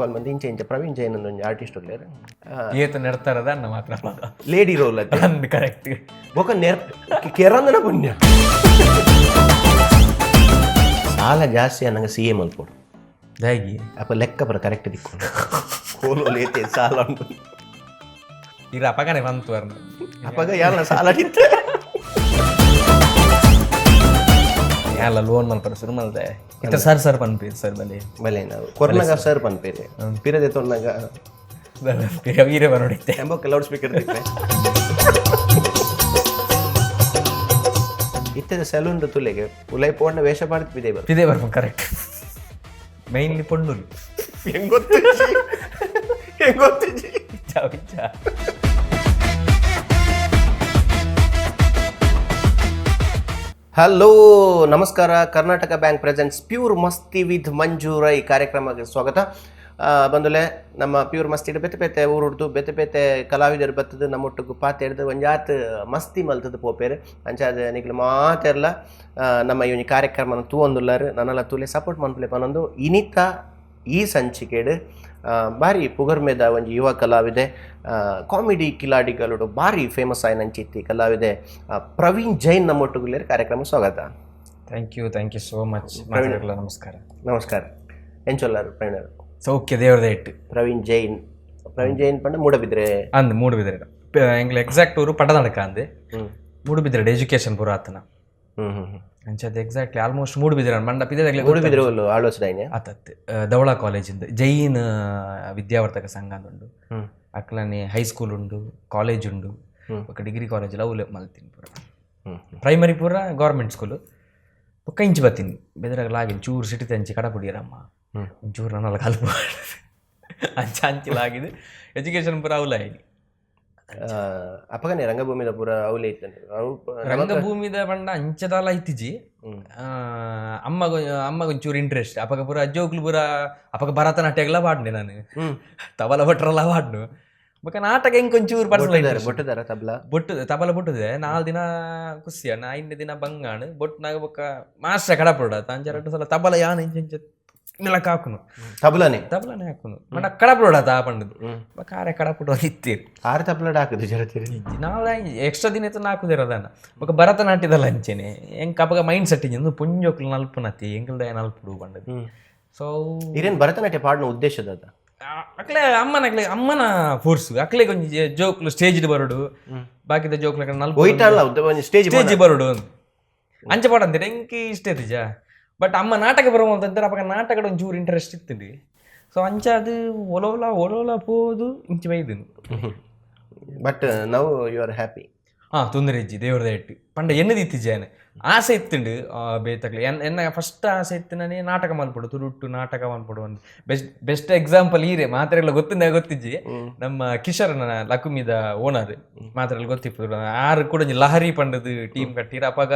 ಕಾಲ್ ಮಂದಿ ಇಂಚ ಇಂಚ ಪ್ರವೀಣ್ ಜೈನ್ ಒಂಜಿ ಆರ್ಟಿಸ್ಟ್ ಉಲ್ಲೆರ್. ಏತ ನೆಡ್ತಾರದ ಅನ್ನ ಮಾತ್ರ. ಲೇಡಿ ರೋಲ್ ಅತ್ತೆ? ಅಂದ್, ಕರೆಕ್ಟ್. ಬೊಕ ನೆರ್ ಕೆರಂದನ ಪುಣ್ಯ ಸಾಲ ಜಾಸ್ತಿ ಅನ್ನಂಗ ಸಿ ಎ ಮಲ್ಪೊಡು. ದಾಗಿ? ಅಪ್ಪ ಲೆಕ್ಕ ಬರ ಕರೆಕ್ಟ್ ದಿಕ್ಕು ಕೋಲು ಲೇತೆ ಸಾಲ ಉಂಟು. ಇರ ಅಪಗನೆ ಬಂತು ಅರ್ನ. ಅಪ್ಪಗ ಯಾರ ಸಾಲ ಇತ್ತೆ? ಯಾಲ ಲೋನ್ ಮಲ್ಪರ ಶುರು ಮಲ್ದೆ ಇತ್ತ ಸರ್ ಸರ್ ಪನ್ಪೇರು ಸರ್ ಬಲೆ. ಬಲೆ ನಾವು ಕೊರ್ನಗ ಸರ್ ಪನ್ಪೇರೆ ಪಿರದೆ ತೊನ್ನಗ. ವೀರ ಬರೋಡಿತ್ತೆ. ಎಂಬೊಕ್ಕ ಲೌಡ್ ಸ್ಪೀಕರ್ ದಿಪ್ಪೆ. ಇತ್ತದ ಸೆಲೂನ್ ತುಲೆಗೆ ಉಲೈ ಪೋಂಡ ವೇಷ ಪಾಡ್ದು ಪಿದೆ ಬರು. ಇದೇ ಬರ್ಪ, ಕರೆಕ್ಟ್. ಮೈನ್ಲಿ ಪೊಣ್ಣುಲು. ಹೆಂಗ್ ಗೊತ್ತಿಜ್ಜಿ, ಹೆಂಗ್ ಗೊತ್ತಿಜ್ಜಿ? ಇಚ್ಚಾ ಇಚ್ಚಾ. ಹಲೋ, ನಮಸ್ಕಾರ. ಕರ್ನಾಟಕ ಬ್ಯಾಂಕ್ ಪ್ರೆಸೆಂಟ್ಸ್ ಪ್ಯೂರ್ ಮಸ್ತಿ ವಿತ್ ಮಂಜೂರ ಈ ಕಾರ್ಯಕ್ರಮಕ್ಕೆ ಸ್ವಾಗತ. ಬಂದುಲೆ ನಮ್ಮ ಪ್ಯೂರ್ ಮಸ್ತಿ ಬೇತೆ ಬೇತೆ ಊರುಡ್ದು ಬೇತೆ ಬೇತೆ ಕಲಾವಿದರು ಬತ್ತದು ನಮ್ಮೊಟ್ಟಿಗೆ ಪಾತೆರ್ದು ಒಂಜಾತ್ ಮಸ್ತಿ ಮಲ್ತದ ಪೋಪೇರು. ಅಂಚಾದ ನಿಕ್ಲು ಮಾತೆರ್ಲ ನಮ್ಮ ಈ ಒಂಜಿ ಕಾರ್ಯಕ್ರಮನ ತೂವೊಂದುಲ್ಲಾರು, ನನಲ ತೂಲೆ ಸಪೋರ್ಟ್ ಮನ್ಪುಲೆ ಪನೊಂದು ಇನಿತ ಈ ಸಂಚಿಕೆಡ್ ಬಾರಿ ಪುಗರ್ಮೆದ ಒಂಜಿ ಯುವ ಕಲಾವಿದೆ, ಕಾಮಿಡಿ ಕಿಲಾಡಿಗಳು ಬಾರಿ ಫೇಮಸ್ ಆಯ್ನಂಚಿತ್ತಿ ಕಲಾವಿದೆ ಪ್ರವೀಣ್ ಜೈನ್ ನಮ್ಮೊಟ್ಟುಗುಲ್ಲೇರ್. ಕಾರ್ಯಕ್ರಮ ಸ್ವಾಗತ. Thank you, thank you so much. ನಮಸ್ಕಾರ. ನಮಸ್ಕಾರ. ಎಂಚೊಲ್ಲಾರು ಪ್ರವೀಣರು? ಸೌಖ್ಯ, ದೇವ್ರದ ಇಟ್ಟು. ಪ್ರವೀಣ್ ಜೈನ್, ಪ್ರವೀಣ್ ಜೈನ್ ಪಂಡ ಮೂಡಬಿದ್ರೆ? ಅಂದ್, ಮೂಡುಬಿದ್ರೆ. ಎಂಗ್ಲ ಎಕ್ಸಾಕ್ಟ್ ಊರು ಪಟನಡಕ ಅಂದೆ. ಮೂಡುಬಿದ್ರೆ ಎಜುಕೇಶನ್ ಪೂರ ಆತನ. ಹ್ಮ್ ಹ್ಮ್ ಹ್ಮ್. ಅಂಚದ ಎಕ್ಸಾಕ್ಟ್ಲಿ ಆಲ್ಮೋಸ್ಟ್ ಮೂಡುಬಿದ್ರೆ ಮಂಡಪ ಇದೆ. ಮೂಡಬಿದ್ರೆ ಆಳ್ವಾಸ್ ಡೈನೆ? ಆತತ್, ಧವಳ ಕಾಲೇಜಿಂದ ಜೈನ್ ವಿದ್ಯಾವರ್ತಕ ಸಂಘ ಉಂಡು. ಅಕ್ಲನೆ ಹೈಸ್ಕೂಲ್ ಉಂಡು, ಕಾಲೇಜ್ ಉಂಡು. ಬೊಕ್ಕ ಡಿಗ್ರಿ ಕಾಲೇಜ್ ಅವುಲೆ ಮಲ್ತೀನಿ ಪೂರ. ಪ್ರೈಮರಿ ಪೂರ ಗೌರ್ಮೆಂಟ್ ಸ್ಕೂಲ್. ಬೊಕ್ಕ ಇಂಚಿ ಬತ್ತೀನಿ ಬೆದರಾಗ ಲಾಗಿನ್ ಚೂರು ಸಿಟಿ ತಂಚಿ ಕಡಪುಡಿಯರಮ್ಮ. ಒಂಚೂರು ನನ್ನೆಲ್ಲ ಕಲ್ಪ ಅಂಚ ಅಂಚಿ ಲಾಗಿದೆ ಎಜುಕೇಶನ್ ಪೂರ ಅವಲ. ಅಪ್ಪಗನೆ ರಂಗಭೂಮಿದ ಪೂರ ಅವಲೇ ಇತ್ತಂತೆ ಅವು. ರಂಗಭೂಮಿದ ಪಂಡ ಅಂಚದಾಲ ಇತ್ತಿಜಿ. ಅಮ್ಮಗ ಅಮ್ಮಗ ಒಂಚೂರು ಇಂಟ್ರೆಸ್ಟ್. ಅಪಗ ಪೂರ ಜೋಕ್ಲು ಪೂರ ಅಪಗ ಭರತನಾಟ್ಯಗಳ ಪಾಡ್ನೆ ನಾನು. ತಬಲ ಭಟ್ರಲ್ಲ ಪಾಡ್ನು. ಬೊಕ್ಕ ನಾಟಕ ಎಂಕ್ ಒಂಚೂರು ಪರ್ಸನಲ್. ಬೊಟ್ಟುದಾರ, ಬೊಟ್ಟುದಾರ ತಬ್ಲಾ? ಬೊಟ್ಟು, ತಬಲ ಬೊಟ್ಟುದೆ. ನಾಲ್ ದಿನ ಕುಸ್ಸಿಯ, ಐದನೇ ದಿನ ಬಂಗಾಣು ಬೊಟ್ಟನಾಗ. ಬೊಕ್ಕ ಮಾಸ್ಟರ್ ಕಡಪುಡ ತಾಂಜ ರಡ್ಡು ಸಲ ತಬಲ ಯಾನ್ ಇಂಚ ಇಂಚ ನೆಲಕ್ಕೆ ಹಾಕುನು. ತಬ್ಲಾನೆ? ತಬಲನೆ ಹಾಕುನು. ಮಡ ಕಡಪುಡ ತಾ ಪಂಡದು. ಬೊಕ್ಕ ಆರೆ ಕಡಪುಡ ಇತ್ತೀರ್. ಆರು ತಬ್ಲಾಡ್ ಹಾಕುದು ಜರತಿರಿ? ನಾಳೆ ಎಕ್ಸ್ಟ್ರಾ ದಿನ ಇತ್ತು ನಾಲ್ಕು ಅದಾನ. ಬೊಕ್ಕ ಭರತನಾಟ್ಯದಲ್ಲ ಅಂಚೆನೆ ಎಂಕ್ ಅಪಗ ಮೈಂಡ್ ಸೆಟ್ ಇಂದು ಪುಂಜೋಕ್ಲು ನಲ್ಪುನತಿ ಎಂಕಲ್ದ ನಲ್ಪುಡು ಪಂಡದು. ಸೊ ಇರೇನ್ ಭರತನಾಟ್ಯ ಪಾಡಿನ ಉದ್ದೇಶದ ಅದ? ಅಕ್ಲೆ ಅಮ್ಮನ, ಅಕ್ಲೆ ಅಮ್ಮನ ಫೋರ್ಸ್. ಅಕ್ಲೆ ಒಂಜಿ ಜೋಕ್ಲು ಸ್ಟೇಜ್ ಬರೋಡು, ಬಾಕಿದ ಜೋಕ್ಲು ನಲ್ಪ. ಒಯ್ಟಲ್ಲ ಒಂಜಿ ಸ್ಟೇಜ್. ಸ್ಟೇಜ್ ಬರೋಡು ಅಂಚೆ ಪಾಡಂತೀರ. ಎಂಕ್ ಇಷ್ಟ ಇತ್ತಿಜ. ಬಟ್ ಅಮ್ಮ ನಾಟಕ ಬರುವ ಅಂತಂದ್ರೆ ಅಪಗ ನಾಟಕದ ಒಂಚೂರು ಇಂಟ್ರೆಸ್ಟ್ ಇತ್ತು. ಸೊ ಅಂಚ ಅದು ಒಲೋಲ ಒಲೋಲ ಪೋದು ಇಂಚಿ ಬೈದನು. But now you are happy? ಹಾ, ತೊಂದರೆ ಇಜ್ಜಿ, ದೇವ್ರದ ಇಟ್ಟು. ಪಂಡ ಎನ್ನದಿ ಇತ್ತಿಜಾನೆ ಆಸೆ ಇತ್ತುಂಡು ಬೇತಕ್ಲೆ. ಎನ್ನ ಎನ್ನ ಫಸ್ಟ್ ಆಸೆ ಇತ್ತು ನಾನೇ ನಾಟಕ ಮಲ್ಪಡು, ತುರುಟ್ಟು ನಾಟಕ ಮಲ್ಪಡು. ಒಂದು ಬೆಸ್ಟ್ ಬೆಸ್ಟ್ ಎಕ್ಸಾಂಪಲ್ ಈರೆ ಮಾತ್ರೆಲ್ಲ ಗೊತ್ತಿಂದ ಗೊತ್ತಿಜ್ಜಿ. ನಮ್ಮ ಕಿಶೋರ್ನ ಲಕುಮಿದ ಓನರ್ ಮಾತ್ರೆಲ್ಲ ಗೊತ್ತಿಪ್ಪು. ಆರು ಕೂಡ ಒಂಜಿ ಲಹರಿ ಪಂಡದು ಟೀಮ್ ಕಟ್ಟಿರ. ಅಪಗ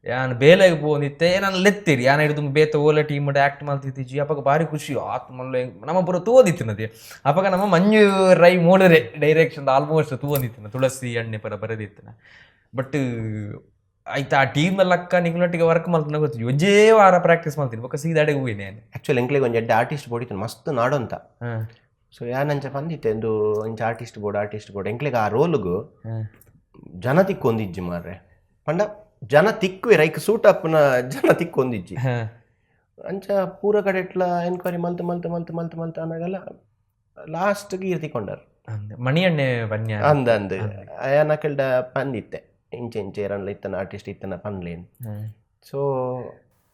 ಯಾನ್ ಬೇಲೆಗ್ ಪೋವೊಂದಿತ್ತೆ. ನಾನು ಲೆತ್ತೀರಿ ಯಾನ್ ಹಿಡಿದು ಬೇತೆ ಓಲೆ ಟೀಮ್ ಆಕ್ಟ್ ಮಲ್ತಿದ್ದಿಜ್ಜಿ. ಅಪಗ ಬಾರಿ ಖುಷಿ ಆತ್ ಮಲ್ಲೆ. ನಮ್ಮ ಪೂರ ತೂವೊಂದಿತ್ತಿನದೆ. ಅಪಗ ನಮ್ಮ ಮಂಜು ರೈ ಮೋಡರೆ ಡೈರೆಕ್ಷನ್ ಆಲ್ಮೋಸ್ಟ್ ತೂವೊಂದಿತ್ತಿನ. ತುಳಸಿ ಎಣ್ಣೆ ಪರ ಬರೆದಿತ್ತಿನ. ಬಟ್ ಆಯ್ತಾ, ಆ ಟೀಮ್ ಲಕ್ಕ ನಿಂಗ್ಲೊಟ್ಟಿಗೆ ವರ್ಕ್ ಮಲ್ತಿನ ಗೊತ್ತಿಜ್ಜಿ. ಒಂಜೇ ವಾರ ಪ್ರಾಕ್ಟೀಸ್ ಮಲ್ತೀನಿ, ಬೊಕ್ಕ ಸೀದಾ ಅಡೆಗೆ ಹೋಗಿನಿ ನಾನು. ಆಕ್ಚುಲಿ ಎಂಕ್ಲೆಗ್ ಒಂಜಿ ಎಡ್ಡೆ ಆರ್ಟಿಸ್ಟ್ ಬೋಡಿತ್ತು, ಮಸ್ತ್ ನಾಡೊಂತ. ಸೊ ಯಾನ್ ಅಂಚ ಪಂದಿತ್ತೆ ಒಂದು ಇಂಚ ಆರ್ಟಿಸ್ಟ್ ಬೋರ್ಡ್, ಆರ್ಟಿಸ್ಟ್ ಬೋರ್ಡ್. ಎಂಕ್ಲೆಗ್ ಆ ರೋಲ್ಗು ಜನ ತಿಕ್ಕೊಂದಿಜ್ಜಿ ಮಾರ್ರೆ. ಪಂಡ ಜನ ತಿಕ್ಕುವೆ, ಐಕ್ ಸೂಟ್ ಅಪ್ಪನ ಜನ ತಿಕ್ಕೊಂದಿಜ್ಜಿ. ಅಂಚ ಪೂರ ಕಡೆ ಎಟ್ಲ ಎನ್ಕ್ವೈರಿ ಮಲ್ತ್ ಮಲ್ತ್ ಮಲ್ತ್ ಮಲ್ತ್ ಮಲ್ತ್ ಅನ್ನಾಗಲ್ಲ ಲಾಸ್ಟ್ಗೆ ಈರ್ ತಿಕ್ಕೊಂಡಾರ. ಮಣಿ ಎಣ್ಣೆ ಬನ್ಯ. ಅಂದ ಅಂದ್, ಯಾನ್ ಅಕಲ್ಡ ಪಂದಿತ್ತೆ ಇಂಚ ಇಂಚ ಏರನ್ಲ ಇತ್ತನ ಆರ್ಟಿಸ್ಟ್ ಇತ್ತನ ಪನ್ಲೇನ್. ಸೊ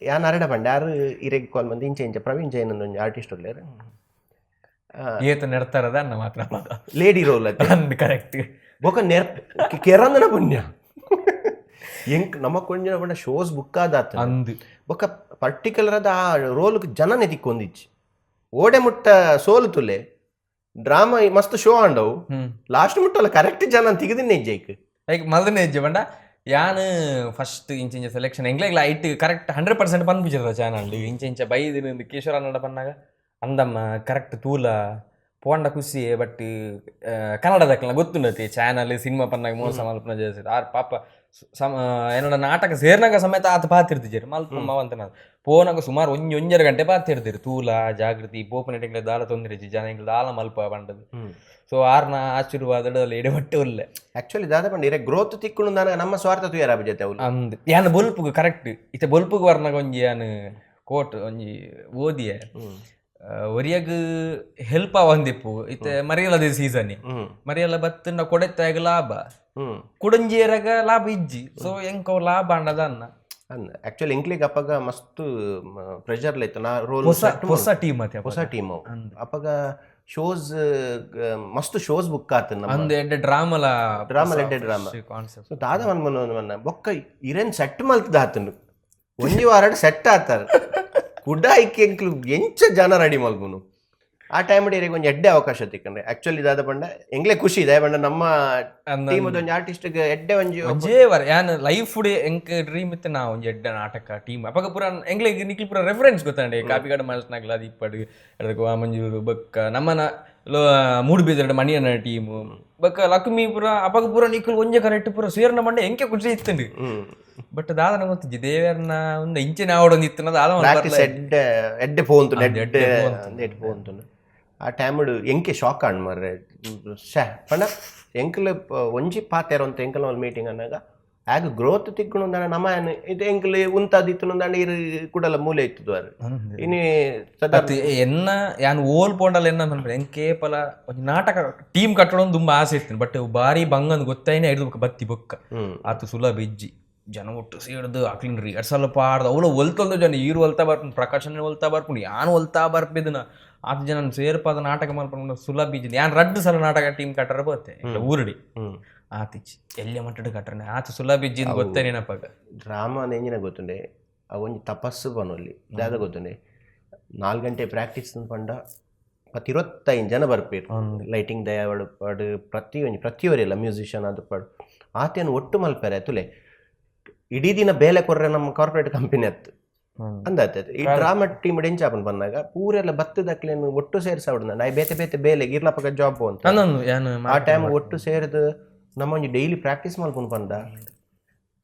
ಯಾನ್ ಅರಡ ಪಂಡೆ, ಯಾರು ಇರೆಗ್ ಕಾಲ್ ಮಂದಿ ಇಂಚ ಇಂಚ ಪ್ರವೀಣ್ ಜೈನ್ ಒಂಜಿ ಆರ್ಟಿಸ್ಟ್ ಉಲ್ಲೆರ್. ಏತ ನೆಡ್ತಾರದ ಅನ್ನ ಮಾತ್ರ. ಲೇಡಿ ರೋಲ್ ಅತ್ತೆ? ಅಂದ್, ಕರೆಕ್ಟ್. ಬೊಕ ನೆರ್ ಕೆರಂದನ ಪುಣ್ಯ ಎಂಕ್ ನಮ್ಮ ಕೊಂಜಿನ ಪಂಡ ಶೋಸ್ ಬುಕ್ ಆದಾತ. ಅಂದ್. ಬೊಕ ಪರ್ಟಿಕ್ಯುಲರ್ ಆದ ಆ ರೋಲ್ಗೆ ಜನನೆ ತಿಕ್ಕೊಂದಿಚ್ಚಿ. ಓಡೆ ಮುಟ್ಟ ಸೋಲು ತುಲೆ ಡ್ರಾಮಾ ಮಸ್ತ್ ಶೋ ಆಂಡವು. ಲಾಸ್ಟ್ ಮುಟ್ಟಲ್ಲ ಕರೆಕ್ಟ್ ಜನ ತಿಗದಿನ್ನೆ ಜೈಕ್. ಲೈಕ್ ಮಲ್ದನೆ ಇಜ್ಜಿ. ಪಂಡ ಯಾನ್ ಫಸ್ಟ್ ಇಂಚ ಇಂಚ ಸೆಲೆಕ್ಷನ್ ಎಂಗ್ಲೆಗ್ಲ ಐಟ್ ಕರೆಕ್ಟ್ 100% ಪನ್ಪುಜರ ಚಾನಲ್. ಇಂಚ ಇಂಚ ಬೈದಿನ ಕಿಶೋರ್ ಅನ್ನಡ ಪನ್ನಾಗ ಅಂದಮ್ಮ ಕರೆಕ್ಟ್ ತೂಲ ಪೋಂಡ ಖುಷಿ. ಬಟ್ ಕನ್ನಡದಕ್ಲ ಗೊತ್ತುಂಡತಿ, ಚಾನಲ್ ಸಿನಿಮಾ ಪನ್ನಾಗ ಮೋಸ ಮಲ್ಪುನ ಜಾಸ್ತಿ. ಆರ್ ಪಾಪ ಸಮ ಏನೋಡ ನಾಟಕ ಸೇರ್ನಾಗ ಸಮೇತ ಆತ ಪಾತಿರ್ತಿಜೆರ್ ಮಲ್ಪ ಮವಂತನ. ಪೋನಾಗ ಸುಮಾರು ಒಂಜಿ ಒಂಜರ ಗಂಟೆ ಪಾತಿರ್ದಿರು ತೂಲ ಜಾಗೃತಿ ಪೋಪನ ಎಂಗ್ಲೆ ದಾಲ ತೊಂದರೆ ಇಜ್ಜಿ, ಜನ ಎಂಗ್ಲ ದಾಲ ಮಲ್ಪ ಪಂಡದು. ಸೊ ಆರ್ನ ಆಶೀರ್ವಾದ ಎಡೆಮಟ್ಟ ಉಲ್ಲೆ. ಆಕ್ಚುಲಿ ದಾದ ಪಂಡ ಇರೆ ಗ್ರೋತ್ ತಿಕ್ಕುನು ದಾನ ನಮ್ಮ ಸ್ವಾರ್ಥ ತುಯರ ಅಭಿಜತೆ ಅವ್ಲು. ಅಂದ್ ಯಾನ್ ಬೊಲ್ಪುಗು ಕರೆಕ್ಟ್ ಇತ್ತೆ ಬೊಲ್ಪುಗು ವರ್ನಗ ಒಂಜಿ ಯಾನ್ ಕೋಟ್ ಒಂಜಿ ಓದಿಯೆ ಒರಿಯಗ್ ಹೆಲ್ಪ್ ಆವಂದಿಪ್ಪು. ಇತ್ತೆ ಮರಿಯಲದ ಸೀಸನ್ ಮರಿಯಲ ಬತ್ತಂಡ ಕೊಡೆತ್ತಾಗ ಲಾಭ, ಕುಡಂಜಿಯರಾಗ ಲಾಭ ಇಜ್ಜಿ. ಸೊ ಎಂಕ ಅವು ಲಾಭ ಅಂಡದ ಅನ್ನ. ಆಕ್ಚುಲಿ ಎಂಕ್ಲಿಗ್ ಅಪ್ಪಗ ಮಸ್ತ್ ಪ್ರೆಷರ್ ಇತ್ತು ನಾ ರೋಲ್. ಹೊಸ ಹೊಸ ಟೀಮ್ ಅತ್ತೆ. ಹೊಸ ಟೀಮ್ ಅಪ್ಪಗ. ಶೋಸ್ ಮಸ್ತ್ ಶೋಸ್ ಬುಕ್ ಆತು ನಮ್ಮ. ಅಂದ್ ಎಡ್ಡೆ ಡ್ರಾಮಲ. ಡ್ರಾಮಲ ಎಡ್ಡೆ drama. Concept. So ದಾದ ಮನ್ಮನ ಮನ್ನ ಬೊಕ್ಕ ಇರೆನ್ ಸೆಟ್ ಮಲ್ತದ ಆತನು ಒಂಜಿ ವಾರಡ್ ಸೆಟ್ ಆತಾರ ಕುಡ ಐಕೆ ಎಂಕ್ಲು ಎಂಚ ಜನ ರೆಡಿ ಮಲ್ಪುನು. ಆ ಟೈಮ್ ಇರೆಗ್ ಒಂಜಿ ಎಡ್ಡೆ ಅವಕಾಶ ತಿಕ್ಕಂಡ್ರೆ ಆಕ್ಚುಲಿ ದಾದ ಪಂಡ ಎಂಗ್ಲೆ ಖುಷಿ ಇದೆ ಪಂಡ ನಮ್ಮ ಟೀಮ್ ಒಂಜಿ ಆರ್ಟಿಸ್ಟ್ ಎಡ್ಡೆ ಒಂಜಿ. ಒಂಜೇ ವಾರ ಯಾನ್ ಲೈಫ್ ಎಂಕ್ ಡ್ರೀಮ್ ಇತ್ತು ನಾ ಒಂಜಿ ಎಡ್ಡೆ ನಾಟಕ ಟೀಮ್. ಅಪಗ ಪೂರ ಎಂಗ್ಲೆಗ್ ನಿಕ್ಲ್ ಪೂರ ರೆಫರೆನ್ಸ್ ಗೊತ್ತಾಂಡೆ, ಕಾಪಿಕಾಡು ಮಾಸ್ಟ್ನಾಗ್ಲ ಅದು ಇಪ್ಪಡು ಅದಕ್ಕೆ ವಾಮಂಜೂರು ಬೊಕ್ಕ ನಮ್ಮನ ಲೋ ಮೂಡುಬಿದಿರೆ ಮಣಿಯನ ಟೀಮ್ ಬೊಕ್ಕ ಲಕ್ಷ್ಮಿ ಪೂರ. ಅಪಗ ಪೂರ ನಿಕ್ಲ್ ಒಂಜೆ ಕರೆಕ್ಟ್ ಪೂರ ಸೇರ್ನ ಮಂಡೆ ಎಂಕೆ ಖುಷಿ ಇತ್ತುಂಡು. ಬಟ್ ದಾದನ ಗೊತ್ತಿಜ್ಜಿ ದೇವೆರ್ನ ಒಂದು ಇಂಚಿನ ಆವಡೊಂದು ಇತ್ತು ದಾದ. ಪ್ರಾಕ್ಟೀಸ್ ಎಡ್ಡೆ ಎಡ್ಡೆ ಪೋಂತು ಎಡ್ಡೆ ಎಡ್ಡೆ ಪೋಂತು. ಆ ಟೈಮ್ ಎಂಕೆ ಶಾಕ್ ಆಂಡ್ ಮಾರ್ರೆ. ಶ್ಯಾ ಪಂಡ ಎಂಕಲ್ ಒಂಜಿ ಪಾತೆರ ಅಂತ ಎಂಕಲ್ ಮೀಟಿಂಗ್ ಅನ್ನಾಗ ಆಗ ಗ್ರೋತ್ ತಿಕ್ಕುನು ನಮ್ಮ ಇದು ಎಂಕಲ್ ಉಂತಾದಿತ್ತು ಇರು ಕುಡಲ ಮೂಲೆ ಇತ್ತದು ಇನಿ ಸದಾ. ಅತ್ ಎನ್ನ ಯಾನ್ ಓಲ್ ಪೋಂಡಲ ಎನ್ನ ಪನ್ಪೆ ಎಂಕೆ ಪಲ ಒಂಜಿ ನಾಟಕ ಟೀಮ್ ಕಟ್ಟಡೊಂದು ತುಂಬಾ ಆಸೆ ಇತ್ತು. ಬಟ್ ಬಾರಿ ಬಂಗಂದ್ ಗೊತ್ತಾಯಿನೇ ಹಿಡಿದು ಬೊಕ್ಕ ಬತ್ತಿ ಬೊಕ್ಕ ಆತು ಸುಲಭ ಇಜ್ಜಿ. ಜನ ಒಟ್ಟು ಸೇರ್ದು ಅಕ್ಲಿನ್ ರಿಹರ್ಸಲ್ ಪಾಡ್ದು ಅವಳು ಒಲ್ತೊಂದು ಜನ ಈರು ಒಲ್ತಾ ಬರ್ಪುಂಡು, ಪ್ರಕಾಶನ ಒಲ್ತಾ ಬರ್ಪುಂಡು, ಯಾನ್ ಒಲ್ತಾ ಬರ್ಪಿದನ. ಆತ ಜನ ಸೇರ್ಪಾದ ನಾಟಕ ಮಲ್ಪುಂಡು ಸುಲಭ ಇಜ್ಜಿ. ಯಾನ್ ರಡ್ಡು ಸಲ ನಾಟಕ ಟೀಮ್ ಕಟ್ಟರ ಬೋತೆ ಊರುಡಿ ಆತಿಚ್ಚಿ ಎಲ್ಲಿ ಮಟ್ಟಡ್ ಕಟ್ಟರನೆ ಆತ ಸುಲಭ ಇಜ್ಜಿ ಗೊತ್ತೇ ನೆನಪಾಗ. ಡ್ರಾಮಾ ಎಂಜಿನ ಗೊತ್ತುಂಡೆ, ಆ ಒಂಜಿ ತಪಸ್ಸು ಪನೊಲಿ. ದಾದ ಗೊತ್ತುಂಡೆ, 4 ಗಂಟೆ ಪ್ರಾಕ್ಟೀಸ್ ಪಂಡ 10-25 ಜನ ಬರ್ಪೇರು. ಲೈಟಿಂಗ್ ದಯಾವಡು ಪಾಡು ಪ್ರತಿ ಒಂಜಿ ಪ್ರತಿಯೊರಿಲ್ಲ ಮ್ಯೂಸಿಷಿಯನ್ ಅದು ಪಾಡು ಆತೇನು ಒಟ್ಟು ಮಲ್ಪೆರೆ ತುಲೆ. ಇಡೀ ದಿನ ಬೇಲೆ ಕೊರ್ರೆ ನಮ್ಮ ಕಾರ್ಪೊರೇಟ್ ಕಂಪನಿ ಅತ್ತು ಅಂದಾತ. ಈ ಡ್ರಾಮಾ ಟೀಮ್ ಎಂಚಾಪನ್ ಬಂದಾಗ ಪೂರೆಲ್ಲ ಬತ್ತದಕ್ಲೇನು ಒಟ್ಟು ಸೇರಿಸಾವಡು ನಾಯಿ ಬೇತೆ ಬೇತೆ ಬೇಲೆ ಇರ್ಲಪಕ ಜಾಬ್ ಅಂತ. ಅಂದೊಂದು ಯಾನ್ ಆ ಟೈಮ್ ಒಟ್ಟು ಸೇರಿದು ನಮ್ಮ ಒಂಜಿ ಡೈಲಿ ಪ್ರಾಕ್ಟೀಸ್ ಮಲ್ಪುನು ಪಂಡ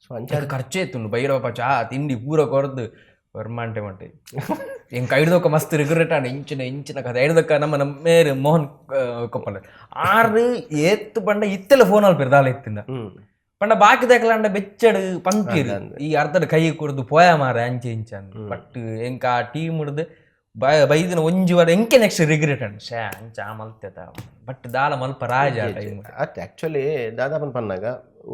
ಸೊ ಅಂಚ. ಅದು ಖರ್ಚೇ ಇತ್ತು ಭೈರವಪ್ಪ ಚಾ ತಿಂಡಿ ಪೂರ ಕೊರ್ದು ವರ್ಮಾಂಟೆ ಮಂಟೆ. ಎಂಕ್ ಐಡ್ದೊಕ್ಕ ಮಸ್ತ್ ರಿಗ್ರೆಟ್ ಆಂಡ್ ಇಂಚಿನ ಇಂಚಿನ ಕಥೆ. ಐಡ್ದೊಕ್ಕ ನಮ್ಮ ನಮ್ಮ ಮೇರ್ ಮೋಹನ್ ಕೊಪ್ಪಲ ಆರು ಏತ್ ಪಂಡ ಇತ್ತೆಲ್ಲ ಫೋನ್ ಅಲ್ಪೇರು ದಾಲ ಇತ್ತಿಂದ. ಪಂಡ ಬಾಕಿ ದಕ್ಲಾಂಡ ಬೆಚ್ಚಡು ಪಂಪೀರ್ ಈ ಅರ್ಧಡ್ ಕೈ ಕೊರ್ದು ಪೋಯ ಮಾರ ಅಂಚೆ ಇಂಚ. ಬಟ್ ಎಂಕ ಆ ಟೀಮ್ ಹಿಡ್ದು ಬೈದಿನ ಒಂಜಿ ವಾರ ಎಂಕೆ next regret and ಶ್ಯಾ ಅಂಚ ಆ ಮಲ್ತೆತ. ಬಟ್ ದಾಲ ಮಲ್ಪ ರಾಜ ಆ ಟೈಮ್. ಅತ್ತೆ ಆಕ್ಚುಲಿ ದಾದಾಪನ್ ಪನ್ನಾಗ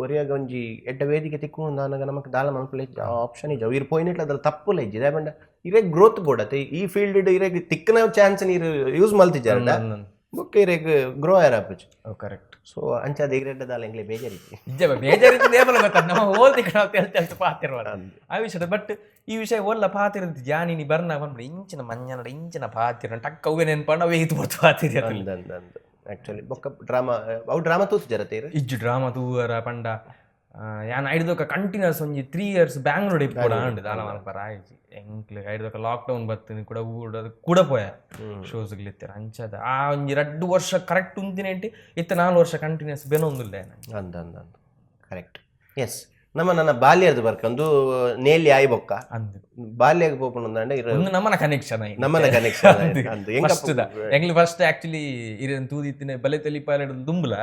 ಒರಿಯಾಗ ಒಂಜಿ ಎಡ್ಡ ವೇದಿಕೆ ತಿಕ್ಕು ನಾನಾಗ ನಮಕ್ ದಾಲ ಮನ್ಪುಲೆ ಆಪ್ಷನ್ ಇಜ್ಜ. ಇರ್ ಪೋಯಿನಿಟ್ಲ ಅದ್ರ ತಪ್ಪುಲ ಇಜ್ಜಿ. ದಾಯೆ ಪಂಡ ಇರೆಗ್ ಗ್ರೋತ್ ಬೋಡತ್ತೆ ಈ ಫೀಲ್ಡ್. ಇರೆಗ್ ತಿಕ್ಕನ ಚಾನ್ಸ್ ನೀರು ಯೂಸ್ ಮಲ್ತಿಜಾರಡ ಬೊಕ್ಕ ಇರೆಗ್ ಗ್ರೋ ಆಯರ್ ಆಪುಜಿ. ಕರೆಕ್ಟ್. ಸೊ ಅಂಚಾದ ಇರೆಡ್ಡ ದಾಲ ಎಂಗ್ಲೆ ಬೇಜಾರಿಜ್ಜಿ. ನಿಜ ಬೇಜಾರಿತ್ತು ದೇವಲ ಗೊತ್ತ ನಮ್ಮ ಓಲ್ತಿ ಕಣ ತೆಲ್ ತೆಲ್ತು ಪಾತಿರುವ ಆ ವಿಷಯ. ಬಟ್ ಈ ವಿಷಯ ಓಲ್ಲ ಪಾತಿರಂತ ಜಾನಿ ನೀ ಬರ್ನ ಬಂದ್ಬಿಡು ಇಂಚಿನ ಮಂಜನಡ ಇಂಚಿನ ಪಾತಿರ ಟಕ್ ಅವೇ ನೆನ್ಪಂಡ ಅವೇ ಇದು ಬರ್ತು ಪಾತಿರಿ. ಅಂದ್ ಅಂದ್ ಅಂದ್ ಆಕ್ಚುಲಿ ಬೊಕ್ಕ ಡ್ರಾಮಾ ಅವು ಡ್ರಾಮಾ ತೂತು ಜರತೆ ಇರು. ಇಜ್ಜು ಡ್ರಾಮಾ ತೂವರ ಪಂಡ ಯಾನ್ ಐಡ್ದೊಕ ಕಂಟಿನ್ಯೂಸ್ ಒಂಜಿ 3 ಇಯರ್ಸ್ ಬ್ಯಾಂಗ್ಳೂರ್ ಇಪ್ಪುಡ ಅಂಡ್ ದಾಲ ಮಲ್ಪರ ಆಯ್ಜಿ ಎಂಕ್ಲೆ. ಐಡ್ದೊಕ ಲಾಕ್ಡೌನ್ ಬತ್ತಿನ ಕೂಡ ಊರು ಅದು ಕೂಡ ಪೋಯ ಶೋಸ್ ಇತ್ತೆರ್ ಅಂಚದ. ಆ ಒಂಜಿ 2 ವರ್ಷ ಕರೆಕ್ಟ್ ಉಂತಿನೇಂಟಿ ಇತ್ತೆ 4 ವರ್ಷ ಕಂಟಿನ್ಯೂಸ್ ಬೆನೊಂದುಲ್ಲೆ. ಅಂದ್ ಅಂದ್ ಅಂದ್ ಕರೆಕ್ಟ್ ಎಸ್. ನಮ್ಮ ನನ್ನ ಬಾಲ್ಯದ ಬರ್ಕಂದು ನೇಲಿ ಆಯ್ ಬೊಕ್ಕ ಅಂದ್ ಬಾಲ್ಯಗ್ ಪೋಪುಂಡು ಇರು. ಒಂದು ನಮ್ಮನ ಕನೆಕ್ಷನ್. ನಮ್ಮನ ಕನೆಕ್ಷನ್ ಅಂದ್ ಎಂಕ. ಫಸ್ಟ್ ಎಂಗ್ಲಿ ಫಸ್ಟ್ ಆಕ್ಚುಲಿ ಇರನ್ ತೂದಿತ್ತಿನ ಬಲೆ ತೆಲಿಪಾಲೆಡ್ ದುಂಬುಲ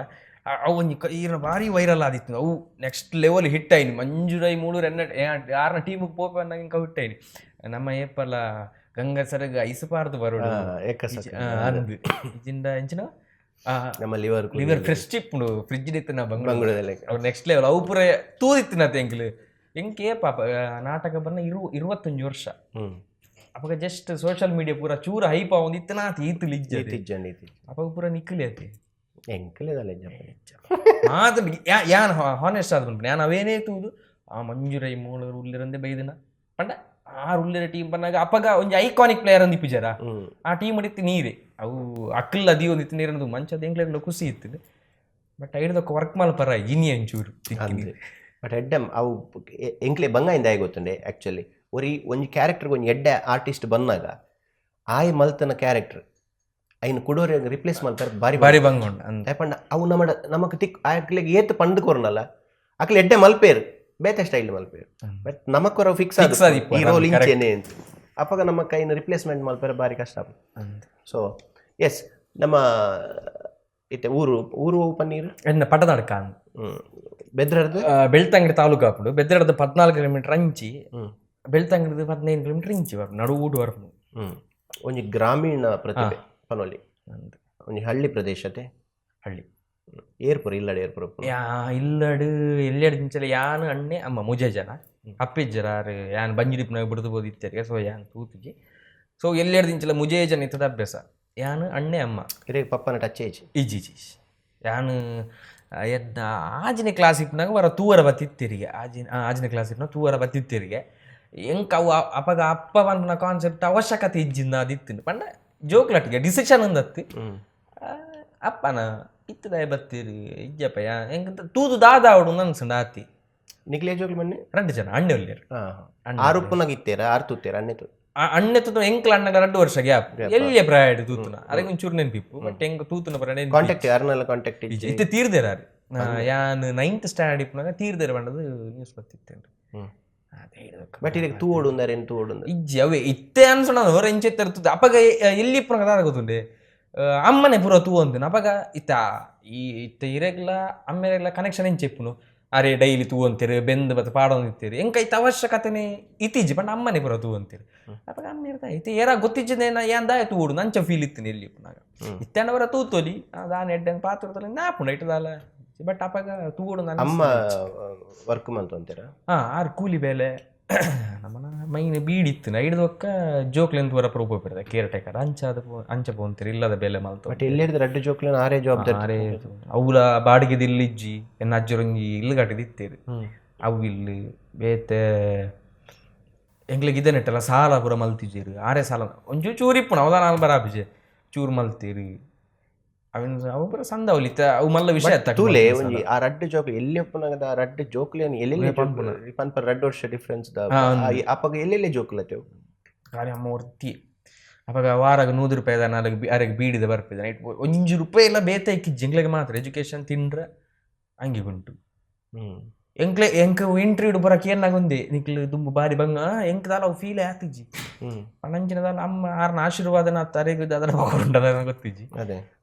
ಅವು ಒಂಜಿ ಈರ್ನ ಭಾರಿ ವೈರಲ್ ಆದಿತ್ತು. ಅವು next level hit ಆಯ್ನಿ. ಮಂಜುರೈ ಮೂಳೂರು ಎನ್ನ ಯಾರನ ಟೀಮಿಗೆ ಪೋಪ ಇಂಕ ಹಿಟ್ ಆಯ್ನಿ. ನಮ್ಮ ಏಪಲ ಗಂಗಸರಗ್ ಐಸುಪಾರ್ದು ಬರೋಡು. ಏಕಸ. ಅಂದ್ ಇಜಿಂದ ಎಂಚಿನ ನಮ್ಮ liver liver fresh ಇಪ್ಪುಂಡು fridge ಇತ್ತು ನಾ ಬಂಗ್ಳೂರು ಬಂಗುಳದಲ್ಲಿ. ಅವ್ರು ನೆಕ್ಸ್ಟ್ ಲೆವೆಲ್ ಅವು ಪೂರ ತೂದಿತ್ತಿನ ಎಂಕ್ಲು ಎಂಕೆ ಪಾಪ ನಾಟಕ ಬನ್ನ 25 ವರ್ಷ. ಅವಾಗ just social media ಪೂರ ಚೂರ ಹೈಪ್ ಆವೊಂದು ಇತ್ತನ ಈತು ಲಿಜ್ಜ. ಇತ್ತಿಜ್ಜಂడి ಇತ್ತಿ. ಅವಾಗ ಪೂರ ನಿಕ್ಕಲಿ ಅತಿ. ಎಂಕಲೆದಲ್ಲ ಇಜ್ಜಪ್ಪ. ಮಾತ್ರ ಯಾನ್ ಹಾನೆಸ್ಟ್ ಆದ್ ಪನ್ಪುನೆ ಯಾನ್ ಅವೇನೇ ತೂದು ಆ ಮಂಜುರೈ ಮೂಳರು ಉಲ್ಲಿರಂದೆ ಬೈದಿನ ಪಂಡ ಆರು ಉಲ್ಲಿರ ಟೀಮ್ ಪನ್ನಾಗ ಅಪಗ ಒಂಜಿ ಐಕಾನಿಕ್ ಪ್ಲೇಯರ್ ಅಂದ್ ಇಪ್ಪುಜಾರ ಆ ಟೀಮ್ ಇತ್ತು ನೀರೇ ಅವು ಅಕ್ಕಲ್ ಅದಿ ಒಂದು ಇತ್ತು ನೀರನ್ನು ಮಂಚದ ಎಂಕ್ಲೆಗ್ಲ ಖುಷಿ ಇತ್ತು. ಬಟ್ ಐಡ್ದೊಕ್ಕ ವರ್ಕ್ ಮಲ್ಪರ ಇನಿ ಅಂಚೂರು ತಿಕ್ಕಿನಿ. ಬಟ್ ಎಡ್ಡೆ ಅವು ಎಂಕ್ಲೆ ಬಂಗಾಯಿಂದ ಆಗಿ ಗೊತ್ತುಂಡೆ. ಆಕ್ಚುಲಿ ಒರಿ ಒಂಜಿ ಕ್ಯಾರೆಕ್ಟರ್ ಒಂಜಿ ಎಡ್ಡೆ ಆರ್ಟಿಸ್ಟ್ ಬಂದಾಗ ಆಯ್ ಮಲ್ತನ ಕ್ಯಾರೆಕ್ಟರ್ ಐನ್ ಕುಡೋರೆ ರಿಪ್ಲೇಸ್ ಮಲ್ತಾರೆ ಬಾರಿ. ಬಾರಿ ಬಂಗುಂಡು ಅಂದ. ಪಂಡ ಅವು ನಮ್ಮ ನಮಕ್ ತಿಕ್ ಆಕ್ಲೆಗ್ ಏತ್ ಪಂಡ್ ಕೊರ್ನಲ್ಲ ಅಕ್ಲೆ ಎಡ್ಡೆ ಮಲ್ಪೇರು, ಬೇತೆ ಸ್ಟೈಲ್ ಮಲ್ಪೇರು. ಬಟ್ ನಮಕ್ ಫಿಕ್ಸ್ Fix ಆದಿಪ್ಪು, ಈ ರೋಲ್ correct. ಇಂಚೆನೆ ಅಂತ. ಅಪಗ ನಮ್ಮ ಕೈನ ರಿಪ್ಲೇಸ್ಮೆಂಟ್ ಮಲ್ಪೆರೆ ಬಾರಿ ಕಷ್ಟ. ಸೊ ಎಸ್, ನಮ್ಮ ಇತ್ತೆ ಊರು ಊರು ಪನ್ನೀರ್? ಎನ್ನ ಪಟದಡ್ಕ. ಬೆದ್ರರ್ದು? ಬೆಳ್ತಂಗಡಿ ತಾಲೂಕು ಆಪುಂಡು. ಬೆದ್ರಡ್ದು 14 ಕಿಲೋಮೀಟರ್ ಅಂಚಿ, ಬೆಳ್ತಂಗಡಿದು 15 ಕಿಲೋಮೀಟರ್ ಇಂಚಿ ಬರ್ಪುಂಡು, ನಡು ಊಡು ಬರ್ಪುಂಡು. ಒಂಜಿ ಗ್ರಾಮೀಣ ಪ್ರತಿಭೆ ಪನೊಲಿ, ಒಂಜಿ ಹಳ್ಳಿ ಪ್ರದೇಶತೆ. ಹಳ್ಳಿ. ಏರ್ಪುರ ಇಲ್ಲಡೆ ಏರ್ಪುರ? ಯಾ ಇಲ್ಲಡು ಎಲ್ಲೆಡು ಇಂಚಲ ಯಾನ್ ಅಣ್ಣೆ ಅಮ್ಮ ಮುಜೆ ಜನ. ಅಪ್ಪಿಜ್ಜರ ಆರು ಯಾನ್ ಬಂಜಿಡಿಪ್ಪುನಾಗ ಬಿಡ್ದು ಬೋದಿತ್ತರಿಗೆ. ಸೊ ಯಾನ್ ತೂತುಜಿ. ಸೊ ಎಲ್ಲೆಡ್ದು ಇಂಚಲ ಮುಜೆ ಜನ ಇತ್ತದ ಅಭ್ಯಾಸ, ಯಾನ್ ಅಣ್ಣೆ ಅಮ್ಮ. ಇರೆಗ್ ಪಪ್ಪನ ಟಚ್ ಏಜ್? ಇಜ್ಜಿ ಇಜ್ಜಿ. ಯಾನ್ ಎನ್ನ ಆಜಿನ ಕ್ಲಾಸ್ ಇಪ್ಪುನಾಗ ವರ ತೂವರ ಬತ್ತಿತ್ತಿರಿಗೆ. ಆಜಿನ ಆಜಿನ ಕ್ಲಾಸ್ ಇಪ್ಪುನಾಗ ತೂವರ ಬತ್ತಿತ್ತಿರಿಗೆ. ಎಂಕ್ ಅವು ಅಪಗ ಅಪ್ಪ ಪನ್ಪುನ ಕಾನ್ಸೆಪ್ಟ್ ಅವಶ್ಯಕತೆ ಇಜ್ಜಿಂದ ಅದಿತ್ತಿನ ಪಂಡ ಜೋಕ್ಲಟ್ಟಿಗೆ ಡಿಸಿಷನ್ ಅಂದತ್ತು. ಅಪ್ಪನ ಇತ್ತದಾಯ ಬತ್ತೀರಿ ಇಜ್ಜಪ್ಪ. ಯಾ ಎಂಕ್ ತೂದು ದಾದ ಆವಡು ಅನ್ಸಂಡ ಆತಿ. ನಿಕ್ಲೆ ಜೋಕ್ಲು ಮೊನ್ನೆ? ರಡ್ಡು ಜನ, ಅಣ್ಣೆ ಒಲ್ಲೆರ್. ಆರು ಉಪ್ಪುನಾಗ ಇತ್ತೇರ, ಆರು ತೂತೇರ, ಅಣ್ಣೆ ತೂ? ಅಣ್ಣೆ ತೂತುನ, ಎಂಕ್ಲ ಅಣ್ಣಗ 2 ವರ್ಷ ಗ್ಯಾಪ್. ಎಲ್ಲಿಯ ಪ್ರಾಯಡ್ ತೂತುನ ಅರೆಗ್ ಒಂಚೂರು ನೆನ್ಪಿಪ್ಪು, ಬಟ್ ಎಂಕ್ ತೂತುನ ಪರ ನೆನ್ಪು. ಕಾಂಟ್ಯಾಕ್ಟ್, ಯಾರನ್ನೆಲ್ಲ ಕಾಂಟ್ಯಾಕ್ಟ್? ಇಜ್ಜಿ. ಇತ್ತೆ ತೀರ್ದೇರ ಆರ್. ಯಾನ್ ನೈನ್ತ್ ಸ್ಟ್ಯಾಂಡರ್ಡ್ ಇಪ್ಪುನಾಗ ತೀರ್ದೇರ ಪಂಡದು ನ್ಯೂಸ್ ಬತ್ತಿತ್ತೇನ್ರಿ. ಅದೇ. ಬಟ್ ಇರೆಗ್ ತೂವೊಡು ಉಂದಾರೆ ಏನು ತೂವೊಡು ಉಂದಾರೆ? ಇಜ್ಜಿ. ಅವೇ ಇತ್ತೆ ಅನ್ಸೋಣ ಹೊರ ಇಂಚೆ ಇರ್ತದೆ. ಅಪಗ ಎಲ್ಲಿ ಇಪ್ಪುನಾಗ ದಾದ ಗೊತ್ತುಂಡೆ, ಅಮ್ಮನೆ ಪೂರ ತೂವಂತಿನ. ಅಪಗ ಇತ್ತ ಈ ಇತ್ತೆ ಇರೆಗ್ಲ ಅಮ್ಮೆರೆಗ್ಲ ಕನೆಕ್ಷನ್ ಎಂಚ ಇಪ್ಪುನು, ಅರೆ ಡೈಲಿ ತೂವಂತೀರಿ, ಬೆಂದು ಬತ್ತ ಪಾಡೊಂದಿತ್ತೀರಿ. ಎಂಕ ಇತ್ತ ಅವಶ್ಯಕತೆನೆ ಇತ್ತೀಜಿ ಪಂಡ ಅಮ್ಮನೆ ಪೂರ ತೂವಂತೀರಿ. ಅಪಗ ಅಮ್ಮ ಇರ್ತಾ ಇತ್ತೆ ಏರ ಗೊತ್ತಿಜ್ಜದೇನ ಏನ್ ದಾಯ ತೂಡು ನಂಚ ಫೀಲ್ ಇತ್ತಿನ ಎಲ್ಲಿ ಇಪ್ಪುನಾಗ. ಇತ್ತೆ ಅವರ ತೂತೊಲಿ ದಾನ ಎಡ್ಡೆ ಪಾತ್ರ ನಾಪುಂಡು ಇಟ್ಟದಾಲ. ಬಟ್ ಅಪಗ ತೂಡು ನಾನು. ಅಮ್ಮ ವರ್ಕ್ ಮಂತು ಅಂತೀರಾ? ಹಾ, ಆರು ಕೂಲಿ ಬೇಲೆ. ನಮ್ಮನ ಮೈನ್ ಬೀಡಿ ಇತ್ತು ಐಡ್ದು ಒಕ್ಕ ಜೋಕ್ಲೆಂತ ವರ ಪ್ರೂಪ ಪೆರ್ದ ಕೇರ್ ಟೇಕರ್ ಅಂಚಾದ ಅಂಚ ಪೋಂತೀರಿ, ಇಲ್ಲದ ಬೇಲೆ ಮಲ್ತು. ಬಟ್ ಎಲ್ಲಿರ್ದು ರಡ್ಡು ಜೋಕ್ಲೆನ ಆರೇ ಜವಾಬ್ದಾರಿ. ಆರೇ. ಅವುಲ ಬಾಡಿಗೆದ ಇಲ್ಲಿಜ್ಜಿ. ಎನ್ನ ಅಜ್ಜರೊಂಜಿ ಇಲ್ಲು ಕಟ್ಟಿದ್ ಇತ್ತೀರಿ, ಅವು ಇಲ್ಲಿ ಬೇತೆ. ಎಂಕ್ಲೆಗ್ ಇದೆ ನೆಟ್ಟಲ್ಲ ಸಾಲ ಪೂರ ಮಲ್ತಿಜೇರು ಆರೇ. ಸಾಲ ಒಂಚೂರು ಚೂರು ಇಪ್ಪುನು ಅವದ ನಾಲ್ ಬರಾಬಿಜೆ ಚೂರು ಮಲ್ತೀರಿ. ಅವಿನ ಅವು ಪೂರ ಸಂದವಲಿ ಇತ್ತ. ಅವು ಮಲ್ಲ ವಿಷಯ ಅತ್ತ. ತೂಲೆ, ಒಂಜಿ ಆ ರಡ್ಡು ಜೋಕ್ಲು ಎಲ್ಲಿ ಉಪ್ಪುನಾಗದ ಆ ರಡ್ಡು ಜೋಕ್ಲೇನು ಎಲ್ಲೆಲ್ಲಿ ಪನ್ಪ, 2 ವರ್ಷ ಡಿಫ್ರೆನ್ಸ್ ದ ಅಪಗ ಎಲ್ಲೆಲ್ಲಿ ಜೋಕ್ಲತ್ತೇವು? ಕಾರ್ಯ ಅಮ್ಮ ಒರ್ತಿ. ಅಪಗ ವಾರಾಗ 100 ರೂಪಾಯಿ ನಾಲ್ಕು ಅರೆಗೆ ಬೀಡಿದ ಬರ್ಪಿದ ನೈಟ್. ಒಂಜಿ ರೂಪಾಯಿ ಎಲ್ಲ ಬೇತೆ ಇಕ್ಕಿಜ್ಜಿ. ಎಂಕ್ಲೆಗ್ ಮಾತ್ರ ಎಜುಕೇಶನ್, ತಿಂಡ್ರ ಅಂಗಿ ಉಂಟು. ಎಂಕ್ಲೆ ಎಂಕ್ ಇಂಟರ್ವ್ಯೂ ಬರಕ್ಕೆ ಏನಾಗೊಂದೆ ನಿಕ್ಲು ದುಂಬು ಬಾರಿ ಬಂಗ ಎಂಕ್ ದಾಲ ಅವು ಫೀಲ್ ಆತಿಜ್ಜಿ. ಪಂಡ ಅಂಚಿನ ದಾಲ ಅಮ್ಮ ಆರ್ನ ಆಶೀರ್ವಾದನ ಅರೆಗ್ ಅದರ ಉಂಟದ ಗೊತ್ತಿಜ್ಜಿ.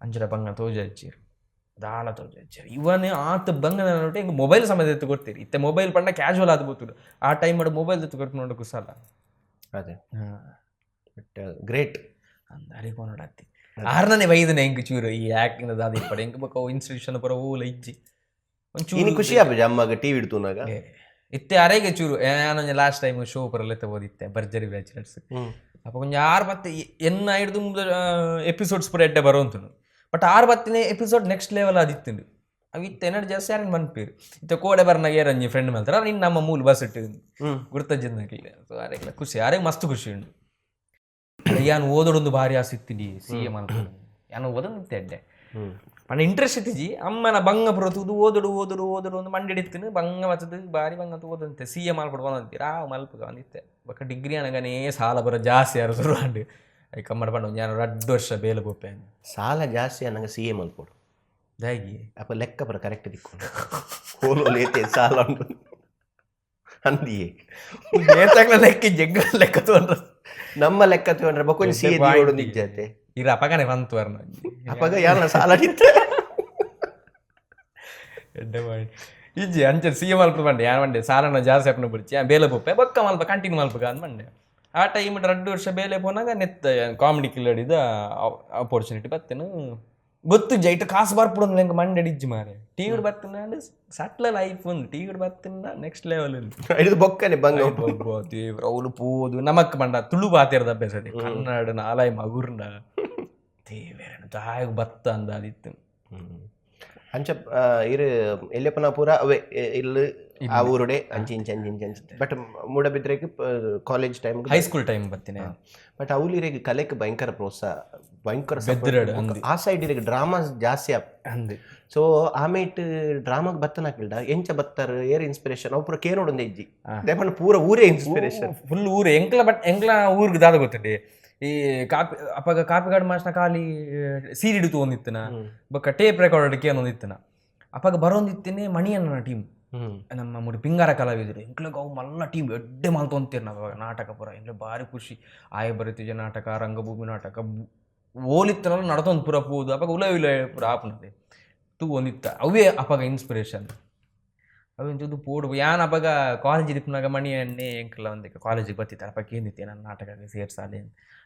ಅಂಚಿನ ಬಂಗ ತೋಜಾಜ್ಜಿ, ದಾಲ ತೋಜಾಜ್ಜಿ. ಇವನ್ ಆತ ಬಂಗ ನೋಟಿ ಎಂಕ್ ಮೊಬೈಲ್ ಸಮೇತ ಎತ್ತು ಕೊಡ್ತೀರಿ. ಇತ್ತೆ ಮೊಬೈಲ್ ಪಂಡ ಕ್ಯಾಶುವಲ್ ಆದ್ ಬೋತುಡು. ಆ ಟೈಮ್ ಮೊಬೈಲ್ ಎತ್ತು ಕೊಟ್ಟು ನೋಡ ಕುಸಲ. But great. ಅಂದಾರೆ ಕೊನಡತ್ತಿ ಆರ್ನನೆ ಬೈದನೆ ಎಂಕ್ ಚೂರು ಈ ಆಕ್ಟಿಂಗ್ ದಾದ ಇಪ್ಪಡೆ ಎಂಕ್ ಬೊಕ ಇನ್ಸ್ಟಿಟ್ಯೂಷನ್ ಪೂರ ಓಲ ಇಜ್ಜಿ ಒಂಚೂರು. ಇನಿ ಖುಷಿ ಆಪುಜಿ ಅಮ್ಮಗ ಟಿವಿ ತೂನಾಗ? ಏ, ಇತ್ತೆ ಅರೆಗೆ ಚೂರು ಯಾನೊಂಜಿ ಲಾಸ್ಟ್ ಟೈಮ್ ಶೋ ಪೂರ ಲೆತ್ತ ಓದಿತ್ತೆ ಭರ್ಜರಿ ಬ್ಯಾಚುಲರ್ಸ್. ಅಪ್ಪ ಒಂಜಿ ಆರು ಬತ್ತೆ ಎನ್ನ ಹಿಡ್ದು ಎಪಿಸೋಡ್ಸ್ ಪೂರ ಎಡ್ಡೆ ಬರೋಂತುಂಡು. ಬಟ್ ಆರು ಬತ್ತಿನ ಎಪಿಸೋಡ್ ನೆಕ್ಸ್ಟ್ ಲೆವೆಲ್ ಅದಿತ್ತುಂಡು. ಅವು ಇತ್ತೆ ಎನ್ನಡ್ ಜಾಸ್ತಿ ಯಾರನ್ ಮನ್ಪೇರು. ಇತ್ತೆ ಕೋಡೆ ಬರ್ನಾಗ ಏರಂಜಿ ಫ್ರೆಂಡ್ ಮಲ್ತಾರ, ನಿನ್ನ ನಮ್ಮ ಮೂಲ ಬಸ್ ಇಟ್ಟು ಗುರ್ತಜ್ಜಿಂದಾಕಿಲ್ಲ. ಸೊ ಅರೆಗ್ಲ ಖುಷಿ, ಅರೆಗೆ ಮಸ್ತ್ ಖುಷಿ ಉಂಡು. ಯಾನ್ ಓದೋಡೊಂದು ಭಾರಿ ಆಸೆ ಇತ್ತಿನಿ, ಸಿ ಎ ಮಲ್ಪೊಡು. ಯಾನ್ ಓದೊಂದಿತ್ತೆ ಎಡ್ಡೆ ಪಂಡ ಇಂಟ್ರೆಸ್ಟ್ ಇತ್ತಿಜಿ. ಅಮ್ಮನ ಬಂಗ ಪೂರ ತೂದು ಓದೊಡು ಓದೊಡು ಓದೊಡು ಒಂದು ಮಂಡೆಡ್ ಇತ್ತಿನ ಬಂಗ ಮತ್ತದು ಬಾರಿ ಬಂಗ ಓದಂತೆ. ಸಿ ಎ ಮಲ್ಪೊಡು ಬಂದಂತೀರ ಆ ಮಲ್ಪುಗ ಅಂದಿತ್ತೆ. ಬೊಕ್ಕ ಡಿಗ್ರಿ ಅನಗನೇ ಸಾಲ ಬರ ಜಾಸ್ತಿ ಯಾರು ಶುರು ಆಂಡ್. ಐಕ್ ಕಮ್ಮಡ ಪಂಡ ಯಾನ್ 2 ವರ್ಷ ಬೇಲೆ ಪೋಪೆ. ಸಾಲ ಜಾಸ್ತಿ ಅನ್ನಂಗ ಸಿ ಎ ಮಲ್ಪೊಡು. ದಾಗಿ? ಅಪ್ಪ ಲೆಕ್ಕ ಪರ ಕರೆಕ್ಟ್ ದಿಕ್ಕು ಹೋಲು ಲೇತೆ ಸಾಲ ಉಂಟು ಅಂದಿಯೇ. ನೇತಾಗ್ಲ ಲೆಕ್ಕ ಜಗ್ಗ ಲೆಕ್ಕ ತಗೊಂಡ್ರ. ನಮ್ಮ ಲೆಕ್ಕ ತಗೊಂಡ್ರೆ ಬೊಕ್ಕೊಂಜಿ ಸಿ ಎ ದಿಯೋಡು ನಿಜ್ಜತೆ. ಇರ ಅಪಗನೆ ಬಂತು ವರ್ಣ. ಅಪಗ ಯಾರ ಸಾಲ ನಿತ್ತೆ. ಎಡ್ಡೆ ಮಾಡಿ ಇಜ್ಜಿ ಅಂಚೆ ಸಿ ಎ ಮಲ್ಪ ಬಂಡೆ. ಯಾನ್ ಬಂಡೆ ಸಾಲನ ಜಾಸ್ತಿ ಅಪ್ಪನ ಬಿಡ್ಚಿ ಯಾನ್ ಬೇಲೆ ಪೋಪೆ, ಬೊಕ್ಕ ಮಲ್ಪ ಕಂಟಿನ್ಯೂ ಮಲ್ಪಗ ಅಂದ್ ಬಂಡೆ. ಆ ಟೈಮ್ 2 ವರ್ಷ ಬೇಲೆ ಪೋನಾಗ ನೆತ್ತ ಕಾಮಿಡಿ ಕಿಲ್ಲಡಿದ ಅಪರ್ಚುನಿಟಿ ಬತ್ತೇನು ಗೊತ್ತು. ಜೈಟ್ ಕಾಸು ಬರ್ಪುಡು ಎಂಕ್ ಮಂಡೆ ಇಜ್ಜಿ ಮಾರೆ. ಟಿವಿ ಬತ್ತಿನ ಸಟ್ಲ ಲೈಫ್ ಒಂದು, ಟಿವಿ ಬತ್ತಿನ ನೆಕ್ಸ್ಟ್ ಲೆವೆಲ್. ಹಿಡಿದು ಬೊಕ್ಕನೆ ಬಂಗ. ದೇವ್ರ ಅವ್ಲು ಪೋದು ನಮಕ್ ಬಂಡ ತುಳು ಬಾತಿರದ ಅಭ್ಯಾಸ ಅದೇ. ಕನ್ನಡ ನಾಲಾಯ್ ಮಗುರ್ನ ದೇವೇರನು ದಾಯಗ್ ಬತ್ತ ಅಂದ ಅದಿತ್ತು. ಅಂಚ ಇರು ಎಲ್ಲಿಯಪ್ಪನ ಪೂರ ಅವೇ ಇಲ್ಲಿ ಆ ಊರುಡೆ ಅಂಚಿ ಇಂಚಿ ಅಂಚಿ ಇಂಚಿ ಅಂಚಿ. ಬಟ್ ಮೂಡಬಿದ್ರೆಗೆ college time? High school time ಬತ್ತಿನ. ಬಟ್ ಅವ್ಲಿರಿಗೆ ಕಲೆಕ್ ಭಯಂಕರ ಪ್ರೋತ್ಸಾಹ, ಭಯಂಕರ support. ಬೆದ್ರಡ್ ಅಂದಿ. ಆ ಸೈಡ್ ಇರಿಗೆ ಡ್ರಾಮಾಸ್ ಜಾಸ್ತಿ ಆಪ್. ಅಂದೆ. ಸೊ ಆಮೇಟ್ ಡ್ರಾಮಾಗ್ ಬತ್ತನಾಕಿಲ್ಡ ಎಂಚ ಬತ್ತಾರ, ಏರ್ ಇನ್ಸ್ಪಿರೇಷನ್ ಅವು ಪೂರ ಕೇನೋಡೊಂದು ಇಜ್ಜಿ. ದೇಪಂಡ ಪೂರ ಊರೇ ಇನ್ಸ್ಪಿರೇಷನ್. ಫುಲ್ ಊರು ಎಂಕ್ಲ. ಬಟ್ ಎಂಕ್ಲ ಊರಿಗೆ ದಾದ ಗೊತ್ತುಂಡೆ, ಈ ಕಾಪಿ ಅಪಗ ಕಾಪಿಗಾಡ್ ಮಾಸ್ನ ಖಾಲಿ ಸೀರಿಡು ತೂವೊಂದಿತ್ತನ, ಬೊಕ್ಕ ಟೇಪ್ ರೆಕಾರ್ಡ್ ಕೇನೊಂದಿತ್ತನ. ಅಪಗ ಬರೋಂದಿತ್ತೇನೆ ಮಣಿಯಣ್ಣನ ಟೀಮ್. ನಮ್ಮ ಮುಡಿ ಪಿಂಗಾರ ಕಲಾವಿದರು ಎಂಕ್ಲೆಗ್ ಅವು ಮಲ್ಲ ಟೀಮ್ ಎಡ್ಡೆ ಮಲ್ತೊಂತೀರು ನಾವು ಅವಾಗ ನಾಟಕ ಪೂರ. ಎಂಕ್ಲೆ ಭಾರಿ ಖುಷಿ. ಆಯ ಬರೀತಿಜ ನಾಟಕ, ರಂಗಭೂಮಿ ನಾಟಕ ಓಲಿತ್ತನಲ್ಲ ನಡತೊಂದು ಪೂರ ಪೋದು. ಅವಾಗ ಉಲ ಉಲ ಪೂರ ಆಪುನದೆ ತೂ ಒಂದಿತ್ತ ಅವೇ ಅಪಗ ಇನ್ಸ್ಪಿರೇಷನ್. ಅವೆಂಚೂದು ಪೋಡು ಯಾನ್ ಅಪಗ ಕಾಲೇಜ್ ಇಪ್ಪುನಾಗ ಮಣಿ ಎಣ್ಣೆ ಎಂಕ್ಲ ಒಂದಿಕ್ಕ ಕಾಲೇಜಿಗೆ ಬತ್ತಿತ್ತಾರೆ. ಅಪ್ಪ ಕೇಂದಿತ್ತೆ ನಾನು ನಾಟಕಕ್ಕೆ ಸೇರ್ಸಾಲೆ.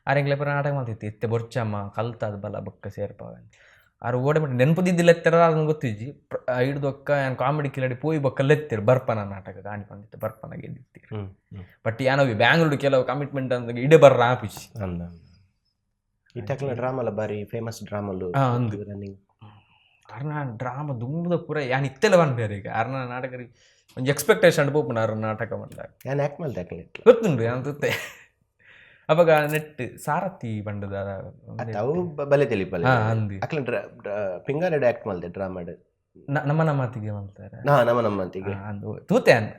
ಆರ್ ಎಂಕ್ಲೆ ಪೂರ ನಾಟಕ ಮಾಡ್ತಿತ್ತು. ಇತ್ತೆ ಬೊರ್ಚಮ್ಮ ಕಲ್ತಾದ ಬಲ ಬೊಕ್ಕ ಸೇರ್ಪಾವ. ಆರು ಓಡೆ ಮಟ್ಟ ನೆನಪುದಿದ್ದಿಲ್ಲ ಎತ್ತರ ಅದನ್ನು ಗೊತ್ತಿಜ್ಜಿ. ಐಡ್ದೊಕ್ಕ ಯಾನ್ ಕಾಮಿಡಿ ಕಿಲಾಡಿ ಪೋಯಿ ಬೊಕ್ಕ ಲೆತ್ತಿರು ಬರ್ಪನ ನಾಟಕ ಗಾಣಿ ಪಂಡಿತ್ತು ಬರ್ಪನ ಗೆದ್ದಿತ್ತೀರು. ಬಟ್ ಯಾನವಿ ಬ್ಯಾಂಗ್ಳೂರು ಕೆಲವು ಕಮಿಟ್ಮೆಂಟ್ ಅಂದಾಗ ಇಡೆ ಬರ್ರ ಆಪಿಚಿ. ಅಂದ ಇತ್ತಕ್ಲ ಡ್ರಾಮಲ್ಲ ಬಾರಿ ಫೇಮಸ್ ಡ್ರಾಮಲ್ಲು. ಅಂದು ರನ್ನಿಂಗ್. ಅರ್ನ ಡ್ರಾಮ ದುಂಬುದ ಪೂರ ಯಾನ್ ಇತ್ತೆಲ್ಲ ಪನ್ಪೇರು ಈಗ. ಅರ್ನ ನಾಟಕ ಒಂಜಿ ಎಕ್ಸ್ಪೆಕ್ಟೇಷನ್ ಪೋಪುನ ಅರ್ನ ನಾಟಕ ಬಂದಾಗ. ಯಾನ್ ಆ್ಯಕ್ಟ್ ಮಲ್ತೆ ಅಕ್ಲೆ. ಗೊತ್ತುಂಡು ಯಾನ್ ತುತ್ತೆ ಅವಾಗ ನೆಟ್ ಸಾರಥಿ ಬಂಡದ. ಅತ್ತ ಅವು ಬಲೆ ತಿಳಿಪಲೆ. ಅಂದು ಅಕ್ಲೆ ಪಿಂಗಾರೆಡ್ ಆ್ಯಕ್ಟ್ ಮಲ್ತೆ ಡ್ರಾಮಾಡ್. ನಮ್ಮ ನಮ್ಮತ್ತಿಗೆ ಮಲ್ತಾರೆ. ನಾ ನಮ್ಮ ನಮ್ಮಂತಿಗೆ. ಅಂದು ತೂತೆ ಅನ್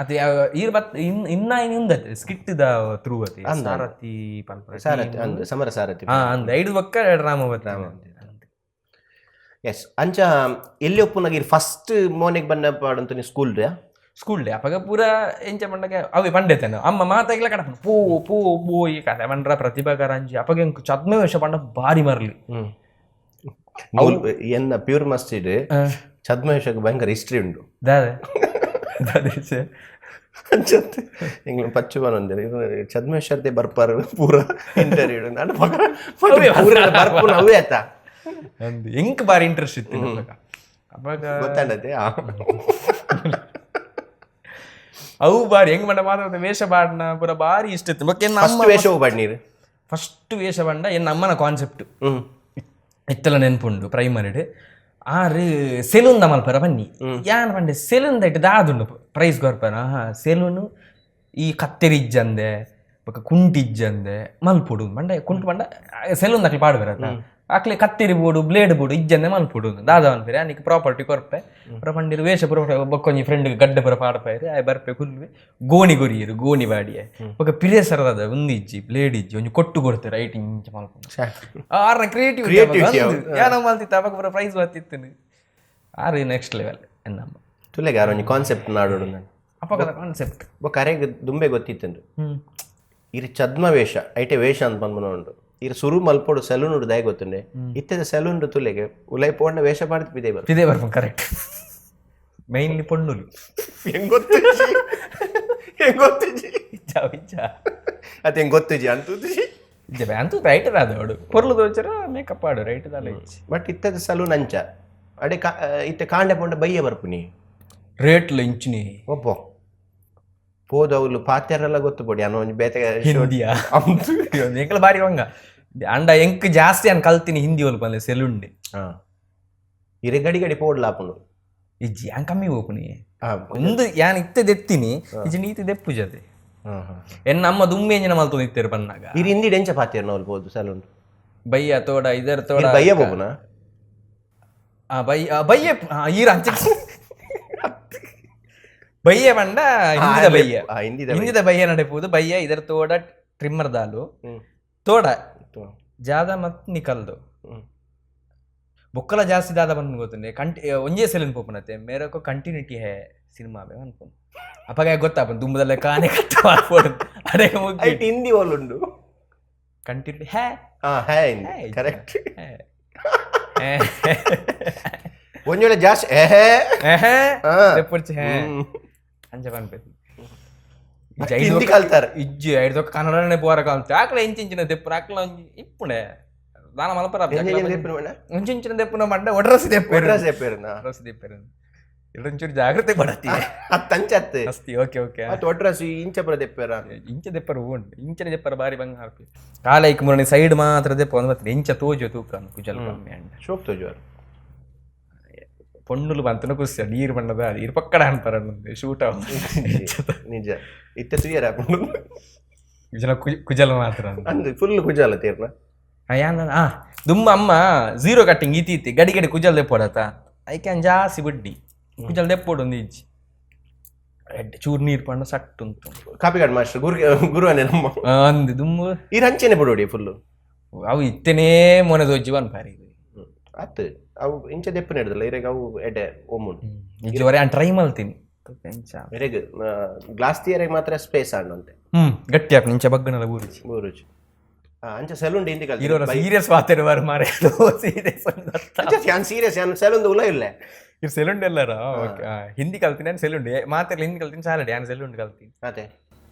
ಅದು ಈರ್ ಬತ್ ಇನ್ ಇನ್ನ ಉಂದತೆ ಸ್ಕಿಟ್ the through ಅತಿ ಸಾರಥಿ ಪನ್ಪುನ. ಸಾರಥಿ ಅಂದು ಸಮರ ಸಾರಥಿ. ಅಂದ್ ಐದು ಬೊಕ್ಕ ಡ್ರಾಮ ಬತ್ತ. ಎಸ್, ಅಂಚ ಎಲ್ಲಿ ಒಪ್ಪುನಾಗ ಫಸ್ಟ್ ಮೋನೆಗ್ ಬನ್ನ ಪಾಡಂತ school day? School day ಅಪಗ ಪೂರ ಎಂಚ ಪಂಡಗ ಅವೆ ಪಂಡೆತನ ಅಮ್ಮ ಮಾತಾಗ್ಲ ಕಡಪನ ಪೋ ಪೋ ಪೋ ಈ ಕತೆ ಪಂಡ್ರ ಪ್ರತಿಭಾ ಕಾರಂಜಿ. ಅಪಗ ಎಂಕ್ ಛದ್ಮವೇಷ ಪಂಡ ಬಾರಿ ಮರ್ಲಿ. ಎನ್ನ ಪ್ಯೂರ್ ಮಸ್ತಿಡ್ ಛದ್ಮವೇಷಕ್ಕೆ ಭಯಂಕರ ಹಿಸ್ಟ್ರಿ ಉಂಡು. ದಾದೆ ದಾದೆ? ಅಂಚತ್ತೆ ಎಂಗ್ಲ ಪಚ್ಚು ಬನೊಂದಿರ ಛದ್ಮವೇಷರ್ದೆ ಬರ್ಪಾರು ಪೂರ ಇಂಟರ್ವ್ಯೂ ನಾನು ಪೂರ ಬರ್ಪುನ ಅವೇ ಆತ. ಅಂದ್ ಎಂಕ್ ಬಾರಿ ಇಂಟ್ರೆಸ್ಟ್ ಇತ್ತು ಅಪಗ. ಅಪಗ ಗೊತ್ತಾಂಡತೆ. ಅವು ಬಾರಿ ಹೆಂಗ್ ಮಂಡ ಮಾತ್ರ ವೇಷ ಬಾಡ್ನ ಪೂರ ಬಾರಿ ಇಷ್ಟ ಇತ್ತು. ಬೊಕ್ಕ ಎನ್ನ ಫಸ್ಟ್ ವೇಷ ಹೋಗ್ಬಾಡ್ ನೀರು? ಫಸ್ಟ್ ವೇಷ ಬಂಡ ಎನ್ನ ಅಮ್ಮನ ಕಾನ್ಸೆಪ್ಟ್ ಇತ್ತೆಲ್ಲ ನೆನ್ಪುಂಡು. ಪ್ರೈಮರಿಡ್ ಆರು ಸೆಲೂನ್ ಮಲ್ಪರ ಬನ್ನಿ. ಯಾನ್ ಪಂಡೆ ಸೆಲೂನ್ ದೈಟ್ ದಾದುಂಡು ಪ್ರೈಸ್ ಕೊರ್ಪನ. ಹಾ ಸೆಲೂನ್ ಈ ಕತ್ತೆರಿ ಇಜ್ಜಂದೆ ಬೊಕ್ಕ ಕುಂಟು ಇಜ್ಜಂದೆ ಮಲ್ಪೊಡು ಪಂಡ. ಕುಂಟು ಪಂಡ ಸೆಲೂನ್ ದಕ್ಲೆ ಪಾಡ್ಬೇರ ಅಕ್ಲೆ ಕತ್ತೆರಿ ಬೋಡು ಬ್ಲೇಡ್ ಬೋಡು ಇಜ್ಜಂದೆ ಮಲ್ಪೊಡು ದಾದ ಅನ್ಪೇರೆ ಅನಿಕ್ ಪ್ರಾಪರ್ಟಿ ಕೊರ್ಪೆ ಪುರ ಪಂಡಿರು ವೇಷ ಪುರ. ಬೊಕ್ಕೊಂಜಿ ಫ್ರೆಂಡ್ ಗಡ್ಡೆ ಪುರ ಪಾಡ್ಪಾಯರು. ಆಯ್ ಬರ್ಪೆ ಕುಲ್ವೆ ಗೋಣಿ ಕೊರಿಯರು ಗೋಣಿ ಬಾಡಿಯೆ. ಬೊಕ್ಕ ಪಿರೇಸರದ ಒಂದು ಇಜ್ಜಿ ಬ್ಲೇಡ್ ಇಜ್ಜಿ ಒಂಜಿ ಕೊಟ್ಟು ಕೊಡ್ತಾರೆ ಐಟ್ ಇಂಚ ಮಲ್ಪುಂಡು. ಆರ್ನ ಕ್ರಿಯೇಟಿವಿಟಿ Creativity ಅವು. ಯಾನೋ ಮಲ್ತಿತ್ತು ಅವಾಗ ಪೂರ ಪ್ರೈಸ್ ಬತ್ತಿತ್ತು. ಆರು ನೆಕ್ಸ್ಟ್ ಲೆವೆಲ್ ಎನ್ನಮ್ಮ. ತುಲೆಗೆ ಆರ್ ಒಂಜಿ ಕಾನ್ಸೆಪ್ಟ್ ನಾಡೋಡು ನಾನು. ಅಪಗದ ಕಾನ್ಸೆಪ್ಟ್. ಬೊಕ್ಕ ಅರೆಗ್ ದುಂಬೆ ಗೊತ್ತಿತ್ತಂಡು ಇರ್ ಛದ್ಮ ವೇಷ ಐಟೆ ವೇಷ ಅಂತ ಬಂದ್ಮನ ಉಂಡು. ಇರ್ ಸುರು ಮಲ್ಪೊಡು ಸೆಲೂನ್ ಉಂಡು ದಾಯ ಗೊತ್ತುಂಡೆ. ಇತ್ತೆದ ಸೆಲೂನ್ ತುಲೆಗೆ ಉಲೈ ಪೋಂಡ ವೇಷ ಪಾಡ್ದು ಬಿದೆ ಬರು. ಇದೇ ಬರ್ಪು ಕರೆಕ್ಟ್. ಮೈನ್ಲಿ ಪೊಣ್ಣುಲು. ಹೆಂಗ್ ಗೊತ್ತಿಜ್ಜಿ, ಹೆಂಗ್ ಗೊತ್ತಿಜ್ಜಿ? ಇಜ್ಜ ಇಜ್ಜ. ಅತ್ತೆ ಹೆಂಗ್ ಗೊತ್ತಿಜ್ಜಿ ಅಂತುಜ್ಜಿ. ಇಜ್ಜ ಅಂತೂ ರೈಟ್ ಅದ ಅವಡು ಪೊರ್ಲು ದೋಚರ ಮೇಕಪ್ ಆಡು ರೈಟ್ ದಾಲ ಇಜ್ಜಿ. ಬಟ್ ಇತ್ತದ ಸಲೂನ್ ಅಂಚ ಅಡೆ ಕಾ ಇತ್ತೆ ಕಾಂಡೆ ಪೋಂಡ ಬಯ್ಯ ಬರ್ಪುನಿ. ರೇಟ್ಲ ಇಂಚಿನಿ. ಒಬ್ಬ ಪೋದವ್ಲು ಪಾತೆರೆಲ್ಲ ಗೊತ್ತು ಪೊಡಿ ಅನ್ನ ಒಂಜಿ ಬೇತೆ. ಹಿಂದಿಯಾ ಎಂಕಲ ಬಾರಿ ವಂಗ ಅಂಡ ಎಂಕ್ ಜಾಸ್ತಿ ಅನ್ ಕಲ್ತಿನಿ ಹಿಂದಿ ಒಲ್ಪ ಪನ್ಲೆ ಸೆಲುಂಡೆ. ಇರೆ ಗಡಿ ಗಡಿ ಪೋಡ್ಲಾಪುಂಡು. ಇಜ್ಜಿ ಯಾನ್ ಕಮ್ಮಿ ಹೋಪುನಿ ಒಂದು ಯಾನ್ ಇತ್ತೆ ದೆತ್ತಿನಿ ಇಜ್ಜಿ ನೀತಿ ದೆಪ್ಪುಜದೆ. ಎನ್ನ ಅಮ್ಮ ದುಮ್ಮೆ ಎಂಜಿನ ಮಲ್ತೊಂದು ಇತ್ತೆರು ಪನ್ನಾಗ. ಇರ್ ಹಿಂದಿ ಡೆಂಚ ಪಾತೆರ್ ನೌಲ್ ಪೋದು ಸಲೂನ್? ಬಯ್ಯ ತೋಡ ಇದರ್ ತೋಡ. ಬಯ್ಯ ಬೋಪುನ? ಆ ಬಯ್ಯ ಬಯ್ಯ ಈರ ಅಂಚ ಬಯ್ಯ ಪಂಡ ಹಿಂದಿದ ಬಯ್ಯ. ಹಿಂದಿದ. ಹಿಂದಿದ ಬಯ್ಯ ನಡೆಪುದು ಬಯ್ಯ ಇದರ ತೋಡ ಟ್ರಿಮ್ಮರ್ ದಾಲು ತೋಡ ಜಾದ ಮತ್ ನಿಕಲ್ದು. ಬೊಕ್ಕಲ ಜಾಸ್ತಿ ದಾದ ಬಂದು ಗೊತ್ತುಂಡೆ ಕಂಟಿ ಒಂಜೇ ಸೆಲೂನ್ ಪೋಪುನತೆ ಮೇರಕೋ ಕಂಟಿನ್ಯೂಟಿ ಹೇ ಸಿನಿಮಾ ಬೇ ಅನ್ಪುನ್. ಅಪಗ ಗೊತ್ತಾಪನ್ ದುಂಬದಲ್ಲೇ ಕಾನೆ ಕಟ್ ಮಾಡ್ಬೋದು ಅದೇ ಮುಗ್ಗಿ. ಐಟ್ ಹಿಂದಿ ಓಲುಂಡು. ಕಂಟಿನ್ಯೂಟಿ ಹೇ. ಹೇ ಹಿಂದಿ ಕರೆಕ್ಟ್. ಒಂಜೊಳೆ ಜಾಸ್ತಿ ಏಹೇ. ಪುರ್ಚಿ ಹೇ ಅಂಚ ಪನ್ಪೆತಿ. ಹಿಂದಿ ಕಲ್ತಾರೆ. ಇಜ್ಜಿ ಐಡ್ದೊಕ್ಕ ಕನ್ನಡನೇ ಪೋರ ಕಲ್ತೆ ಆಕಳ ಇಂಚಿಂಚಿನ ದೆಪ್ಪುನ ಆಕಳ ಇಪ್ಪುಣೆ ದಾನ ಮಲ್ಪರ. ಇಂಚಿಂಚಿನ ದೆಪ್ಪುನ ಮಂಡ ಒಡ್ರಸಿ ದೆಪ್ಪು. ಒಡ್ರಸಿ ದೆಪ್ಪೇರುನ. ಒಡ್ರಸಿ ದೆಪ್ಪೇರು ಒಂಚೂರು ಜಾಗ್ರತೆ ಪಡತಿ. ಅತ್ತಂಚತ್ತೆ. ಅಸ್ತಿ ಓಕೆ ಓಕೆ. ಅತ್ತು ಒಡ್ರಸಿ ಇಂಚಪುರ ದೆಪ್ಪೇರ. ಇಂಚ ದೆಪ್ಪರು ಉಂಟು ಇಂಚನೆ ದೆಪ್ಪರ ಬಾರಿ ಬಂಗ ಹಾಕಿ ಕಾಲೈಕ್ ಮುರಣಿ ಸೈಡ್ ಮಾತ್ರ ದೆಪ್ಪ ಒಂದು ಮತ್ತೆ ಇಂಚ ತೋಜು ತೂಕ ಕುಜಲ್ ಕಮ್ಮಿ ಅಂಡ. ಶೋಕ್ ತೋಜುವರು. ಪೊಣ್ಣುಲು ಬಂತನ ಖುಷಿ ನೀರು ಬಣ್ಣದ ನೀರು ಪಕ್ಕಡ ಅನ್ಪಾರ ಶೂಟ್. ನಿಜ ಇತ್ತೆ ತುಯ್ಯರ. ಜನ ಕುಜಲ ಮಾತ್ರ. ಅಂದ್ ಫುಲ್ ಕುಜಲ ತೀರ್ನ. ಯಾನ್ ಆ ದುಮ್ಮ ಅಮ್ಮ ಝೀರೋ ಕಟ್ಟಿಂಗ್ ಇತಿ ಇತ್ತಿ ಗಡಿ ಗಡಿ ಕುಜಲ್ ದೆಪ್ಪೊಡತ ಐಕೆ ಜಾಸ್ತಿ ಬಡ್ಡಿ ಕುಜಲ್ ದೆಪ್ಪೊಡು ಒಂದು ಇಜ್ಜಿ ಎಡ್ಡೆ ಚೂರು ನೀರು ಪಂಡ ಸಟ್ಟು ಉಂಟು. ಕಾಪಿಕಾಡ್ ಮಾಸ್ಟರ್ ಗುರು ಗುರುವನೇ ನಮ್ಮ. ಅಂದ್ ದುಮ್ಮು. ಈ ರಂಚನೆ ಬಿಡೋಡಿ ಫುಲ್. ಅವು ಇತ್ತನೇ ಮೊನೆ ದೊಜ್ಜಿ ಪನ್ಪಾರಿ. ಅತ್ತು ಅವು ಇಂಚ ದೆಪ್ಪು ನೆಡ್ದಲ್ಲ ಇರೆಗ್ ಅವು ಎಡ್ಡೆ ಒಮ್ಮುಂಡು. ಇಜ್ಜಿ ಹೊರೆ ಟ್ರೈ ಮಲ್ತೀನಿ. Very glass ಥಿಯರಿಗೆ ಮಾತ್ರ ಸ್ಪೇಸ್ ಆಂಡಂತೆ. ಗಟ್ಟಿ ಆಪ್ ನಿಂಚ ಬಗ್ಗನಲ್ಲ ಊರುಜಿ. ಊರುಜಿ. ಅಂಚ ಸೆಲೂನ್ ಹಿಂದಿ ಕಲ್ತಿ. ಇರೋರ ಸೀರಿಯಸ್ ವಾತೆರುವಾರು ಮಾರೆ, ಸೀರಿಯಸ್. ಯಾನ್ ಸೀರಿಯಸ್, ಯಾನ್ ಸೆಲೂನ್ ಉಲ ಇಲ್ಲ. ಇರ್ ಸೆಲೂನ್ ಎಲ್ಲಾರ ಓಕೆ. ಹಿಂದಿ ಕಲ್ತೀನಿ ನಾನು, ಸೆಲೂನ್ ಮಾತೆಲ್ಲ ಹಿಂದಿ ಕಲ್ತೀನಿ ಸಾಲಡಿ, ನಾನು ಸೆಲೂನ್ ಕಲ್ತೀನಿ. ಅದೇ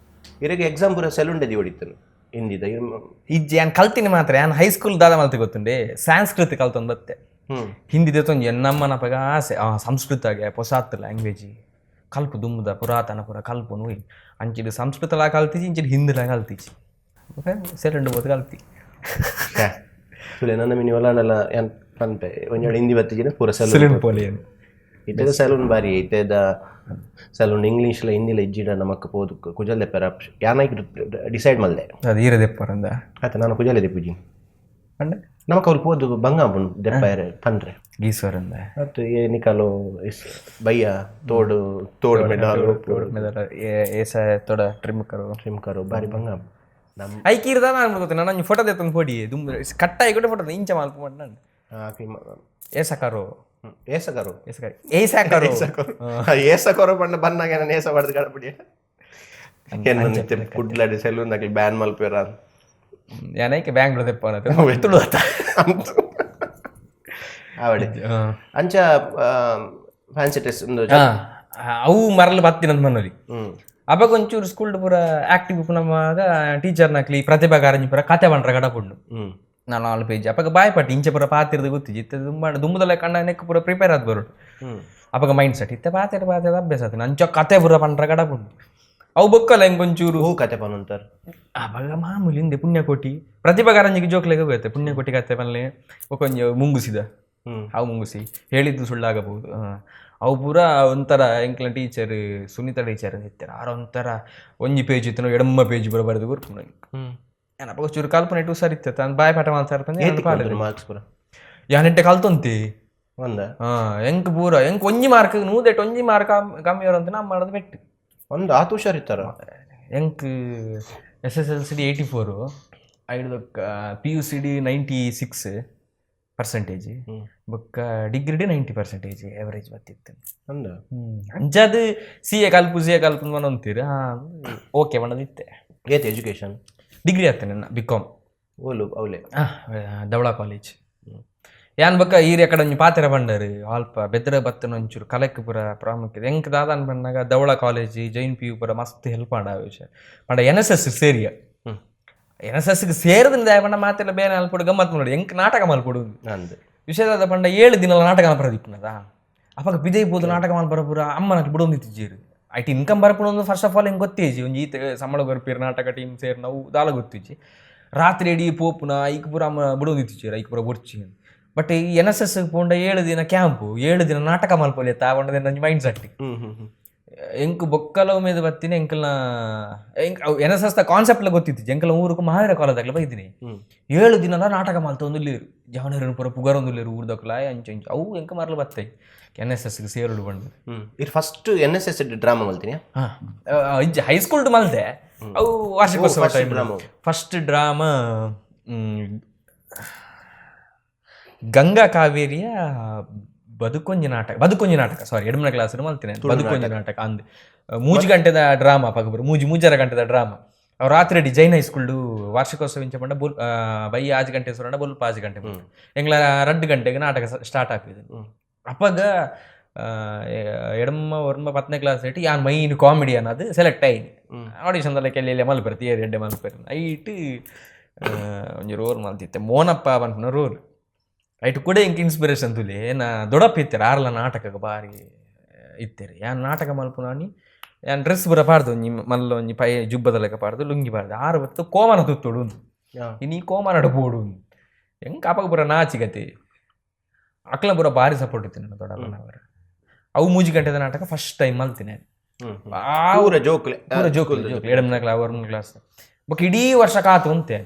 ಇರಗೆ ಎಕ್ಸಾಮ್ ಪೂರ ಸೆಲೂನ್ ಡಿ ಹೊಡಿತಾನೆ ಹಿಂದಿದ. ಇಜ್ಜಿ, ಯಾನ್ ಕಲ್ತೀನಿ ಮಾತ್ರ. ಯಾನ್ ಹೈಸ್ಕೂಲ್ ದಾದ ಮಲ್ತಿ ಗೊತ್ತುಂಡೆ, ಸಂಸ್ಕೃತ ಕಲ್ತೊಂದು ಬತ್ತೆ. ಹಿಂದಿ ದೇತೊಂದು ಎನ್ನಮ್ಮನ ಪಗ ಆಸೆ, ಆ ಸಂಸ್ಕೃತ ಆಗೆ ಪೊಸಾತ್ ಲ್ಯಾಂಗ್ವೇಜ್ ಕಲ್ಪು, ದುಮ್ಮದ ಪುರಾತನ ಪುರ ಕಲ್ಪು ನೋಯ್. ಅಂಚಿಡು ಸಂಸ್ಕೃತಲ ಕಲ್ತಿಜಿ, ಇಂಚಿಡು ಹಿಂದಿಲ ಕಲ್ತಿಜಿ. Okay, ಸೆಲುಂಡು both ಕಲ್ತಿ. ಸುಲೆ ನನ್ನ ಮಿನಿ ಒಲಾಂಡಲ ಯಾನ್ ಪನ್ಪೆ, ಒಂಜೋಡು ಹಿಂದಿ ಬತ್ತಿಜಿನ ಪೂರ ಸೆಲೂನ್. ಸೆಲೂನ್ ಪೋಲಿ. ಇತ್ತದ ಸೆಲೂನ್ ಬಾರಿ ಇತ್ತದ ಸೆಲೂನ್. ಇಂಗ್ಲೀಷ್ಲ ಹಿಂದಿಲ ಇಜ್ಜಿಡ ನಮಕ್ ಪೋದು ಕುಜಲ್ ದೆಪ್ಪರ ಯಾನೈಕ್ ಡಿಸೈಡ್ ಮಲ್ದೆ. ಅದು ಈರದೆಪ್ಪರಂದ. ಆಯ್ತು, ನಾನು ಕುಜಲ್ ದೆಪ್ಪುಜಿ. ಪಂಡ? ನಮಕ್ ಅವ್ರು ಪೋದು ಬಂಗ ಆಪುಂಡು ದೆಪ್ಪಾಯರೆ ಪನ್ರೆ. ಗೀಸ್ವರಂದ. ಮತ್ತು ಏ ನಿಕಾಲು is ಭಯ್ಯ ತೋಡು ತೋಡು ಮೆಡಾಲು. ಏಸ ತೋಡ ಟ್ರಿಮ್ ಕರೋ. ಟ್ರಿಮ್ ಕರೋ, ಬಾರಿ ಬಂಗ ನಮ್ಮ. ಐಕೀರ್ದ ನಾನು ಗೊತ್ತು, ನಾನು ಒಂಜಿ ಫೋಟೋ ದೇತೊಂದು ಪೋಡಿ ದುಂಬು ಕಟ್ಟಾಯಿ ಕೂಡ ಫೋಟೋ ಇಂಚ ಮಲ್ಪ ನಾನು. ಏಸ ಕರೋ. ಏಸ ಕರೋ. ಏಸ ಕರೋ, ಏಸ ಕರೋ. ಏಸ ಕರೋ ಪಂಡ ಬನ್ನಾಗ ನಾನು ಏಸ ಬಡ್ದು ಕಡಪಡಿ ಎನ್ನ ಕುಡ್ಲಾಡಿ ಸೆಲೂನ್ ದಾಕಲಿ ಬ್ಯಾನ್ ಮಲ್ಪೇರ. ಯಾನೈಕೆ ಬ್ಯಾಂಗ್ಳೂರ್ ದೆಪ್ಪ ತುಳು ಅತ್ತ. ಆವಡೆ ಅಂಚ ಫ್ಯಾನ್ಸಿ ಡ್ರೆಸ್ ಒಂದು. ಅವು ಮರಲು ಬತ್ತಿನಂತ ಮನೋಲಿ. ಅಪಗ ಒಂಚೂರು ಸ್ಕೂಲ್ ಪೂರ ಆಕ್ಟಿವ್ ಉಪ್ಪುನವಾಗ ಟೀಚರ್ ನಕ್ಲಿ ಪ್ರತಿಭಾ ಕಾರಂಜಿ ಪೂರ ಕತೆ ಪಂಡ್ರ ಕಡಪುಂಡು. ನಾನು ನಾಲ್ ಪೇಜ್ ಅಪಗ ಬಾಯ್ ಪಟ್ಟಿ ಇಂಚ ಪೂರ ಪಾತಿರ್ದು ಗೊತ್ತಿಜಿ ಇತ್ತೆ. ದುಂಬ ದುಂಬುದಲ್ಲ ಕಂಡ ನೆಕ್ ಪೂರ ಪ್ರಿಪೇರ್ ಆದ್ ಬರೋಡು. ಅಪಗ ಮೈಂಡ್ ಸೆಟ್ ಇತ್ತೆ ಪಾತೆರ ಪಾತೆರ ಅಭ್ಯಾಸ ಆತು. ಅಂಚ ಕತೆ ಪೂರ ಪಂಡ್ರ ಕಡಪುಂಡು. ಅವು ಬೊಕ್ಕಲ್ಲ ಹೆಂಗ್ ಒಂಚೂರು. ಹೂ ಕತೆ ಪನೊಂತಾರ? ಅವಾಗ ಮಾಮೂಲಿ ಹಿಂದೆ ಪುಣ್ಯಕೋಟಿ, ಪ್ರತಿಭಾ ಕಾರಂಜಿಗೆ ಜೋಕ್ಲೆಗೆ ಹೋಗುತ್ತೆ ಪುಣ್ಯಕೋಟಿ ಕತೆ ಪನ್ಲೆ. ಒಂಜಿ ಮುಂಗುಸಿದ. ಅವು ಮುಂಗುಸಿ ಹೇಳಿದ್ದು ಸುಳ್ಳಾಗಬಹುದು. ಅವು ಪೂರ ಒಂಥರ ಎಂಕ್ಲ ಟೀಚರ್ ಸುನೀತಾ ಟೀಚರ್ ಅಂತ ಇತ್ತಾರೆ. ಆರ ಒಂಥರ ಒಂಜಿ ಪೇಜ್ ಇತ್ತು, ಎಡಮ್ಮ ಪೇಜ್ ಪೂರ ಬರೆದು ಕೊರ್ಪುಂಡು. ಏನಪ್ಪ ಚೂರು ಕಲ್ಪನೆ ಇಟ್ಟು ಸರಿ ಇತ್ತು, ತಾನು ಬಾಯ್ ಪಾಠ ಮಾಡ್ತಾರೆ. ಮಾರ್ಕ್ಸ್ ಪೂರ? ಯಾನೆಟ್ಟೆ ಕಲ್ತೊಂತಿ. ಒಂದ. ಎಂಕ್ ಪೂರ ಎಂಕ್ ಒಂಜಿ ಮಾರ್ಕ್ ನೂದೆಟ್ ಒಂಜಿ ಮಾರ್ಕ್ ಕಮ್ಮಿ ಅಂತ ನಾ ಮಾಡೋದು ಬೆಟ್ಟು. ಒಂದು ಆತು ಹುಷಾರಿತ್ತಾರ. ಎಂಕ್ S S L C D 84, ಐದು P U C D 96%. ಬೊಕ್ಕ degree D 90% average ಬತ್ತಿತ್ತು. ಅಂದ. ಅಂಚಾದ್ ಸಿ ಎ ಕಲ್ಪು, ಸಿ ಎ ಕಲ್ಪು ಅಂತೀರಿ. ಹಾಂ, ಓಕೆ ಬಣ್ಣದಿತ್ತೆ. ಏತ್ ಎಜುಕೇಶನ್? ಡಿಗ್ರಿ ಆಗ್ತೇನೆ ನನ್ನ ಬಿ ಕಾಮ್. ಓಲು ಅವಲೆ? ಧವಳ ಕಾಲೇಜ್. ಯಾನ್ ಬೊಕ್ಕ ಈರ್ ಕಡೆ ಒಂಜಿ ಪಾತೆರ ಬಂಡರು, ಅಲ್ಪ ಬೆದ್ರ ಬತ್ತನ ಒಂಚೂರು ಕಲೆಕ್ ಪೂರ ಪ್ರಾಮುಖ್ಯತೆ. ಎಂಕ್ ದಾದಾನ್ ಬಂದಾಗ ಧವಳ college, Jain P U ಪೂರ ಮಸ್ತ್ ಹೆಲ್ಪ್ ಮಾಡ ವಿಷಯ ಪಂಡ N S S ಸೇರಿಯ. N S S ಸೇರದಿಂದ ಪಂಡ ಮಾತೆಲ್ಲ ಬೇರೆ ಅಲ್ಪಡು ಗಮ್ಮತ್ ನೋಡಿ ಎಂಕ್ ನಾಟಕ ಮಲ್ಪಡು. ಅಂದ್. ವಿಷಯದ ಪಂಡ 7 ದಿನ ನಾಟಕ ಮಲ್ಪರ ಅಪಗ ಬಿಜೈ ಪೋದು ನಾಟಕ ಮಲ್ಪರ ಪೂರ ಅಮ್ಮನ ಬಿಡೊಂದಿತ್ತಿಜ್ಜೇರು. IT income ಬರ್ಪುಣ first of all ಹೆಂಗೆ ಗೊತ್ತೇಜಿ, ಒಂಜಿ ಈತ ಸಂಬಳ ಕೊರ್ಪೀರ್ ನಾಟಕ ಟೀಮ್ ಸೇರ್ ನಾವು ದಾಲ ಗೊತ್ತಿಜ್ಜಿ. ರಾತ್ರಿ ಇಡೀ ಪೋಪುನ ಐಕ್ ಪೂರ ಅಮ್ಮ ಬಿಡೊಂದಿತ್ತಿಜ್ಜೇರು, ಐಕ್ ಪೂರ ಬೊರ್ಚಿ. ಬಟ್ ಈ N S S ಪೋಂಡ 7 ದಿನ ಕ್ಯಾಂಪು, 7 ದಿನ ನಾಟಕ ಮಲ್ಪೊಲಿ ತಾವಂಡದ ನಂಜಿ ಮೈಂಡ್ ಸೆಟ್. ಹ್ಮ್ ಹ್ಮ್ ಹ್ಮ್ ಎಂಕ್ ಬೊಕ್ಕಲ ಉಮೇದು ಬತ್ತೀನಿ. ಎಂಕಲ್ನ ಎಂಕ್ N S S the concept ಗೊತ್ತಿತ್ತು. ಎಂಕಲ ಊರುಕು ಮಹಾವೀರ ಕಾಲೇಜ್ ಬೈದಿನಿ. 7 ದಿನಲ ನಾಟಕ ಮಲ್ತೊಂದುಲ್ಲೇರು, ಜವನರು ಪೂರ ಪುಗರೊಂದುಲ್ಲೇರು ಊರ್ದಕ್ಲ ಅಂಚ ಇಂಚ. ಅವು ಎಂಕ ಮರಲು ಬತ್ತೈ ಎನ್ ಎಸ್ ಎಸ್ಗೆ ಸೇರುಡು ಬಂದು. ಇದು first N S S drama ಮಲ್ತೀನಿ? ಹಾಂ, ಇಜ್ಜಿ, ಹೈಸ್ಕೂಲ್ ಮಲ್ತೆ. ಅವು ವಾರ್ಷಿಕೋತ್ಸವ first time. Drama. First drama Ganga ಕಾವೇರಿಯ ಬದುಕೊಂಜಿ ನಾಟಕ, ಬದುಕೊಂಜಿ ನಾಟಕ, ಸಾರಿ, ಎಡಮನ ಕ್ಲಾಸ್ ಮಲ್ತೀನಿ ಬದುಕೊಂಜಿ ನಾಟಕ ಅಂದ್. ಮೂಜಿ ಗಂಟೆದ ಡ್ರಾಮಾ ಪಗಬರು, ಮೂಜಿ ಮೂಜರ ಗಂಟೆದ ಡ್ರಾಮಾ. ಅವ್ರು ರಾತ್ರಿ ಅಡಿ ಜೈನ್ ಹೈಸ್ಕೂಲ್ ವಾರ್ಷಿಕೋತ್ಸವ ಇಂಚ ಪಂಡ ಬೊಲ್ ಬೈ ಆಜ್ ಗಂಟೆ ಸುರಂಡ ಬೊಲ್ಪ ಆಜ್ ಗಂಟೆ ಎಂಗ್ಲ 2 ಗಂಟೆಗೆ ನಾಟಕ ಸ್ಟಾರ್ಟ್ ಆಗ್ತಿದೆ. ಅಪ್ಪಗ ಎಡಮ್ಮ ಒರ್ಮ 10ನೇ ಕ್ಲಾಸ್ ಇಟ್ಟು ಯಾನ್ ಮೈನ್ ಕಾಮಿಡಿ ಅನ್ನೋದು ಸೆಲೆಕ್ಟ್ ಆಯ್ತು. ಆಡಿಷನ್ ದಲ್ಲ ಕೆಲ್ಲಿ ಮಲ್ಪೆರ್ ತಿಯರಿ ಎಡ್ಡೆ ಮಲ್ಪೆರ್ ಐಟ್ ಒಂಜಿ ರೋಲ್ ಮಲ್ತಿತ್ತೆ, ಮೋನಪ್ಪ ಪನ್ಪುನ ರೋಲ್. ಐಟ್ ಕೂಡ ಎಂಕ್ ಇನ್ಸ್ಪಿರೇಷನ್ ತುಲೆ ನಾ ದೊಡಪ್ಪ ಇತ್ತೆರ್, ಆರ್ಲ ನಾಟಕಕ್ಕೆ ಬಾರಿ ಇತ್ತೆರ್. ಯಾನ್ ನಾಟಕ ಮಲ್ಪುನಾನಿ ಯಾನ್ ಡ್ರೆಸ್ ಪೂರ ಪಾಡ್ದು, ಒಂಜಿ ಮಲ್ಲ ಒಂಜಿ ಪೈ ಜುಬ್ಬದ ಲೆಕ್ಕ ಪಾಡ್ದು, ಲುಂಗಿ ಪಾಡ್ದು, ಆರು ಬತ್ತು ಕೋಮನ ತುತ್ತೊಡು ಉಂದು. ಇನಿ ಕೋಮನಡ ಬೋಡು ಎಂಕ್ ಅಪಗ ಪೂರ ನಾಚಿಗತೆ. ಅಕ್ಲ ಪೂರ ಬಾರಿ ಸಪೋರ್ಟ್ ಇತ್ತು ನನ್ನ ದೊಡ್ಡಪ್ಪನವರು. ಅವು ಮೂಜಿ ಗಂಟೆದ ನಾಟಕ ಫಸ್ಟ್ ಟೈಮ್ ಮಲ್ತೀನಿ. ಪೂರ ಜೋಕ್ಲೆ? ಪೂರ ಜೋಕ್ಲೆ ಜೋಕ್ಲೆ, ಎಡಮನ ಕ್ಲಾಸ್ ಒರ್ಮನ ಕ್ಲಾಸ್. ಬೊಕ್ಕ ಇಡೀ ವರ್ಷ ಕಾತು ಅಂತೆ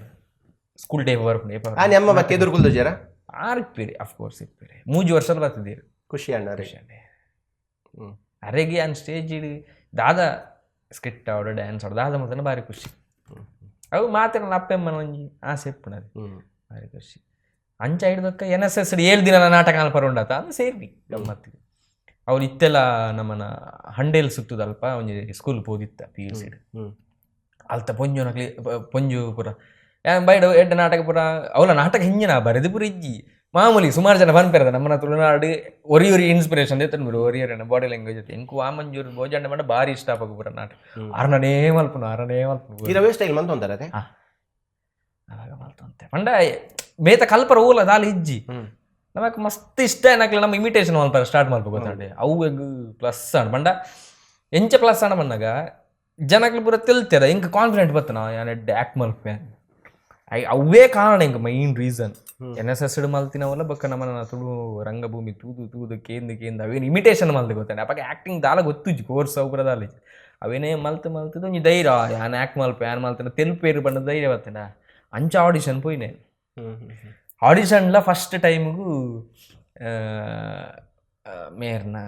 ಸ್ಕೂಲ್ ಡೇ ಬರ್ಪುಂಡು. ಆ ನಿಮ್ಮ ಮತ್ತೆ ಎದುರು ಕುಲ್ದು ಜರ? ಆರು ಇಪ್ಪಿರಿ, ಅಫ್ಕೋರ್ಸ್ ಇಪ್ಪಿರಿ. ಮೂಜಿ ವರ್ಷ ಬರ್ತಿದ್ದೀರಿ. ಖುಷಿ ಅಣ್ಣ ರೀ. ಅರೆಗೆ ಅನ್ ಸ್ಟೇಜ್ ಇಡಿ ದಾದ ಸ್ಕಿಟ್ ಆವಡು ಡ್ಯಾನ್ಸ್ ಆಡು ದಾದ ಮಾತ್ರ ಭಾರಿ ಖುಷಿ. ಅವು ಮಾತ್ರ ನನ್ನ ಅಪ್ಪೆಮ್ಮನ ಒಂಜಿ ಆಸೆ ಇಪ್ಪುನದು. ಭಾರಿ ಖುಷಿ. ಅಂಚ ಹಿಡ್ದಕ್ಕ N S S 7 ದಿನ ನಾಟಕ ಅನ್ಪರ ಉಂಡಾತ ಅದು ಸೇರ್ವಿ ಗಮ್ಮತ್ತಿಗೆ. ಅವ್ರು ಇತ್ತೆಲ್ಲ ನಮ್ಮನ ಹಂಡೇಲ್ ಸುತ್ತದಲ್ಪ ಒಂಜಿ ಸ್ಕೂಲ್ ಪೋದಿತ್ತ P U C. ಅಲ್ತ ಪೊಂಜುನಕ್ಲಿ ಪೊಂಜು ಪೂರ ಯಾನ್ ಬೈಡ್ ಎಡ್ಡೆ ನಾಟಕ ಪೂರ ಅವಲ ನಾಟಕ ಹಿಂಜಿನ ಬರೆದು ಪೂರ ಇಜ್ಜಿ. ಮಾಮೂಲಿ ಸುಮಾರು ಜನ ಪನ್ಪೆರದ ನಮ್ಮನ ತುಳುನಾಡು ಒರಿ ಒರಿ ಇನ್ಸ್ಪಿರೇಷನ್ ದೇತನ್ ಒರಿ ಒರಿ ಬಾಡಿ ಲ್ಯಾಂಗ್ವೇಜ್ ಎಂಕು ವಾಮಂಜೂರು ಭೋಜನ ಮಂಡ ಭಾರಿ ಇಷ್ಟ ಆಪಗ ಪೂರ ನಾಟಕ. ಅರ್ನನೇ ಮಲ್ಪುನು ಅರನೇ ಮಲ್ಪುನು. ಈ ರವೆ ಸ್ಟೈಲ್ ಮಂತೊಂತಾರೆ ಅದೇ. ಅವಾಗ ಮಲ್ತೊಂತೆ ಪಂಡ ಬೇತ ಕಲ್ಪರ ಓಲ ದಾಲ ಇಜ್ಜಿ. ನಮಕ್ ಮಸ್ತ್ ಇಷ್ಟ ಏನಕ್ಲೆ ನಮ್ಮ ಇಮಿಟೇಷನ್ ಮಲ್ಪರ ಸ್ಟಾರ್ಟ್ ಮಲ್ಪ ಗೊತ್ತಾಂಡೆ ಅವು ಪ್ಲಸ್ ಆಂಡ್ ಪಂಡ ಎಂಚ ಪ್ಲಸ್ ಆಂಡ ಬಂದಾಗ ಜನಕ್ಲು ಪೂರ ತೆಲ್ತಾರ ಎಂಕ್ ಕಾನ್ಫಿಡೆಂಟ್ ಬತ್ತನ ಯಾನ್ ಎಡ್ಡೆ ಆಕ್ಟ್ ಮಲ್ಪೆ. ಅವೇ ಕಾರಣ ಎಂಕ್ main reason. N S S ಮಲ್ತಿನವಲ್ಲ ಬೊಕ್ಕ ನಮ್ಮನ ತುಳು ರಂಗಭೂಮಿ ತೂದು ತೂದು ಕೇಂದು ಕೇಂದು ಅವೇನು ಇಮಿಟೇಷನ್ ಮಲ್ದು ಗೊತ್ತಾಂಡೆ. ಅಪಗ ಆಕ್ಟಿಂಗ್ ದಾಲ ಗೊತ್ತುಜ್ಜಿ ಕೋರ್ಸ್ ಅವು ಪೂರ ದಾಲ ಇಜ್ಜಿ. ಅವೇನೇ ಮಲ್ತು ಮಲ್ತದ ಒಂಜಿ ಧೈರ್ಯ ಯಾನ್ ಆಕ್ಟ್ ಮಲ್ಪೆ ಯಾನ್ ಮಲ್ತಿನ ತೆಲ್ಪೇರು ಪಂಡ ಧೈರ್ಯ ಬತ್ತನ. ಅಂಚ ಆಡಿಷನ್ ಪೋಯಿನೆ. ಆಡಿಷನ್ಲ ಫಸ್ಟ್ ಟೈಮ್ಗೂ ಮೇರ್ನ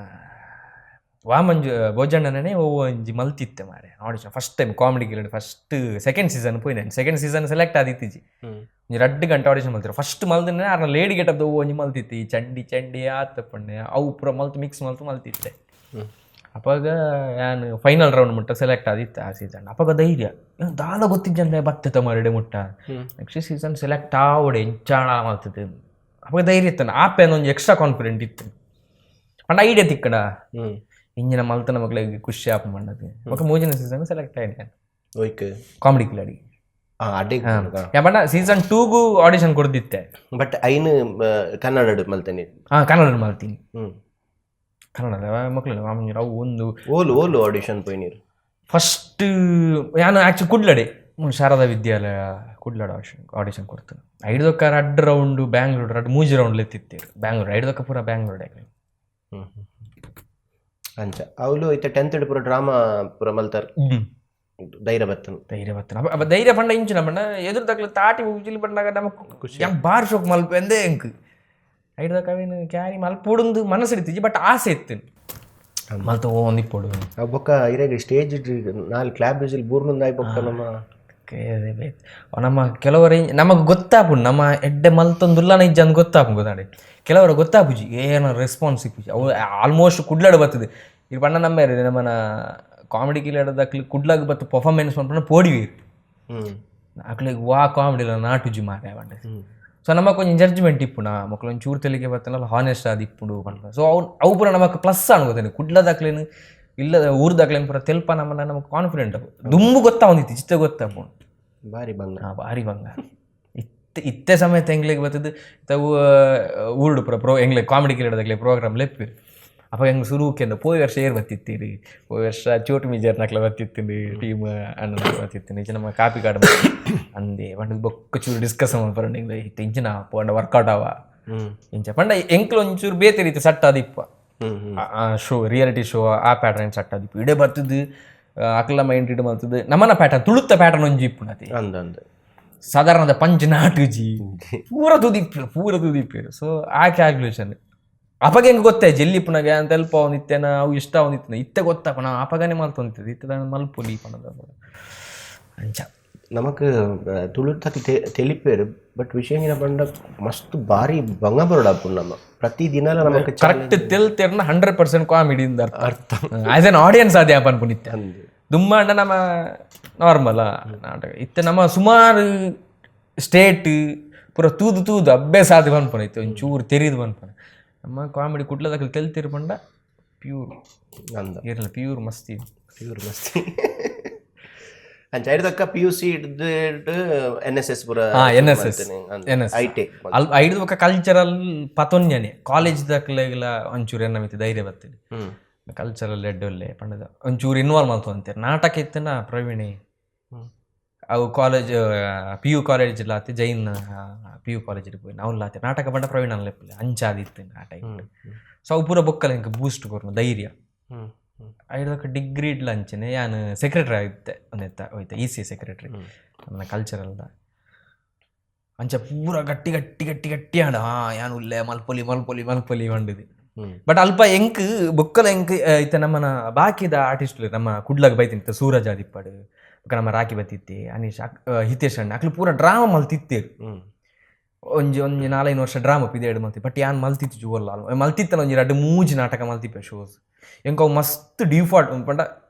ವಾಮಂಜು ಭೋಜಣ್ಣನೇ ಓ ಒಂಜಿ ಮಲ್ತಿತ್ತೆ ಮಾರೆ audition first time comedy ಗಿರಡ್ first second season ಪೋಯಿನೆ. Second season select ಆದಿತ್ತಿಜಿ. ಒಂಜಿ ರಡ್ಡ್ ಗಂಟೆ ಆಡಿಷನ್ ಮಲ್ತಿರ ಫಸ್ಟ್ ಮಲ್ದಿನ ಆರ್ನ ಲೇಡಿ ಗೆಟಪ್ ಒಂಜಿ ಮಲ್ತಿತ್ತು ಈ ಚಂಡಿ ಚಂಡಿ ಆತ ಪಣ್ಣೆ ಅವು ಪೂರ ಮಲ್ತು ಮಿಕ್ಸ್ ಮಲ್ತು ಮಲ್ತಿತ್ತೆ. ಅಪಗ ಯಾನ್ ಫೈನಲ್ ರೌಂಡ್ ಮುಟ್ಟ ಸೆಲೆಕ್ಟ್ ಆದಿತ್ತು ಆ ಸೀಸನ್. ಅಪಗ ಧೈರ್ಯ ದಾಲ ಗೊತ್ತಿಜ್ಜಂದೆ ಬತ್ತೆ ಮಾರಡೆ ಮುಟ್ಟ next season select ಆವಡೆ ಎಂಚಾಣ ಮಲ್ತದೆ ಅಪಗ ಧೈರ್ಯ ಇತ್ತನ ಆಪೆ ಒಂಜಿ ಎಕ್ಸ್ಟ್ರಾ ಕಾನ್ಫಿಡೆಂಟ್ ಇತ್ತು ಪಂಡ ಐಡಿಯಾ ತಿಕ್ಕಡ ಇಂಜಿನ ಮಲ್ತನ ಮಕ್ಳಿಗೆ ಖುಷಿ ಆಪ ಮಂಡದು. ಬೊಕ ಮೂಜಿನ ಸೀಸನ್ ಸೆಲೆಕ್ಟ್ ಆಯ್ತು. ಓಯ್ಕ್ ಕಾಮಿಡಿ ಕಿಲಾಡಿ. ಅಡ್ಡೆ. ಯಾ ಬಣ್ಣ ಸೀಸನ್ 2ಗೂ ಆಡಿಷನ್ ಕೊಡ್ದಿತ್ತೆ. ಬಟ್ ಐನು ಕನ್ನಡ ಮಲ್ತೇನೆ. ಹಾ ಕನ್ನಡ ಮಲ್ತೀನಿ. ಕನ್ನಡ ಮಕ್ಳು ಅವು ಒಂದು ಓಲು ಓಲು ಆಡಿಷನ್ ಪೋಯಿನೀರ್? ಫಸ್ಟ್ ಯಾನು ಆ್ಯಕ್ಚುಲಿ ಕುಡ್ಲಡೆ ಶಾರದಾ ವಿದ್ಯಾಲಯ ಕುಡ್ಲಡೆ ಆಡಿಷನ್ ಕೊಡ್ತು. ಐದಕ್ಕ ರಡ್ಡ್ ರೌಂಡ್ ಬ್ಯಾಂಗ್ಳೂರ್ ರಡ್ಡ್ ಮೂಜಿ ರೌಂಡ್ ಎತ್ತಿತ್ತೇರು ಬ್ಯಾಂಗ್ಳೂರ್ ಐದಕ್ಕ ಪೂರ ಬ್ಯಾಂಗ್ಳೂರ್. ಅಂಚ ಅವಳು ಇತ್ತ 10th ಪೂರ ಡ್ರಾಮಾ ಪೂರ ಮಲ್ತಾರ್ ಧೈರ್ಯ ಬತ್ತನ. ಧೈರ್ಯ ಬತ್ತನ ಧೈರ್ಯ ಪಂಡ ಇಂಚಿನ ಪಂಡ ಎದುರು ತಕ್ಲ ತಾಟಿ ಉಜಿಲಿ ಪಂಡಾಗ ನಮಕ್ ಖುಷಿ ಬಾರ್ ಶೋಕ್ ಮಲ್ಪ ಎಂದೇ ಎಂಕ್ ಐಡ್ದಕ್ಕ ಅವೇನು ಕ್ಯಾರಿ ಮಲ್ಪೊಡುಂದು ಮನಸ್ಸು ಇಡ್ತಿಜಿ ಬಟ್ ಆಸೆ ಇತ್ತು ಮಲ್ತ ಓ ಇಪ್ಪೊಡು. ಬೊಕ್ಕ ಇರೆಗ್ ಸ್ಟೇಜ್ ನಾಲ್ ಕ್ಲಾಪ್ ವಿಸಿಲ್ ಬೂರ್ನುಂದಾಯ್ ಬೊಕ್ಕ ನಮ್ಮ ನಮ್ಮ ಕೆಲವರ ನಮಗೆ ಗೊತ್ತಾಪುಂಡು ನಮ್ಮ ಎಡ್ಡೆ ಮಲ್ತೊಂದುಲ್ಲನ ಇಜ್ಜ ಅಂದ್ ಗೊತ್ತಾಪು ಗೊತ್ತಾಡೆ ಕೆಲವರು ಗೊತ್ತಾಪುಜಿ ಏನೋ ರೆಸ್ಪಾನ್ಸ್ ಸಿಕ್ಕುಜಿ ಅವು ಆಲ್ಮೋಸ್ಟ್ ಕುಡ್ಲಾಡು ಬರ್ತದೆ. ಇದು ಬಣ್ಣ ನಮ್ಮ ನಮ್ಮನ ಕಾಮಿಡಿ ಕಿಲಾಡದಕ್ಲಿ ಕುಡ್ಲಾಗ ಬತ್ತು ಪರ್ಫಾರ್ಮೆನ್ಸ್ ಮಲ್ಪುನ ಪೋಡಿವೀರ್ ಅಕ್ಲಿಗೆ ವಾ ಕಾಮಿಡಿ ಇಲ್ಲ ನಾಟುಜಿ ಮಾರ್ರೆ ಪಂಡ. ಸೊ ನಮಕ್ ಒಂಜಿ ಜಡ್ಜ್ಮೆಂಟ್ ಇಪ್ಪುನ ಮೊಕ್ಲು ಒಂಚೂರು ತೆಲಿಗೆ ಬತ್ತನಲ್ಲ ಹಾನೆಸ್ಟ್ ಆದ್ ಇಪ್ಪುಂಡು ಪಂಡ. ಸೊ ಅವು ಅವು ಪೂರ ನಮಕ್ ಪ್ಲಸ್ ಅನ್ಕೋತೇನೆ ಕುಡ್ಲದಾಕ್ಲೇನು ಇಲ್ಲದ ಊರ್ದಾಕ್ಲೇನು ಪೂರ ತೆಲ್ಪ ನಮ್ಮನ್ನ ನಮಗೆ ಕಾನ್ಫಿಡೆಂಟ್ ಅವು ದುಂಬು ಗೊತ್ತಾವಂದಿತ್ತು ಚಿತ್ತ ಗೊತ್ತಾಪುಂಡು. ಭಾರಿ ಬಂಗ. ಭಾರಿ ಬಂಗ ಇತ್ತೆ ಇತ್ತೆ ಸಮೇತ ಎಂಗ್ಲಿಗೆ ಬತ್ತದು ತವು ಊರುಡು ಪೂರ ಪ್ರೋ ಎಂಗ್ಲೆ ಕಾಮಿಡಿ ಕಿಲಾಡದಾಗ್ಲೆ ಪ್ರೋಗ್ರಾಮ್ ಲೆಪ್ಪಿ ಅಪ್ಪ ಹೆಂಗೆ ಸುರುಕೆಂದ ಪೋಯಿ ವರ್ಷ ಏರ್ ಬತ್ತಿತ್ತೀರಿ ಪೋಯಿ ವರ್ಷ ಚೋಟು ಮಿಜರ್ ನಕ್ಲ ಬತ್ತಿತ್ತೀನಿ ಟೀಮ್ ಅಣ್ಣ ಬತ್ತಿತ್ತೀನಿ ಈಚೆ ನಮ್ಮ ಕಾಪಿ ಕಾಡು ಅಂದೆ ಪಂಡ ಬೊಕ್ಕ ಚೂರು ಡಿಸ್ಕಸ್ ಮಲ್ಪರಂಡ ಇಂಗ್ಲೆ ಇತ್ತೆ ಇಂಚಿನ ಪಂಡ ವರ್ಕೌಟ್ ಆವ ಇಂಚ ಪಂಡ ಎಂಕ್ಲು ಒಂಚೂರು ಬೇತೆ ರೀತಿ ಸಟ್ ಆದಿಪ್ಪ ಆ show reality show ಆ ಪ್ಯಾಟರ್ನ್ ಸಟ್ ಆದಿಪ್ಪ ಇಡೇ ಬರ್ತದೆ ಅಕ್ಲ ಮೈಂಡ್ ಇಡು ಮಲ್ತದೆ ನಮ್ಮನ ಪ್ಯಾಟರ್ನ್ ತುಳುತ್ತ ಪ್ಯಾಟರ್ನ್ ಒಂಜಿ ಇಪ್ಪುನತಿ ಅಂದ ಸಾಧಾರಣದ ಪಂಚ್ ನಾಟುಜಿ ಪೂರ ತುದಿಪ್ಪು ಪೂರ ತುದಿಪ್ಪೇರು. ಸೊ ಆ ಕ್ಯಾಲ್ಕುಲೇಷನ್ ಅಪಗ ಹೆಂಗೆ ಗೊತ್ತೇ ಜೆಲ್ಲಿ ಪುನಗೆ ಅಂತ ಎಲ್ಪ ಅವನಿತ್ತೇನ ಅವು ಇಷ್ಟ ಅವನಿತ್ತನ ಇತ್ತೆ ಗೊತ್ತಾಪ ನಾ ಅಪಗನೆ ಮಲ್ತೊಂತಿದ್ದೆ ಇತ್ತೆ ಮಲ್ಪೊಲಿ ಪಣದ ಅಂಚ. ನಮಕ್ ತುಳುತಕ್ ತೆಲಿಪೇರು ಬಟ್ ವಿಷಯ ಪಂಡ ಮಸ್ತ್ ಭಾರಿ ಬಂಗ ಬರೋಡಾಪುಂಡು ನಮ್ಮ ಪ್ರತಿ ದಿನಲ ನಮಕ್ ಕರೆಕ್ಟ್ ತೆಲ್ತೇರ್ನ 100% ಕಾಮಿಡಿ ಅರ್ಥ as an audience ಅದೇ ಅನ್ಕೊಂಡಿತ್ತೆ ದುಮ್ಮ ಅಣ್ಣ ನಮ್ಮ ನಾರ್ಮಲ್ ನಾಟಕ ಇತ್ತೆ ನಮ್ಮ ಸುಮಾರು ಸ್ಟೇಟ್ ಪೂರ ತೂದು ತೂದು ಅಭ್ಯಾಸ ಆದ ಪನ್ಪುನ ಇತ್ತೆ ಒಂಚೂರು ತೆರಿದು ಪನ್ಪುನ ನಮ್ಮ ಕಾಮಿಡಿ ಕುಡ್ಲದಕ್ಲು ತೆಲ್ತಿರು ಪಂಡ ಪ್ಯೂರ್ ಅಂದ ಇರಲ್ಲ ಪ್ಯೂರ್ ಮಸ್ತಿ ಪ್ಯೂರ್ ಮಸ್ತಿ. ಅಂಚ ಐಡ್ದಕ್ಕ P U C ಹಿಡ್ದು N S S ಪೂರ N S S N S I T ಅಲ್ ಐದು ಬೊಕ್ಕ ಕಲ್ಚರಲ್ ಪತೊನ್ಯನೆ ಕಾಲೇಜ್ ದಕ್ಲೆಗ್ಲ ಒಂಚೂರು ಎನ್ನ ಮಿತಿ ಧೈರ್ಯ ಬರ್ತದೆ ಕಲ್ಚರಲ್ ಎಡ್ಡೊಲ್ಲೆ ಪಂಡದ ಒಂಚೂರು ಇನ್ವಾಲ್ವ್ ಮಾಡ್ತು ಅಂತಾರೆ ನಾಟಕ ಇತ್ತನ ಪ್ರವೀಣಿ ಅವು college P U college lathi Jain P U college ಪೋಯಿ ನಾವು ಲಾತಿ ನಾಟಕ ಪಂಡ ಪ್ರವೀಣ್ ಲೆಪ್ಪಲೆ ಅಂಚಾದಿತ್ತು ಆ ಟೈಮ್. ಸೊ ಅವು ಪೂರ ಬೊಕ್ಕಲ ಎಂಕ್ ಬೂಸ್ಟ್ ಕೊರ್ನು ಧೈರ್ಯ. ಐದಕ್ಕ ಡಿಗ್ರಿ ಇಡ್ಲ ಅಂಚನೆ ಯಾನ್ ಸೆಕ್ರೆಟರಿ ಆಗಿತ್ತೆ ಒಂದೆತ್ತ ಹೋಯ್ತ E C secretary ನನ್ನ ಕಲ್ಚರಲ್ದ ಅಂಚ ಪೂರ ಗಟ್ಟಿ ಗಟ್ಟಿ ಗಟ್ಟಿ ಗಟ್ಟಿ ಆಂಡ ಯಾನ್ ಉಲ್ಲೆ ಮಲ್ಪೊಲಿ ಮಲ್ಪೊಲಿ ಮಲ್ಪೊಲಿ ಪಂಡುದು. ಬಟ್ ಅಲ್ಪ ಎಂಕ್ ಬೊಕ್ಕಲ ಎಂಕ್ ಇತ್ತೆ ನಮ್ಮನ ಬಾಕಿದ ಆರ್ಟಿಸ್ಟ್ ನಮ್ಮ ಕುಡ್ಲಗ್ ಬೈತಿಂತ ಸೂರಜ್ ಆದಿಪ್ಪಡು ಬೊಕ್ಕ ನಮ್ಮ ರಾಕಿ ಬತ್ತಿತ್ತೆ ಅನೀಶ್ ಹಿತೇಶ್ ಅಣ್ಣ ಅಕ್ಲು ಪೂರ ಡ್ರಾಮಾ ಮಲ್ತಿತ್ತೇರು. ಒಂಜಿ ಒಂಜಿ ನಾಲೈನ್ ವರ್ಷ ಡ್ರಾಮ ಪಿದೇಡು ಮಲ್ತಿ ಬಟ್ ಯಾನ್ ಮಲ್ತಿತ್ತು ಜುವಲ್ಲ ಮಲ್ತಿತ್ತನ ಒಂಜಿ ರಡ್ಡ್ ಮೂಜಿ ನಾಟಕ ಮಲ್ತಿಪ್ಪೆ ಶೋಸ್ ಎಂಕ್ ಅವು ಮಸ್ತ್ ಡಿಫಾಲ್ಟ್ ಪಂಡ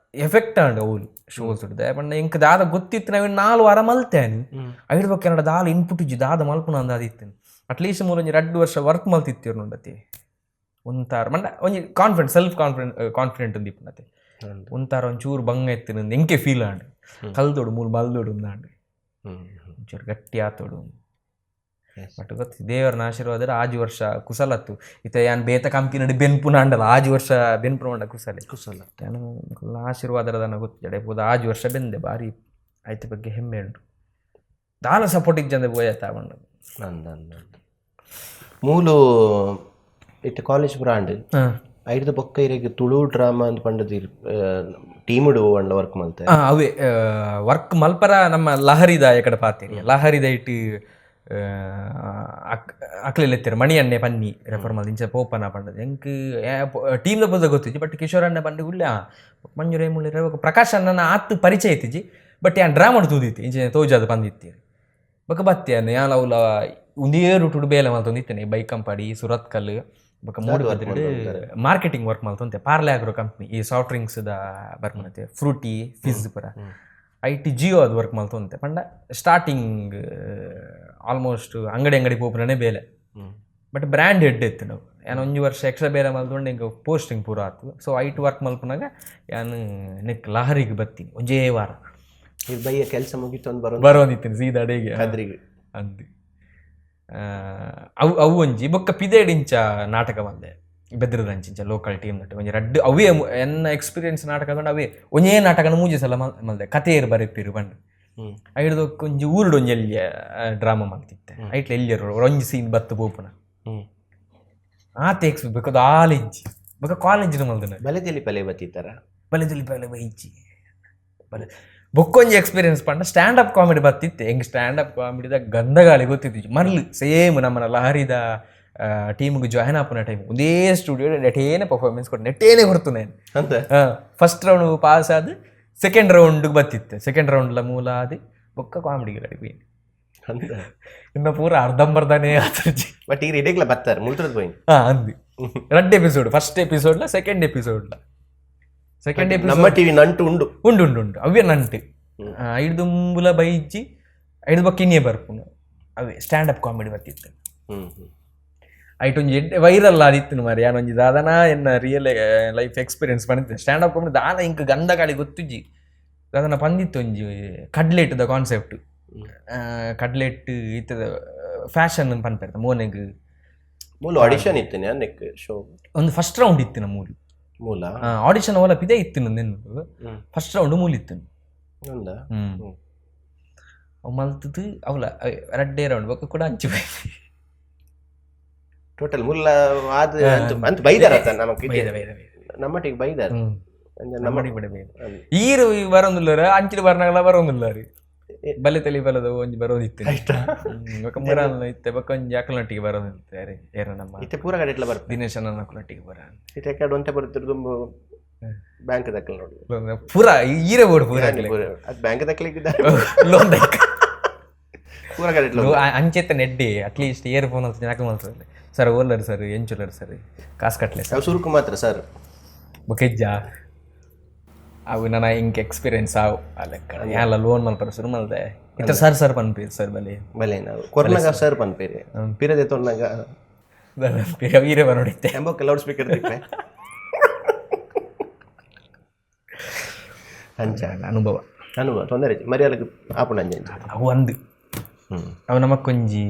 ಎಫೆಕ್ಟ್ ಆಂಡ್ ಅವುಲು ಶೋಸ್ ಪಂಡ ಎಂಕ್ ದಾದ ಗೊತ್ತಿತ್ತು ನಾವ್ ನಾಲ್ ವಾರ ಮಲ್ತೇನೆ ಐಡ್ ಬೊಕ್ಕ ಎನ್ನಡ ದಾಲ ಇನ್ಪುಟ್ ಇಜ್ಜಿ ದಾದ ಮಲ್ಪುನ ಅಂದ್ ಆದಿತ್ತು ಅಟ್ಲೀಸ್ಟ್ ಮೂಲ ಒಂಜಿ ರಡ್ಡ್ ವರ್ಷ ವರ್ಕ್ ಮಲ್ತಿತ್ತಿರ್ ನೋಡತಿ ಒಂತಾರ ಪಂಡ ಒಂಜಿ confident self confident confident ಉಂದಿಪ್ಪುನತೆ ಒಂತಾರ ಒಂಚೂರು ಬಂಗ ಇತ್ತಿನ ಎಂಕೆ ಫೀಲ್ ಆಂಡ್ ಕಲ್ದೋಡು ಮೂಲು ಮಲ್ದೋಡು ಅಂದಾಂಡ್ ಒಂಚೂರು ಗಟ್ಟಿ ಆತೋಡು ಬಟ್ ಗೊತ್ತು ದೇವರನ ಆಶೀರ್ವಾದ ಆಜಿ ವರ್ಷ ಕುಸಲತ್ತು ಇತ್ತ ಯಾನ್ ಬೇತ ಕಂಪಿನಡು ಬೆನ್ಪುನ ಅಂಡಲ ಆಜಿ ವರ್ಷ ಬೆನ್ಪುನ ಉಂಡ ಕುಸಲೆ ಕುಸಲ ಯಾನು ಆಶೀರ್ವಾದದ ಗೊತ್ತು ಜಡೆ ಪೋದ ಆಜಿ ವರ್ಷ ಬೆಂದೆ ಭಾರಿ ಆಯ್ತ ಬಗ್ಗೆ ಹೆಮ್ಮೆ ಉಂಟು ದಾಲ ಸಪೋರ್ಟ್ ಇಜ್ಜಂದೆ ಬೋಯತ್ತ ಬಣ್ಣ ಅಂದ ಅಂದ ಮೂಲು ಇತ್ತೆ ಕಾಲೇಜ್ ಬ್ರಾಂಡ್ ಐಡ್ದ ಬೊಕ್ಕ ಇರೆಗ್ ತುಳು ಡ್ರಾಮಾ ಅಂದ್ ಪಂಡದು ಟೀಮ್ ಅಂಡ ವರ್ಕ್ ಮಲ್ತೆ ಅವೇ ವರ್ಕ್ ಮಲ್ಪರ ನಮ್ಮ ಲಹರಿದ ಎಕಡೆ ಪಾತೇರಿ ಲಹರಿದ ಇಟ್ಟು ಅಕ್ಲೆಲ್ಲ ಎತ್ತೀರ ಮಣಿ ಅಣ್ಣೆ ಪನ್ನಿ ರೆಫರ್ ಮಲ್ದಿ ಇಂಚ ಪೋಪನ ಪಂಡದು ಎಂಕ್ ಟೀಮ್ದ ಪೂಜ ಗೊತ್ತಿಜ್ಜಿ ಬಟ್ ಕಿಶೋರ್ ಅಣ್ಣೆ ಪಂಡ ಗುಳ್ಳೆ ಮಂಜೂರ ಮುಳ್ಳಿ ಪ್ರಕಾಶ್ ಅಣ್ಣನ ಆತ್ ಪರಿಚಯ ಇತ್ತಿಜಿ ಬಟ್ ಯಾನ್ ಡ್ರಾಮಾ ತೂದಿತ್ತಿ ಇಂಚ ತೋಜಾದ ಪಂದಿತ್ತೀರಿ ಬೊಕ ಬತ್ತಿ ಅನ್ನ ಯಾನ್ ಅವ್ಲ ಒಂದೇ ರೂಟುಡು ಬೇಲೆ ಮಲ್ತೊಂದಿತ್ತೇನೆ ಬೈಕಂಪಾಡಿ ಸುರತ್ಕಲ್ ಬೊಕ ಮೂಡುಬದ್ರಿಡ್ ಮಾರ್ಕೆಟಿಂಗ್ ವರ್ಕ್ ಮಲ್ತೊಂತೆ ಪಾರ್ಲೆ ಆಗ್ರೋ ಕಂಪ್ನಿ ಈ ಸಾಫ್ಟ್ ಡ್ರಿಂಕ್ಸ್ the ಬರ್ಪುನತೆ Frooti Fizz ಪೂರ I T Jio ಅದು ವರ್ಕ್ ಮಲ್ತೊಂತೆ ಪಂಡ ಸ್ಟಾರ್ಟಿಂಗ್ ಆಲ್ಮೋಸ್ಟ್ ಅಂಗಡಿ ಅಂಗಡಿ ಪೋಪುನನೇ ಬೇಲೆ but brand head ಇತ್ತು ನಾವು ಯಾನ್ ಒಂಜಿ ವರ್ಷ ಎಕ್ಸ್ಟ್ರಾ ಬೇರೆ ಮಲ್ತೊಂಡು ಎಂಕ್ ಪೋಸ್ಟಿಂಗ್ ಪೂರ ಆತು so I T work ಮಲ್ಪುನಾಗ ಯಾನ್ ನೆಕ್ ಲಹರಿಗೆ ಬತ್ತೀನಿ ಒಂಜೇ ವಾರ ಈ ಬಯ್ಯ ಕೆಲಸ ಮುಗಿತು ಅಂದ್ ಬರೋ ಬರೋಂದಿತ್ತೀನಿ ಸೀದಾ ಅಡೆಗೆ ಕದ್ರಿಗೆ ಅಂದ್ ಅವು ಅವು ಒಂಜಿ ಬೊಕ್ಕ ಪಿದೇಡಿಂಚ ನಾಟಕ ಬಂದೆ ಬೆದ್ರದಂಚಿಂಚ ಲೋಕಲ್ ಟೀಮ್ ನಟ್ಟು ಒಂಜಿ ರಡ್ಡ್ ಅವೇ ಎನ್ನ ಎಕ್ಸ್ಪೀರಿಯನ್ಸ್ ನಾಟಕ ಕಂಡು ಅವೇ ಒಂಜೇ ನಾಟಕನ ಮೂಜಿ ಸಲ ಮಲ್ದೆ ಕಥೆಯರು ಬರೆಪಿರು ಬಂಡು ಐಡ್ದು ಒಂಜಿ ಊರುಡು ಒಂಜಿ ಎಲ್ಲಿಯ ಡ್ರಾಮಾ ಮಲ್ತಿತ್ತೆ ಐಟ್ಲ ಎಲ್ಲಿಯರು ಒಂಜಿ ಸೀನ್ ಬತ್ತು ಪೋಪುನ ಆತ ಎಕ್ಸ್ ಬೇಕಾದ ಆಲಿಂಚಿ ಬೊಕ್ಕ ಕಾಲೇಜಿನ ಮಲ್ದನ ಬಲೆದಲ್ಲಿ ಪಲೆ ಬತ್ತಿತ್ತಾರ ಬಲೆದಲ್ಲಿ ಬಲೆ ಬೈಚಿ ಬಲೆ ಬೊಕ್ಕೊಂಜಿ ಎಕ್ಸ್ಪೀರಿಯನ್ಸ್ ಪಂಡ stand up comedy ಬತ್ತಿತ್ತೆ ಹೆಂಗೆ ಸ್ಟ್ಯಾಂಡ್ ಅಪ್ ಕಾಮಿಡಿದ ಗಂಧಗಾಳಿ ಗೊತ್ತಿತ್ತು ಮರ್ಲು ಸೇಮ್ ನಮ್ಮನ ಲಹರಿದ ಟೀಮ್ಗೆ ಜಾಯ್ನ್ ಆಪುನ ಟೈಮ್ ಒಂದೇ ಸ್ಟುಡಿಯೋ ನೆಟೇನೆ ಪರ್ಫಾರ್ಮೆನ್ಸ್ ಕೊಟ್ಟು ನೆಟ್ಟೇನೆ ಕೊಡ್ತು ನಾನು ಅಂತ first round pass ಆದ ಸೆಕೆಂಡ್ ರೌಂಡ್ಗೆ ಬತ್ತಿತ್ತು ಸೆಕೆಂಡ್ ರೌಂಡ್ಲ ಮೂಲ ಅದು ಬೊಕ್ಕ ಕಾಮಿಡಿಗೆ ಅಡಿಗೆ ಅಂತ ಇನ್ನು ಪೂರ ಅರ್ಧಂಬರ್ಧನೇ ಆತರ್ಜಿ ಬಟ್ ಈಗ ಇಡೀಗ್ಲ ಬರ್ತಾರೆ ಮುಲ್ತ್ರದ ಪೋಯಿನ್ ಹಾಂ ಅಂದು ರಡ್ಡ್ ಎಪಿಸೋಡ್ ಫಸ್ಟ್ ಎಪಿಸೋಡ್ಲ ಸೆಕೆಂಡ್ ಎಪಿಸೋಡ್ಲ ಸೆಕೆಂಡ್ ಎಪಿಸೋಡ್ ನಮ್ಮ ಟಿವಿ ನಂಟು ಉಂಡು ಉಂಡು ಉಂಡು ಉಂಡು ಅವೇ ನಂಟು ಐಡ್ದು ಮುಂಬುಲ ಬೈಜ್ಜಿ ಐಡ್ದು ಬೊಕ್ಕ ಇನ್ನೇ ಬರ್ಪುನು ಅವೇ stand up comedy ಬತ್ತಿತ್ತು ಐಟ್ ಒಂಜಿ ಎಡ್ಡೆ ವೈರಲ್ ಆದಿತ್ತು ಮಾರಿ ಯಾನೊಂಜಿ ದಾದನಾ ಎನ್ನ real life experience ಪಂಡಿತ್ತು stand up comedy ದಾದ ಇಂಕ್ ಗಂಧ ಗಾಳಿ ಗೊತ್ತುಜ್ಜಿ ದಾದನ ಪಂದಿತ್ತು ಒಂಜಿ ಕಡ್ಲೆಟ್ದ ಕಾನ್ಸೆಪ್ಟ್ ಕಡ್ಲೆಟ್ ಇತ್ತದ ಫ್ಯಾಷನ್ ಪನ್ಪೆರ್ತ ಮೋನೆಗ್ ಮೂಲ ಆಡಿಷನ್ ಇತ್ತು ನೆಕ್ ಶೋ ಒಂದು ಫಸ್ಟ್ ರೌಂಡ್ ಇತ್ತು ನಮ್ಮ ಮೂಲು ಮೂಲ ಆಡಿಷನ್ ಓಲ ಪಿದೆ ಇತ್ತು ನಿನ್ನ ಫಸ್ಟ್ ರೌಂಡ್ ಮೂಲು ಇತ್ತು ಅಂದ ಅವು ಮಲ್ತದ್ದು ಅವಲ ರಡ್ಡೇ ರೌಂಡ್ ಬೊಕ್ಕ ಕೂಡ ಅಂಚು ಟೋಟಲ್ ಮುಲ್ಲ ಆದ ಅಂತ ಬೈದಾರ ನಮಕ್ ಬೈದ ಬೈದ ಬೈದ ನಮ್ಮಟ್ಟಿಗೆ ಬೈದಾರ ನಮ್ಮ ಬಿಡ ಬೈದ ಈರು ಬರೋದಿಲ್ಲ ಅಂಚಿನ ಬರ್ನಾಗಲ ಬರೋದಿಲ್ಲ ರೀ ಬಲೆ ತಲಿ ಬಲದ ಒಂಜಿ ಬರೋದಿತ್ತು ಬೊಕ್ಕ ಮುರಾಲ್ ಇತ್ತೆ ಬೊಕ್ಕ ಒಂಜಿ ಅಕಲನೊಟ್ಟಿಗೆ ಬರೋದಿತ್ತು ಯಾರು ಯಾರು ನಮ್ಮ ಇತ್ತೆ ಪೂರ ಕಡೆ ಇಟ್ಲ ಬರ್ತಾರೆ ದಿನೇಶನ ಅಕಲನೊಟ್ಟಿಗೆ ಬರ ಇತ್ತೆ ಕಡೆ ಒಂತೆ ಬರ್ತಿರ್ ತುಂಬ ಬ್ಯಾಂಕ್ ದಕ್ಕಲ್ ನೋಡಿ ಪೂರ ಈರೆ ಬೋರ್ಡ್ ಪೂರ ಅದು ಬ್ಯಾಂಕ್ ದಕ್ಕಲಿಕ್ಕೆ ಲೋನ್ ಪೂರ ಕಡೆ ಇಟ್ಲ ಅಂಚೆತ್ತ Nandy at least air phone ಅಂತ ನಾಲ್ಕು ಮಾಡ್ತಾರೆ ಸರ್ ಓಲ್ಲರ್ ಸರ್ ಎಂಚುಲರ್ ಸರ್ ಕಾಸು ಕಟ್ಲೆ ಸರ್ ಸುರುಕು ಮಾತ್ರ ಸರ್ ಬೊಕೆಜ್ಜ ಅವು ನನ್ನ ಇಂಕ್ ಎಕ್ಸ್ಪೀರಿಯನ್ಸ್ ಆವು ಆ ಲೆಕ್ಕ ಎಲ್ಲ ಲೋನ್ ಮಲ್ಪರ ಶುರು ಮಲ್ದೆ ಇತ್ತ ಸರ್ ಸರ್ ಪನ್ಪೇರು ಸರ್ ಬಲೆ ಬಲೆ ನಾವು ಕೊರ್ನಾಗ ಸರ್ ಪನ್ಪೇರಿ ಪಿರದೆ ತೊನ್ನಾಗ ವೀರೆ ಬರೋಡಿತ್ತೆ ಎಂಬೊಕ್ಕ ಲೌಡ್ ಸ್ಪೀಕರ್ ತಿಪ್ಪೆ ಅಂಚ ಅನುಭವ ಅನುಭವ ತೊಂದರೆ ಮರ್ಯಾದಕ್ಕೆ ಆಪುಣ ಅಂಜ ಅವು ಅಂದು ಅವು ನಮಕ್ಕೊಂಜಿ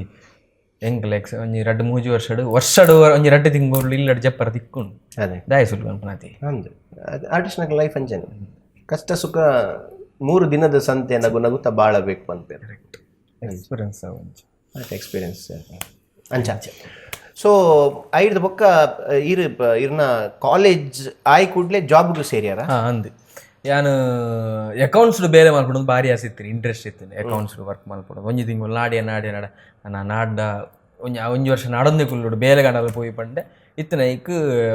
ಎಂಕ್ಲ ಎಕ್ಸ್ ಒಂಜಿ ರಡ್ಡ್ ಮೂಜಿ ವರ್ಷಡು ವರ್ಷಡು ಒಂಜಿ ರಡ್ಡ್ ತಿಂಗಳು ಇಲ್ಲಡ್ ಜಪ್ಪರ ತಿಕ್ಕೊಂಡು ಅದೇ ದಾಯ ಸುಲ್ಲು ಅನ್ಪನಾತಿ ಅಂದು ಅದು ಆರ್ಟಿಸ್ಟ್ನಾಗ ಲೈಫ್ ಅಂಚನೆ ಕಷ್ಟ ಸುಖ ಮೂರು ದಿನದ ಸಂತೆ ನಗು ನಗುತ್ತಾ ಬಾಳಬೇಕು ಅನ್ಪೇರು ಎಕ್ಸ್ಪೀರಿಯನ್ಸ್ ಒಂಜಿ ಎಕ್ಸ್ಪೀರಿಯನ್ಸ್ ಅಂಚ ಸೊ ಐಡ್ದ ಬೊಕ್ಕ ಇರ್ ಇರ್ನ ಕಾಲೇಜ್ ಆಯ್ ಕೂಡ್ಲೆ ಜಾಬ್ಗೂ ಸೇರ್ಯಾರ ಹಾಂ ಅಂದು ಯಾನು ಅಕೌಂಟ್ಸ್ ಬೇರೆ ಮಲ್ಪಡೋದು ಭಾರಿ ಆಸೆ ಇತ್ತು ಇಂಟ್ರೆಸ್ಟ್ ಇತ್ತು ಅಕೌಂಟ್ಸ್ ವರ್ಕ್ ಮಲ್ಪಡೋದು ಒಂಜಿ ತಿಂಗಳು ನಾಡಿಯ ನಾಡಿಯ ನಾಡ ನಾ ನಾಡ್ದ ಒಂಜಿ ಒಂಜಿ ವರ್ಷ ನಾಡೊಂದೇ ಕುಲ್ಲುಡು ಬೇಲೆ ಗಂಡಲ ಪೋಯಿ ಪಂಡೆ ಇತ್ತನ ಐಕ್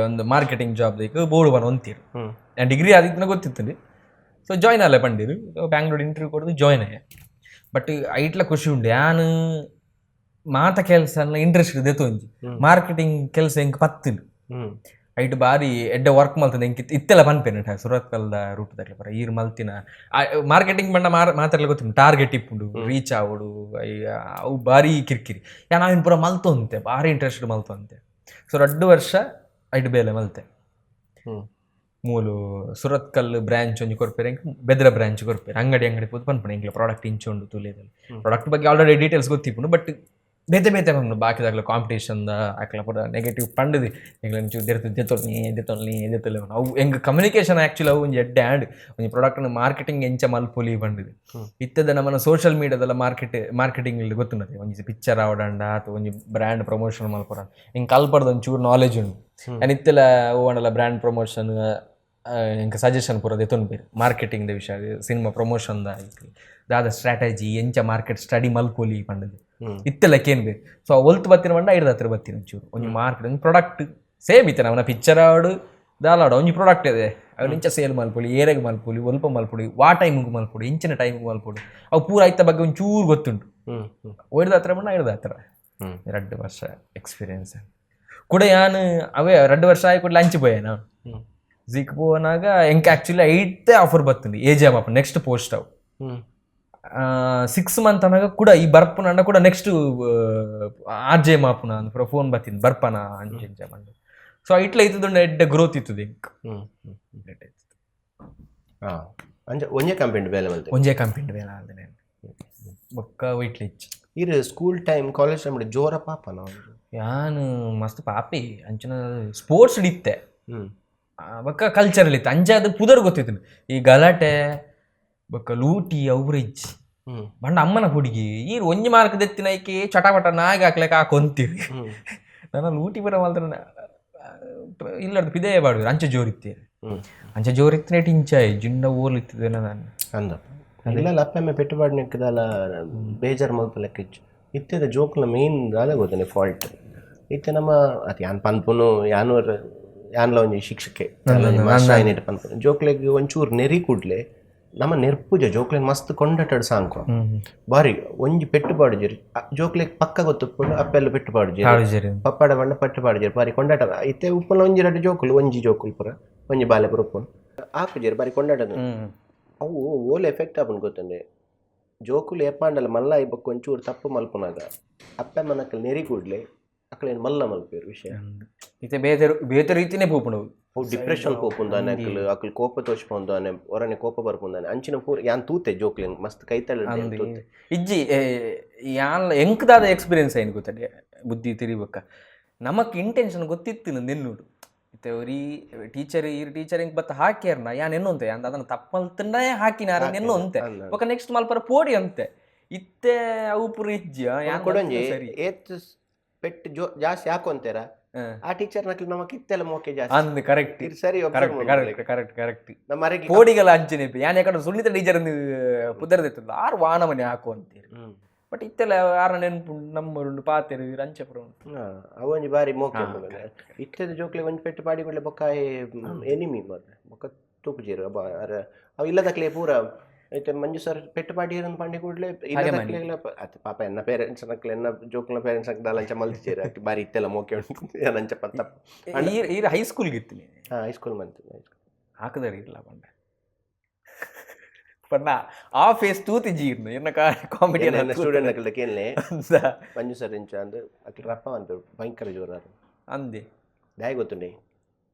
ಒಂದು ಮಾರ್ಕೆಟಿಂಗ್ ಜಾಬ್ ದೈಕ್ ಬೋರ್ಡ್ ಬರ ಒಂತೀರು ನಾನು ಡಿಗ್ರಿ ಆದಿತ್ತಿನ ಗೊತ್ತಿತ್ತು ಸೊ ಜಾಯ್ನ್ ಅಲ್ಲ ಪಂಡಿರು ಬ್ಯಾಂಗ್ಳೂರ್ ಇಂಟರ್ವ್ಯೂ ಕೊಡೋದು ಜಾಯ್ನ್ ಆಯ ಬಟ್ ಐಟ್ಲ ಖುಷಿ ಉಂಡು ಯಾನು ಮಾತ ಕೆಲಸ ಇಂಟ್ರೆಸ್ಟ್ ದೆತ್ತೊಂಜಿ ಮಾರ್ಕೆಟಿಂಗ್ ಕೆಲಸ ಎಂಕ್ ಪತ್ತಿನ ಐಟ್ ಬಾರಿ ಎಡ್ಡೆ ವರ್ಕ್ ಮಲ್ತದೆ ಎಂಕ್ ಇತ್ತೆಲ್ಲ ಪನ್ಪೇನೆ ಸುರತ್ಕಲ್ದ ರೂಟ್ ದಕ್ಲೆ ಪರ ಈರ್ ಮಲ್ತಿನ ಮಾರ್ಕೆಟಿಂಗ್ ಬಂಡ ಮಾತೆರ್ಲ ಗೊತ್ತಿಲ್ಲ ಟಾರ್ಗೆಟ್ ಇಪ್ಪುಂಡು ರೀಚ್ ಆವಡು ಅವು ಬಾರಿ ಕಿರಿಕಿರಿ. ಯಾನ್ ಅವಿನ ಪೂರ ಮಲ್ತೊಂತೆ, ಬಾರಿ ಇಂಟ್ರೆಸ್ಟ್ ಮಲ್ತೊಂತೆ. ಸೊ ರಡ್ಡು ವರ್ಷ ಐಟ್ ಬೇಲೆ ಮಲ್ತೆ. ಮೂಲು ಸುರತ್ಕಲ್ ಬ್ರಾಂಚ್ ಒಂಜಿ ಕೊರ್ಪೆರ್ ಎಂಕ್, ಬೆದ್ರ ಬ್ರಾಂಚ್ ಕೊರ್ಪೆರ್. ಅಂಗಡಿ ಅಂಗಡಿ ಪೋದು ಪನ್ಪುಂಡು ಎಂಕ್ಲ ಪ್ರಾಡಕ್ಟ್ ಇಂಚ ಉಂಡು ತುಲಿದಲ್ಲಿ. ಪ್ರಾಡಕ್ಟ್ ಬಗ್ಗೆ ಆಲ್ರೆಡಿ ಡೀಟೇಲ್ಸ್ ಗೊತ್ತಿಪ್ಪುಂಡು, ಬಟ್ ಬೇತೆ ಬೇತೆ ಪನ್ಪುಂಡು ಬಾಕಿದಾಗಲ ಕಾಂಪಿಟೇಷನ್ ಅಕ್ಲ ಪೂರ ನೆಗೆಟಿವ್ ಪಂಡುದು ಎಂಕ್ಲ ಒಂಚೂರು ದೆರ್ತು ದೆತ್ತೊಲ್ನಿ ದೆತ್ತೊಲ್ನಿ ದೆತ್ತೊಲ್ನಿ. ಅವು ಎಂಕ್ ಕಮ್ಯುನಿಕೇಷನ್ ಆ್ಯಕ್ಚುಲಿ ಅವು ಒಂಜಿ ಎಡ್ಡೆ ಆಂಡ್ ಒಂಜಿ ಪ್ರಾಡಕ್ಟ್ ಮಾರ್ಕೆಟಿಂಗ್ ಎಂಚ ಮಲ್ಪೊಲಿ ಪಂಡುದು. ಇತ್ತದ ನಮ್ಮನ ಸೋಷಿಯಲ್ ಮೀಡಿಯಾದಲ್ಲ ಮಾರ್ಕೆಟಿಂಗ್ ಗೊತ್ತುಂಡತೆ, ಒಂಜಿ ಪಿಕ್ಚರ್ ಆವಡಂಡ ಅಥವಾ ಒಂಜಿ ಬ್ರ್ಯಾಂಡ್ ಪ್ರಮೋಷನ್ ಮಲ್ಪೊಡ ಎಂಕ್ ಕಲ್ಪಡ್ದು ಒಂಚೂರು ನಾಲೆಜ್ ಉಂಡು. ಆ್ಯಂಡ್ ಇತ್ತೆಲ ಓವಂಡಲ ಬ್ರ್ಯಾಂಡ್ ಪ್ರಮೋಷನ್ ಎಂಕ್ ಸಜೆಷನ್ ಪೂರ ದೆತ್ತೊನ್ಪೆರ್ ಮಾರ್ಕೆಟಿಂಗ್ the ವಿಷಯ, ಸಿನಿಮಾ ಪ್ರಮೋಷನ್ the ದಾದ ಸ್ಟ್ರಾಟಜಿ ಎಂಚ ಮಾರ್ಕೆಟ್ ಸ್ಟಡಿ ಮಲ್ಪೊಲಿ ಪಂಡದು ಇತ್ತೆಲ್ಲ ಕೇನ್ ಬೇಕು. ಸೊ ಒಲ್ತು ಬತ್ತಿನ ಪಂಡ ಐಡ್ದ ಹತ್ರ ಬತ್ತಿನ ಒಂಚೂರು ಒಂಜಿ ಮಾರ್ಕೆಟ್ ಒಂಜಿ ಪ್ರಾಡಕ್ಟ್ ಸೇಮ್ ಇತ್ತೆ ಅವನ ಪಿಕ್ಚರ್ ಆವಡು ದಾಲ ಆವಡು ಒಂಜಿ ಪ್ರಾಡಕ್ಟ್ ಇದೆ, ಅವು ಇಂಚ ಸೇಲ್ ಮಲ್ಪೊಲಿ, ಏರೆಗ್ ಮಲ್ಪೊಲಿ, ಒಲ್ಪ ಮಲ್ಪೊಲಿ, ವಾ ಟೈಮಿಗೆ ಮಲ್ಪೊಡು, ಇಂಚಿನ ಟೈಮಿಗೆ ಮಲ್ಪೊಡು, ಅವು ಪೂರ ಐತ ಬಗ್ಗೆ ಒಂಚೂರು ಗೊತ್ತುಂಟು. ಒಯ್ದ ಹತ್ರ ಪಂಡ ಐಡ್ದ ಹತ್ರ 2 ವರ್ಷ ಎಕ್ಸ್ಪೀರಿಯನ್ಸ್ ಕೂಡ. ಯಾನ್ ಅವೇ 2 ವರ್ಷ ಆಯಿ ಕೂಡ ಲಂಚ್ ಪೋಯೆ ನಾನು ಝೀಕ್ ಪೋನಾಗ. ಎಂಕ್ ಆಕ್ಚುಲಿ ಐತೆ ಆಫರ್ ಬತ್ತುಂಡು ಎ ಜೆ ಅಪ್ಪ ನೆಕ್ಸ್ಟ್ ಪೋಸ್ಟ್ ಅವು. 6 ಮಂತ್ ಅನಾಗ ಕೂಡ ಈ ಬರ್ಪುನ ಕೂಡ next R J ಮಾಪುನ ಅಂದ್ ಪೂರ ಫೋನ್ ಬತ್ತಿನ ಬರ್ಪನ ಅಂಚ ಇಂಚ ಪಂಡ. ಸೊ ಇಟ್ಲ ಇತ್ತುಂಡ ಎಡ್ಡೆ ಗ್ರೋತ್ ಇತ್ತುದು ಎಂಕ್. ಅಂಚ ಒಂಜೇ ಕಂಪೆನಿ ಬೇಲೆ ಮಲ್ತೆ? ಒಂಜೇ ಕಂಪೆನಿ ಬೇಲೆ ಆಲ್ದೆ ಬೊಕ್ಕ ವೈಟ್ಲ ಇಚ್ಚಿ. ಇರು school time college time ಜೋರ ಪಾಪ ನಾವು? ಯಾನ್ ಮಸ್ತ್ ಪಾಪಿ ಅಂಚಿನ ಸ್ಪೋರ್ಟ್ಸ್ ಇತ್ತೆ ಬೊಕ್ಕ ಕಲ್ಚರಲ್ ಇತ್ತು. ಅಂಚ ಅದು ಪುದರ್ ಗೊತ್ತಿತ್ತು ಈ ಗಲಾಟೆ ಬೊಕ್ಕ ಲೂಟಿ ಅವ್ರ ಇಜ್ಜಿ. ಬಣ್ಣ ಅಮ್ಮನ ಹುಡುಗಿ ಈ ಒಂಜಿ ಮಾರ್ಕ್ ದೆತ್ತಿನ ಐಕೆ ಚಟಪಟ ನಾಯಿಗೆ ಹಾಕ್ಲೆಕ್ಕ ಹಾಕೊಂತೀರಿ. ನನ್ನ ಲೂಟಿ ಪೂರ ಮಾತ್ರ ಇಲ್ಲಡ್ದು ಪಿದೇ ಬಾಡುದು. ಅಂಚೆ ಜೋರಿತ್ತೆ, ಅಂಚೆ ಜೋರಿತ್ತಿನ ಇಂಚಾಯಿ ಜಿಂಡ ಓಲ್ ಇತ್ತಿದ್ದೇನೆ ನಾನು. ಅಂದಪ್ಪ ಇಲ್ಲ ಅಪ್ಪೆಮ್ಮೆ ಪೆಟ್ಟುಬಾಡ್ ನೆಕ್ಕದಲ್ಲ ಬೇಜಾರು ಮಲ್ಪ ಲೆಕ್ಕ ಇಚ್ಚು. ಇತ್ತೆದ ಜೋಕ್ಲ ಮೇನ್ ದಾದ ಗೊತ್ತನೆ ಫಾಲ್ಟ್ ಇತ್ತೆ ನಮ್ಮ ಅತ್ ಯಾನ್ ಪನ್ಪುನು ಯಾನೂರ್ ಯಾನ್ಲ ಒಂಜಿ ಶಿಕ್ಷಕೆ ಮಾಸ್ಟರ್ ಪನ್ಪುನು ಜೋಕ್ಲೆಗ್ ಒಂಚೂರು ನೆರಿ ಕೂಡ್ಲೆ ನಮ್ಮ ನೆರ್ಪುಜ. ಜೋಕ್ಲೆನ್ ಮಸ್ತ್ ಕೊಂಡಟಡ್ ಸಾಂಕು ಬಾರಿ ಒಂಜಿ ಪೆಟ್ಟು ಪಾಡುಜೆರ್ ಜೋಕ್ಲೆಗ್ ಪಕ್ಕ ಗೊತ್ತುಪ್ಪುಂಡು ಅಪ್ಪೆಲ್ಲ ಪೆಟ್ಟು ಪಾಡುಜೆರ್, ಪಪ್ಪಾಡ ಬಣ್ಣ ಪೆಟ್ಟು ಪಾಡುಜೆರ್, ಬಾರಿ ಕೊಂಡಾಟ. ಇತ್ತೆ ಉಪ್ಪುನ ಒಂಜಿ ರಡ್ಡು ಜೋಕುಲು ಒಂಜಿ ಜೋಕುಲು ಪೂರ ಒಂಜಿ ಬಾಲೆ ಪೂರ ಉಪ್ಪುನು ಆಪುಜೆರ್ ಬಾರಿ ಕೊಂಡಾಟದ. ಅವು ಓಲ್ ಎಫೆಕ್ಟ್ ಆಪುಂಡು ಗೊತ್ತಂಡೆ ಜೋಕುಲು ಏಪಾಂಡಲ ಮಲ್ಲ ಬೊಕ್ಕ ಒಂಚೂರು ತಪ್ಪು ಮಲ್ಪುನಾಗ ಅಪ್ಪೆ ಮನಕಲ್ ನೆರಿ ಕೂಡ್ಲೆ ಅಕ್ಲೇನ್ ಮಲ್ಲ ಮಲ್ಪೇರು ವಿಷಯ. ಇತ್ತೆ ಬೇತೆ ಬೇತೆ ರೀತಿನೇ ಪೋಪುಂಡು. ಅವು ಡಿಪ್ರೆಷನ್ ಪೋಪುಂದಾನೆ, ಅಕ್ಲು ಅಕ್ಲು ಕೋಪ ತೋಚ್ಪೊಂದಾನೆ, ಒರನೆ ಕೋಪ ಬರ್ಪುಂದಾನೆ. ಅಂಚಿನ ಪೂರ ಯಾನ್ ತೂತೆ ಜೋಕ್ಲೆನ್ ಮಸ್ತ್ ಕೈತಳ ತೂತೆ. ಇಜ್ಜಿ ಯಾನ್ ಎಂಕ್ ದಾದ ಎಕ್ಸ್ಪೀರಿಯನ್ಸ್ ಆಯ್ನು ಗೊತ್ತಡೆ ಬುದ್ಧಿ ತಿರಿಬಕ್ಕ ನಮಕ್ ಇಂಟೆನ್ಷನ್ ಗೊತ್ತಿತ್ತು ನೆನ್ನುಡು. ಇತ್ತೆ ಒರಿ ಟೀಚರ್ ಈ ಟೀಚರ್ ಎಂಕ್ ಬತ್ತ ಹಾಕ್ಯಾರ್ನ ಯಾನ್ ಎನ್ನುಂತೆ ಯಾನ್ ಅದನ್ನ ತಪ್ಪಲ್ತಂಡ ಹಾಕಿನಾರ ನೆನ್ನುಂತೆ ಬೊಕ್ಕ ನೆಕ್ಸ್ಟ್ ಮಲ್ಪರ ಪೋಡಿ ಅಂತೆ. ಇತ್ತೆ ಅವು ಪೂರ ಇಜ್ಜಿ ಯಾನ್ ಕೊಡೊಂಜಿ ಸರಿ ಏತ್ ಪೆಟ್ಟು ಜೋ ಜಾಸ್ತಿ ಹಾಕೊಂತೀರ ಆ ಟೀಚರ್ ನಕ್ಲು ನಮಕ್ ಇತ್ತೆಲ್ಲ ಮೋಕೆ ಜಾಸ್ತಿ ಅಂದ್ ಕರೆಕ್ಟ್ ಇದು ಸರಿ correct correct correct correct. ನಮ್ಮ ಅರೆಗೆ ಪೋಡಿಗೆಲ್ಲ ಅಂಚನೆ ಯಾನ್ ಯಾಕಂದ್ರೆ ಸುನ್ನಿತ ಟೀಚರ್ ಪುದರ್ದಿತ್ತಲ್ಲ ಆರು ವಾನ ಮನೆ ಹಾಕು ಅಂತೀರಿ. ಬಟ್ ಇತ್ತೆಲ್ಲ ಆರ ನೆನ್ಪು ನಮ್ಮರುಂಡು ಪಾತೆರು ಅಂಚೆ ಪುರ ಉಂಟು. ಅವೊಂಜಿ ಬಾರಿ ಮೋಕೆ ಇತ್ತೆದ ಜೋಕ್ಲೆ ಒಂಜಿ ಪೆಟ್ಟು ಪಾಡಿ ಕೂಡ್ಲೆ ಬೊಕ್ಕ ಎನಿಮಿ ಮಾರ್ರೆ ಬೊಕ್ಕ ತೂಪುಜೆರ್ ಅಬ್ಬ ಅರ ಅವು ಇಲ್ಲದಕ್ಲೆ ಪೂರ ಇತ್ತೆ ಮಂಜು ಸರ್ ಪೆಟ್ಟು ಪಾಡಿ ಪಾಂಡಿ ಕೂಡ್ಲೆ ಇಲ್ಲದಕ್ಲೆ ಅತ್ ಪಾಪ ಎನ್ನ ಪೇರೆಂಟ್ಸ್ ನಕ್ಲೆ ಎನ್ನ ಜೋಕ್ಲ ಪೇರೆಂಟ್ಸ್ ನಕ್ಲೆ ಅಂಚ ಮಲ್ತಿಜೆರ್ ಅಕ್ ಬಾರಿ ಇತ್ತೆಲ್ಲ ಮೋಕೆ ಉಂಟು ಯಾನ್ ಅಂಚ ಪತ್ತ. ಈರ್ ಹೈಸ್ಕೂಲ್ಗೆ ಇತ್ತು ನೀನು? ಹೈಸ್ಕೂಲ್ ಮಂತ್. ಹಾಕದಾರ ಇಲ್ಲ ಪಂಡ ಪಂಡ ಆ ಫೇಸ್ ತೂತಿ ಜೀರ್ನು ಎನ್ನ ಕಾಮಿಡಿ ಸ್ಟೂಡೆಂಟ್ ನಕ್ಲೆ ಕೇನ್ಲೆ ಮಂಜು ಸರ್ ಇಂಚ ಅಂದ್ ಅಕ್ಲೆ ರಪ್ಪ ಅನ್ಪೇರು ಭಯಂಕರ ಜೋರಾರು. ಅಂದೆ ದಾಯ ಗೊತ್ತುಂಡೆ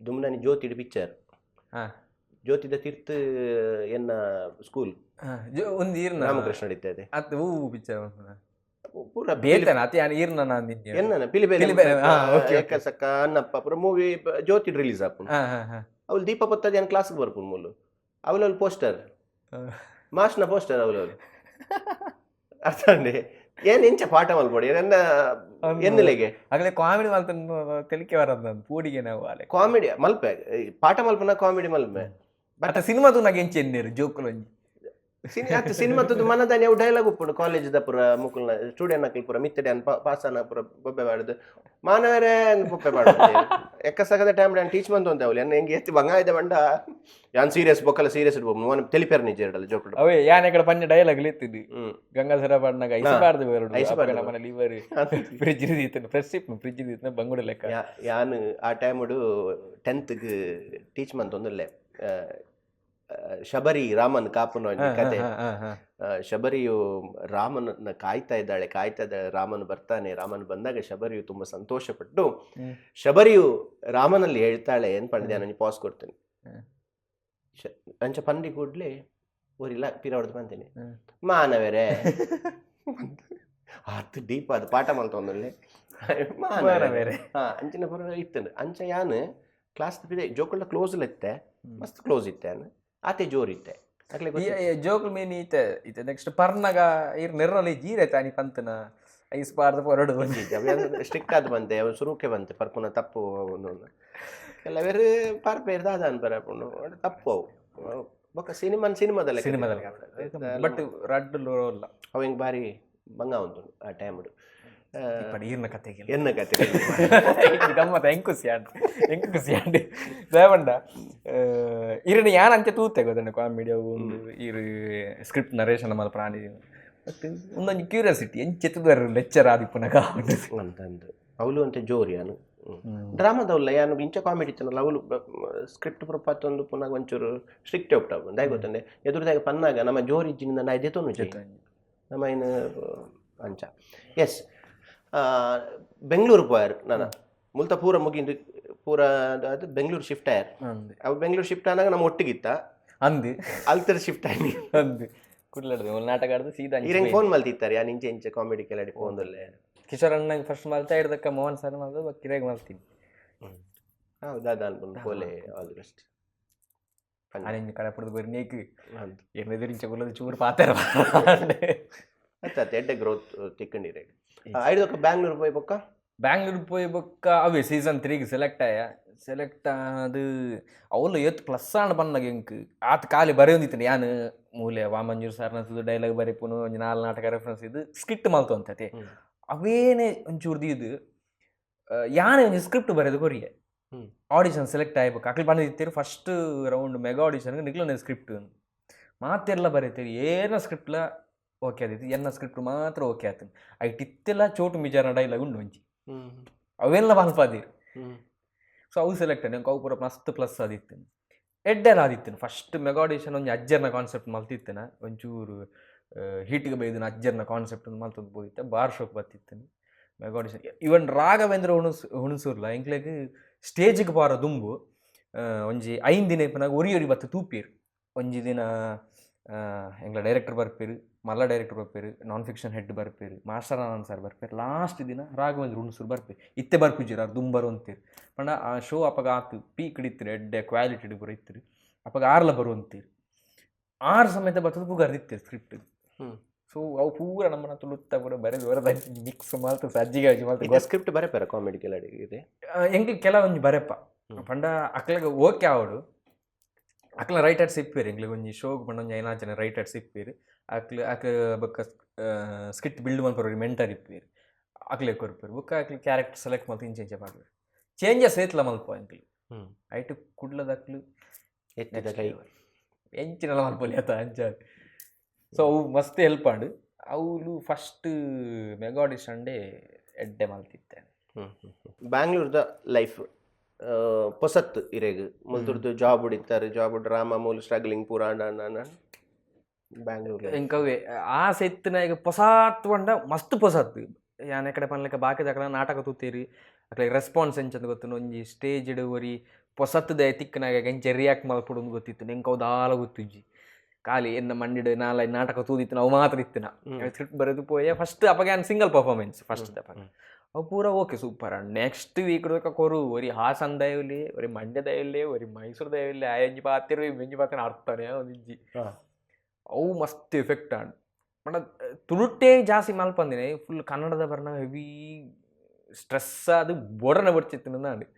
ದುಮ್ನಾನಿ ಜ್ಯೋತಿಡ್ ಪಿಕ್ಚರ್ ಜ್ಯೋತಿದ ತೀರ್ಥ ಎನ್ನ ಸ್ಕೂಲ್ ಒಂದು ಈರ್ನ ರಾಮಕೃಷ್ಣ ನಡೀತಾ ಅತ್ ಹೂ ಪಿಕ್ಚರ್ ಪೂರ ಬೇತನ ಅತಿ ಯಾನ್ ಈರ್ನ ನಾನು ನಿನ್ನೆ ಎನ್ನನ ಪಿಲಿಬೇಲೆ ಪಿಲಿಬೇಲೆ, okay, okay. ಏಕಸಕ್ಕ ಅನ್ನಪ್ಪ ಪೂರ ಮೂವಿ ಜ್ಯೋತಿ ರಿಲೀಸ್ ಆಪುಂಡು. ಅವಳು ದೀಪ ಪತ್ತದ ಏನ್ ಕ್ಲಾಸ್ಗೆ ಬರ್ಪುಂಡು ಮೂಲು ಅವಲಲ್ಲಿ ಪೋಸ್ಟರ್ ಮಾಸ್ನ ಪೋಸ್ಟರ್ ಅವಲಲ್ಲಿ ಅರ್ಥ ಅಂడి ಏನ್ ಇಂಚ ಪಾಠ ಮಲ್ಪೊಡಿ ಎನ್ನ ಎನ್ನಲೆಗೆ ಆಗಲೇ ಕಾಮಿಡಿ ಮಲ್ತ ತೆಲಿಕೆ ಬರದ್ ನಾನು ಪೂಡಿಗೆ ನಾವು ಅಲೆ ಕಾಮಿಡಿ ಮಲ್ಪೆ ಪಾಠ ಮಲ್ಪನ ಕಾಮಿಡಿ ಮಲ್ಪೆ. ಬಟ್ ಸಿನಿಮಾ ತೂನಾಗ ಎಂಚ ಎನ್ನೇರು ಜೋಕುಲು ಒಂಜಿ ಸಿನಿಮಾ ತುದು ಮನದಾನಿ ಅವು ಡೈಲಾಗ್ ಉಪ್ಪುಂಡು ಕಾಲೇಜ್ ದ ಪುರ ಮುಕುಲ್ನ ಸ್ಟೂಡೆಂಟ್ ನಕಲ್ ಪುರ ಮಿತ್ತಡೆ ಅನ್ ಪಾಸನ ಪುರ ಬೊಬ್ಬೆ ಬಾಡುದು ಮಾನವರೇ ಅಂದ್ ಬೊಬ್ಬೆ ಬಾಡುದು. ಎಕ್ಕಸಗದ ಟೈಮ್ ನಾನು ಟೀಚ್ ಬಂತು ಅಂತ ಅವಳು ಎನ್ನ ಹೆಂಗೆ ಎತ್ತಿ ಬಂಗಾಯದ ಬಂಡ ಯಾನ್ ಸೀರಿಯಸ್ ಬೊಕ್ಕಲ ಸೀರಿಯಸ್ ಇಡ್ಬೋದು ಮೋನ್ ತಿಳಿಪೇರ್ ನಿಜ ಎರಡಲ್ಲ ಜೋಕುಡು. ಅವೇ ಯಾನ್ ಎಕಡೆ ಪಂಜ ಡೈಲಾಗ್ ಇತ್ತಿದ್ದು. ಗಂಗಾಧರ ಪಾಡ್ನಾಗ ಐಸ್ ಬಾರ್ದು ಬೇರಡು. ಐಸ್ ಬಾರ್ದು. ನಮ್ಮನೆ ಲಿವರ್ ಫ್ರಿಜ್ ಇತ್ತು, ಫ್ರೆಶ್ ಇಪ್ಪು ಫ್ರಿಜ್ ಇತ್ತು ಬಂಗುಡೆ ಲೆಕ್ಕ. ಯಾನ್ ಆ ಟೈಮುಡು ಟೆಂತ್ಗೆ ಟೀಚ್ ಮಂತೊಂದುಲ್ಲೆ. ಶಬರಿ ರಾಮನ್ ಕಾಪುನ ಒಂಜಿ ಕತೆ. ಶಬರಿಯು ರಾಮನನ್ನ ಕಾಯ್ತಾ ಇದ್ದಾಳೆ, ಕಾಯ್ತಾ ಇದ್ದಾಳೆ, ರಾಮನು ಬರ್ತಾನೆ. ರಾಮನು ಬಂದಾಗ ಶಬರಿಯು ತುಂಬಾ ಸಂತೋಷಪಟ್ಟು ಶಬರಿಯು ರಾಮನಲ್ಲಿ ಹೇಳ್ತಾಳೆ, ಏನ್ ಪಂಡಿದೆ ನಾನು ಪಾಸ್ ಕೊಡ್ತೇನೆ. ಅಂಚ ಪಂಡಿ ಕೂಡ್ಲೆ ಊರಿಲ್ಲ ಪಿರ ಹೊಡೆದು ಬಂತೇನೆ. ಮಾನವರೇ ಆತು ಡೀಪ್ ಅದು ಪಾಠ ಮಲ್ತೊಂದುಲ್ಲೆ ಮಾನವರೇ. ಮಾನವರೇ. ಹಾ, ಅಂಚಿನ ಪುರ ಇತ್ತು. ಅಂಚ ಯಾನ್ ಕ್ಲಾಸ್ ಜೋಕುಳ್ಳ ಕ್ಲೋಸ್ ಇತ್ತೆ, ಮಸ್ತ್ ಕ್ಲೋಸ್ ಇತ್ತೆ ಯಾನ್, ಆತೆ ಜೋರ್ ಇತ್ತೆ ಅಕ್ಲೆ ಗೊತ್ತಿತ್ತು. ಜೋಕುಲ್ ಮೇನ್ ಈತೆ ಈತೆ ನೆಕ್ಸ್ಟ್ ಪರ್ನಗ ಇರ್ ನೆರ್ರಲ್ಲಿ ಜೀರೆ ತಾನಿ ಪಂತನ ಐಸ್ ಪಾರ್ದ ಪೊರಡು. ಸ್ಟ್ರಿಕ್ಟ್ ಆದ್ ಬಂತೆ ಅವು ಸುರುಕೆ ಬಂತೆ ಪರ್ಪುನ ತಪ್ಪು ಒಂದು ಕೆಲವರು ಪಾರ್ಪೇರ್ ದಾದ ಅನ್ಪರ ತಪ್ಪು ಅವು. ಬೊಕ್ಕ ಸಿನಿಮಾ ಸಿನಿಮಾದಲ್ಲ. ಸಿನಿಮಾದಲ್ಲಿ ಬಟ್ ರಡ್ಡು ಅಲ್ಲ. ಅವು ಹಿಂಗೆ ಭಾರಿ ಬಂಗ ಉಂಟು ಆ ಟೈಮ್. ಇಪ್ಪಡಿ ಈರ್ನ ಕತೆಗೆ. ಎನ್ನ ಕತೆ? ಗಮ್ಮತ್ತ ಹೆಂಗ್ ಖುಷಿ ಆಂಡ್ ಹೆಂಗ್ ಖುಷಿ ಆಂಡ್ ದೇವಂಡ ಇರಣ ಯಾನ್ ಅಂಚೆ ತೂತೆ ಗೊತ್ತಂಡ ಕಾಮಿಡಿ ಅವು ಒಂದು ಇರು ಸ್ಕ್ರಿಪ್ಟ್ ನರೇಶನ್ ಮಲ್ಪ ಪ್ರಾಣಿ ಬಟ್ ಒಂದೊಂದು ಕ್ಯೂರಿಯಾಸಿಟಿ ಎಂಚೆತ್ತುದಾರ ಲೆಕ್ಚರ್ ಆದಿಪ್ಪುನಗ. ಅಂತಂದು ಅವಳು ಅಂತ ಜೋರಿ ಯಾನು ಡ್ರಾಮಾದವಲ್ಲ ಯಾನು ಇಂಚ ಕಾಮಿಡಿ ಇತ್ತನಲ್ಲ ಅವಳು ಸ್ಕ್ರಿಪ್ಟ್ ಪ್ರಪಾತೊಂದು ಪುನಃ ಒಂಚೂರು ಸ್ಟ್ರಿಕ್ಟ್ ಒಪ್ಟ ದಾಯ ಗೊತ್ತಂದೆ ಎದುರುದಾಗ ಪನ್ನಾಗ ನಮ್ಮ ಜೋರಿ ಇಜ್ಜಿನಿಂದ ನಾ ಇದೇ ತೊನು ನಮ್ಮ ಏನು ಅಂಚ. ಎಸ್, ಬೆಂಗಳೂರು ಪೋಯರ್ ನಾನು ಮುಲ್ತ ಪೂರ ಮುಗಿಂದು ಪೂರ ಅದು ಬೆಂಗಳೂರು ಶಿಫ್ಟ್ ಆಯರ್. ಅಂದೆ. ಅವು ಬೆಂಗಳೂರು ಶಿಫ್ಟ್ ಆನಾಗ ನಮ್ಮ ಒಟ್ಟಿಗಿತ್ತ. ಅಂದು. ಅಲ್ತರ ಶಿಫ್ಟ್ ಆಗಿ. ಅಂದು ಕುಡ್ಲಾಡ್ದು ಒಂದು ನಾಟಕ ಆಡ್ದು ಸೀದಾ ಅಂಚೆ. ಈರಂಗೆ ಫೋನ್ ಮಲ್ತಿತ್ತಾರೆ ಯಾನ್ ಇಂಚೆ ಇಂಚೆ ಕಾಮಿಡಿ ಕೆಲಡಿ ಫೋನ್ ಅಲ್ಲೇ. ಕಿಶೋರ್ ಅಣ್ಣಗೆ ಫಸ್ಟ್ ಮಲ್ತಾ ಇರ್ದಕ್ಕ ಮೋಹನ್ ಸರ್ ಮಲ್ದ ಕಿರೇಗ್ ಮಲ್ತೀನಿ. ಹೌದಾ ಅನ್ಕೊಂಡು ಪೋಲೆ ಆಲ್ the best. ಆನೆಂಜಿ ಕಡೆ ಪಡೆದು ಬರಿ ನೇಕ್. ಅಂದ್. ಎನ್ನ ಚುಗುಲದ ಚೂರು ಪಾತೆರ. ಅತ್ತ ಎಡ್ಡೆ ಗ್ರೋತ್ ತಿಕ್ಕಂಡಿರೆ ಐದು ಬ್ಯಾಂಗ್ಳೂರ್ ಪೋಯ್ ಬೊಕ್ಕ. ಬ್ಯಾಂಗ್ಳೂರ್ ಪೋಯ್ ಬೊಕ್ಕ ಅವೇ ಸೀಸನ್ 3ಗೆ ಸೆಲೆಕ್ಟ್ ಆಯ. ಸೆಲೆಕ್ಟ್ ಆದು ಅವಳು ಏತ್ ಪ್ಲಸ್ ಆಂಡ್ ಬನ್ನಗ ಎಂಕ್ ಆತ ಖಾಲಿ ಬರೆಯೊಂದಿತ್ತು ಯಾನ್ ಮೂಲೆ ವಾಮಂಜೂರ್ ಸರ್ನ ಡೈಲಾಗ್ ಬರೆಪುನು ಒಂಜಿ ನಾಲ್ ನಾಟಕ ರೆಫರೆನ್ಸ್ ಇದು ಸ್ಕಿಟ್ ಮಲ್ತು ಅಂತತೆ. ಅವೇನೆ ಒಂಚೂರು ಇದು ಯಾನೆ ಒಂಜಿ ಸ್ಕ್ರಿಪ್ಟ್ ಬರೆದು ಕೊರಿಯೆ. ಆಡಿಷನ್ ಸೆಲೆಕ್ಟ್ ಆಯ್ಬೇಕು ಅಕ್ಲು ಬಂದಿತ್ತೀರು ಫಸ್ಟ್ ರೌಂಡ್ ಮೆಗಾ ಆಡಿಷನ್ಗೆ ನಿಕ್ಲನೆ ಸ್ಕ್ರಿಪ್ಟ್ ಮಾತೆಲ್ಲ ಬರೀತೀರಿ ಏನ ಸ್ಕ್ರಿಪ್ಟ್ಲ ಓಕೆ ಆದಿತ್ತು ಎನ್ನ ಸ್ಕ್ರಿಪ್ಟ್ ಮಾತ್ರ ಓಕೆ ಆಯ್ತು ಐಟ್ ಇತ್ತೆಲ್ಲ ಚೋಟು ಮಿಜಾನ ಡೈಲಾಗ್ ಉಂಡು ಒಂಜಿ ಅವೆಲ್ಲ ಮಲ್ಪಾದೀರ್. ಸೊ ಅವು ಸೆಲೆಕ್ಟ್ ನಂಗೆ ಅವು ಪೂರ ಮಸ್ತ್ ಪ್ಲಸ್ ಆದಿತ್ತು ಎಡ್ಡೆಲ್ಲ ಆದಿತ್ತು. ಫಸ್ಟ್ ಮೆಗಾ ಆಡಿಷನ್ ಒಂಜಿ ಅಜ್ಜರ್ನ ಕಾನ್ಸೆಪ್ಟ್ ಮಲ್ತಿತ್ತನ ಒಂಚೂರು ಹೀಟಿಗೆ ಬೈದಿನ ಅಜ್ಜರ್ನ ಕಾನ್ಸೆಪ್ಟ್ ಮಲ್ತದ್ದು ಬೋದಿತ್ತ ಬಾರ್ ಶೋಕ್ ಬತ್ತಿತ್ತು ಮೆಗಾ ಆಡಿಷನ್. ಇವನ್ ರಾಘವೇಂದ್ರ ಹುಣಸೂರ್ಲ ಎಂಕ್ಲೆಗ್ ಸ್ಟೇಜ್ಗೆ ಪಾರ ದುಂಬು ಒಂಜಿ 5 ದಿನ ಇಪ್ಪನಾಗ ಒರಿ ಒರಿ ಬತ್ತು ತೂಪೀರ್. ಒಂಜಿ ದಿನ ಎಂಗ್ಲ ಡೈರೆಕ್ಟರ್ ಬರ್ಪೇರು, ಮಲ್ಲ ಡೈರೆಕ್ಟರ್ ಬರ್ಪೇರು, ನಾನ್ ಫಿಕ್ಷನ್ ಹೆಡ್ ಬರ್ಪೇರು, ಮಾಸ್ಟರ್ ಆನಂದ್ ಸರ್ ಬರ್ಪೇರು, ಲಾಸ್ಟ್ ದಿನ ರಾಘವೇಂದ್ರ ಹುಣಸೂರು ಬರ್ಪೇರು. ಇತ್ತೆ ಬರ್ಪುಜಿರ್ ಆರ್ ದುಂಬರು ಅಂತೀರ್ ಪಂಡ ಆ ಶೋ ಅಪಗ ಆತು ಪೀಕ್ ಇಡಿತ್ರಿ ಎಡ್ಡೆ ಕ್ವಾಲಿಟಿ ಪೂರ ಇತ್ತಿರಿ ಅಪಗ ಆರ್ಲ ಬರುವಂತೀರಿ ಆರು ಸಮೇತ ಬರ್ತದೆ ಪುಗಾರ್ದಿತ್ತೀರಿ ಸ್ಕ್ರಿಪ್ಟ್. ಸೊ ಅವು ಪೂರ ನಮ್ಮನ್ನ ತುಳುತ್ತ ಪೂರ ಬರೆದು ಬರೆದು ಮಿಕ್ಸ್ ಮಲ್ತು ಸಜ್ಜಿಗೆ ಹಚ್ಚಿ ಮಲ್ತು. ಸ್ಕ್ರಿಪ್ಟ್ ಬರೆಪಾರ ಕಾಮಿಡಿ ಕೆಲಡಿ ಇದೆ? ಎಂಕ್ ಕೆಲವೊಂಜಿ ಬರೆಪ. ಪಂಡ ಅಕ್ಲೆಗ್ ಓಕೆ ಆವಡು ಅಕ್ಲ ರೈಟರ್ಸ್ ಇಪ್ಪೇರು ಎಂಕ್ಲೆಗ್ ಒಂಜಿ ಶೋಗ್ ಪಂಡ ಒಂಜಿ ಐನಾರು ಜನ ರೈಟರ್ಸ್ ಇಪ್ಪೇರು ಅಕ್ಲು ಅಕ್ ಬೊಕ್ಕ ಸ್ಕಿಟ್ ಬಿಲ್ಡ್ ಮಲ್ಪರ ಮೆಂಟರ್ ಇಪ್ಪೇರು ಅಕ್ಲೆ ಕೊರ್ಪೇರು ಬೊಕ್ಕ ಅಕ್ಲು ಕ್ಯಾರೆಕ್ಟರ್ ಸೆಲೆಕ್ಟ್ ಮಲ್ತು ಇಂಚ ಇಂಚ ಪಾಡ್ವೇರು ಚೇಂಜಸ್ ಏತ್ಲ ಮಲ್ಪ ಎಂಕ್ಲು ಐಟ್ ಕುಡ್ಲದಕ್ಲು ಎತ್ತಿದ ಕೈ. ಎಂಚಿನಲ ಮಲ್ಪೊಲಿ ಅತ ಅಂಚ. ಸೊ ಅವು ಮಸ್ತ್ ಹೆಲ್ಪ್ ಆಂಡ್ ಅವುಲು ಫಸ್ಟ್ ಮೆಗಾ ಆಡಿಷನ್ ಡೇ ಎಡ್ಡೆ ಮಲ್ತಿತ್ತೆ. ಬ್ಯಾಂಗ್ಳೂರ್ದ ಲೈಫ್ ಪೊಸತ್ ಇರೆಗ್ ಮುಲ್ತುರ್ದು ಜಾಬ್ ಉಡಿತಾರೆ ಜಾಬ್ ಡ್ರಾಮಾ ಮೂಲ ಸ್ಟ್ರಗ್ಲಿಂಗ್ ಪೂರ ಬ್ಯಾಂಗ್ಳೂರ್. ಎಂಕವೇ ಆಸೆ ಇತ್ತಿನ ಈಗ ಪೊಸಾತ್ ಪಂಡ ಮಸ್ತ್ ಪೊಸತ್ ಯಾನ್ ಎಕಡೆ ಪನ್ಲೆಕ ಬಾಕಿದಕಲ ನಾಟಕ ತೂತೇರಿ ಅಕ್ಲೆ ರೆಸ್ಪಾನ್ಸ್ ಎಂಚಂದ್ ಗೊತ್ತುಂಡು ಒಂಜಿ ಸ್ಟೇಜ್ ಒರಿ ಪೊಸತ್ತುದ ತಿಕ್ಕನಾಗ ಎಂಚ ರಿಯಾಕ್ಟ್ ಮಲ್ಪೊಡು ಗೊತ್ತಿತ್ತು ಎಂಕ್ ಅವು ದಾಲ ಗೊತ್ತುಜ್ಜಿ ಖಾಲಿ ಎನ್ನ ಮಂಡಿಡ್ ನಾಲೈದು ನಾಟಕ ತೂದಿತ್ತು ಅವು ಮಾತ್ರ ಇತ್ತಿನ ಸ್ಕ್ರಿಪ್ಟ್ ಬರೆದು ಪೋಯೆ ಫಸ್ಟ್ ಅಪಗ ಯಾನ್ ಸಿಂಗಲ್ ಪರ್ಫಾರ್ಮೆನ್ಸ್ ಫಸ್ಟ್ ಅಪಗ ಅವು ಪೂರ ಓಕೆ ಸೂಪರ್. ನೆಕ್ಸ್ಟ್ ವೀಕ್ ಕೊರು ಒರಿ ಹಾಸನ್ ದಯವಿಲಿ ಒರಿ ಮಂಡ್ಯ ದಯವಿಲ್ಲಿ ಒರಿ ಮೈಸೂರು ದಯವಿಲ್ಲಿ ಆ ಎಂಜಿ ಪಾತಿರು ಇಂಜಿ ಪಾತಿನ ಅರ್ಥನೇ ಒಂಜಿಜ್ಜಿ. ಅವು ಮಸ್ತ್ ಎಫೆಕ್ಟ್ ಆಂಡ್ ಪಂಡ ತುಳುಟೇ ಜಾಸ್ತಿ ಮಲ್ಪಂದಿನಿ ಫುಲ್ ಕನ್ನಡದ ಬರ್ನ ಹೆವಿ ಸ್ಟ್ರೆಸ್ ಅದು ಬೋಡನ ಬರ್ಚಿತ್ತು ಅಂದ್.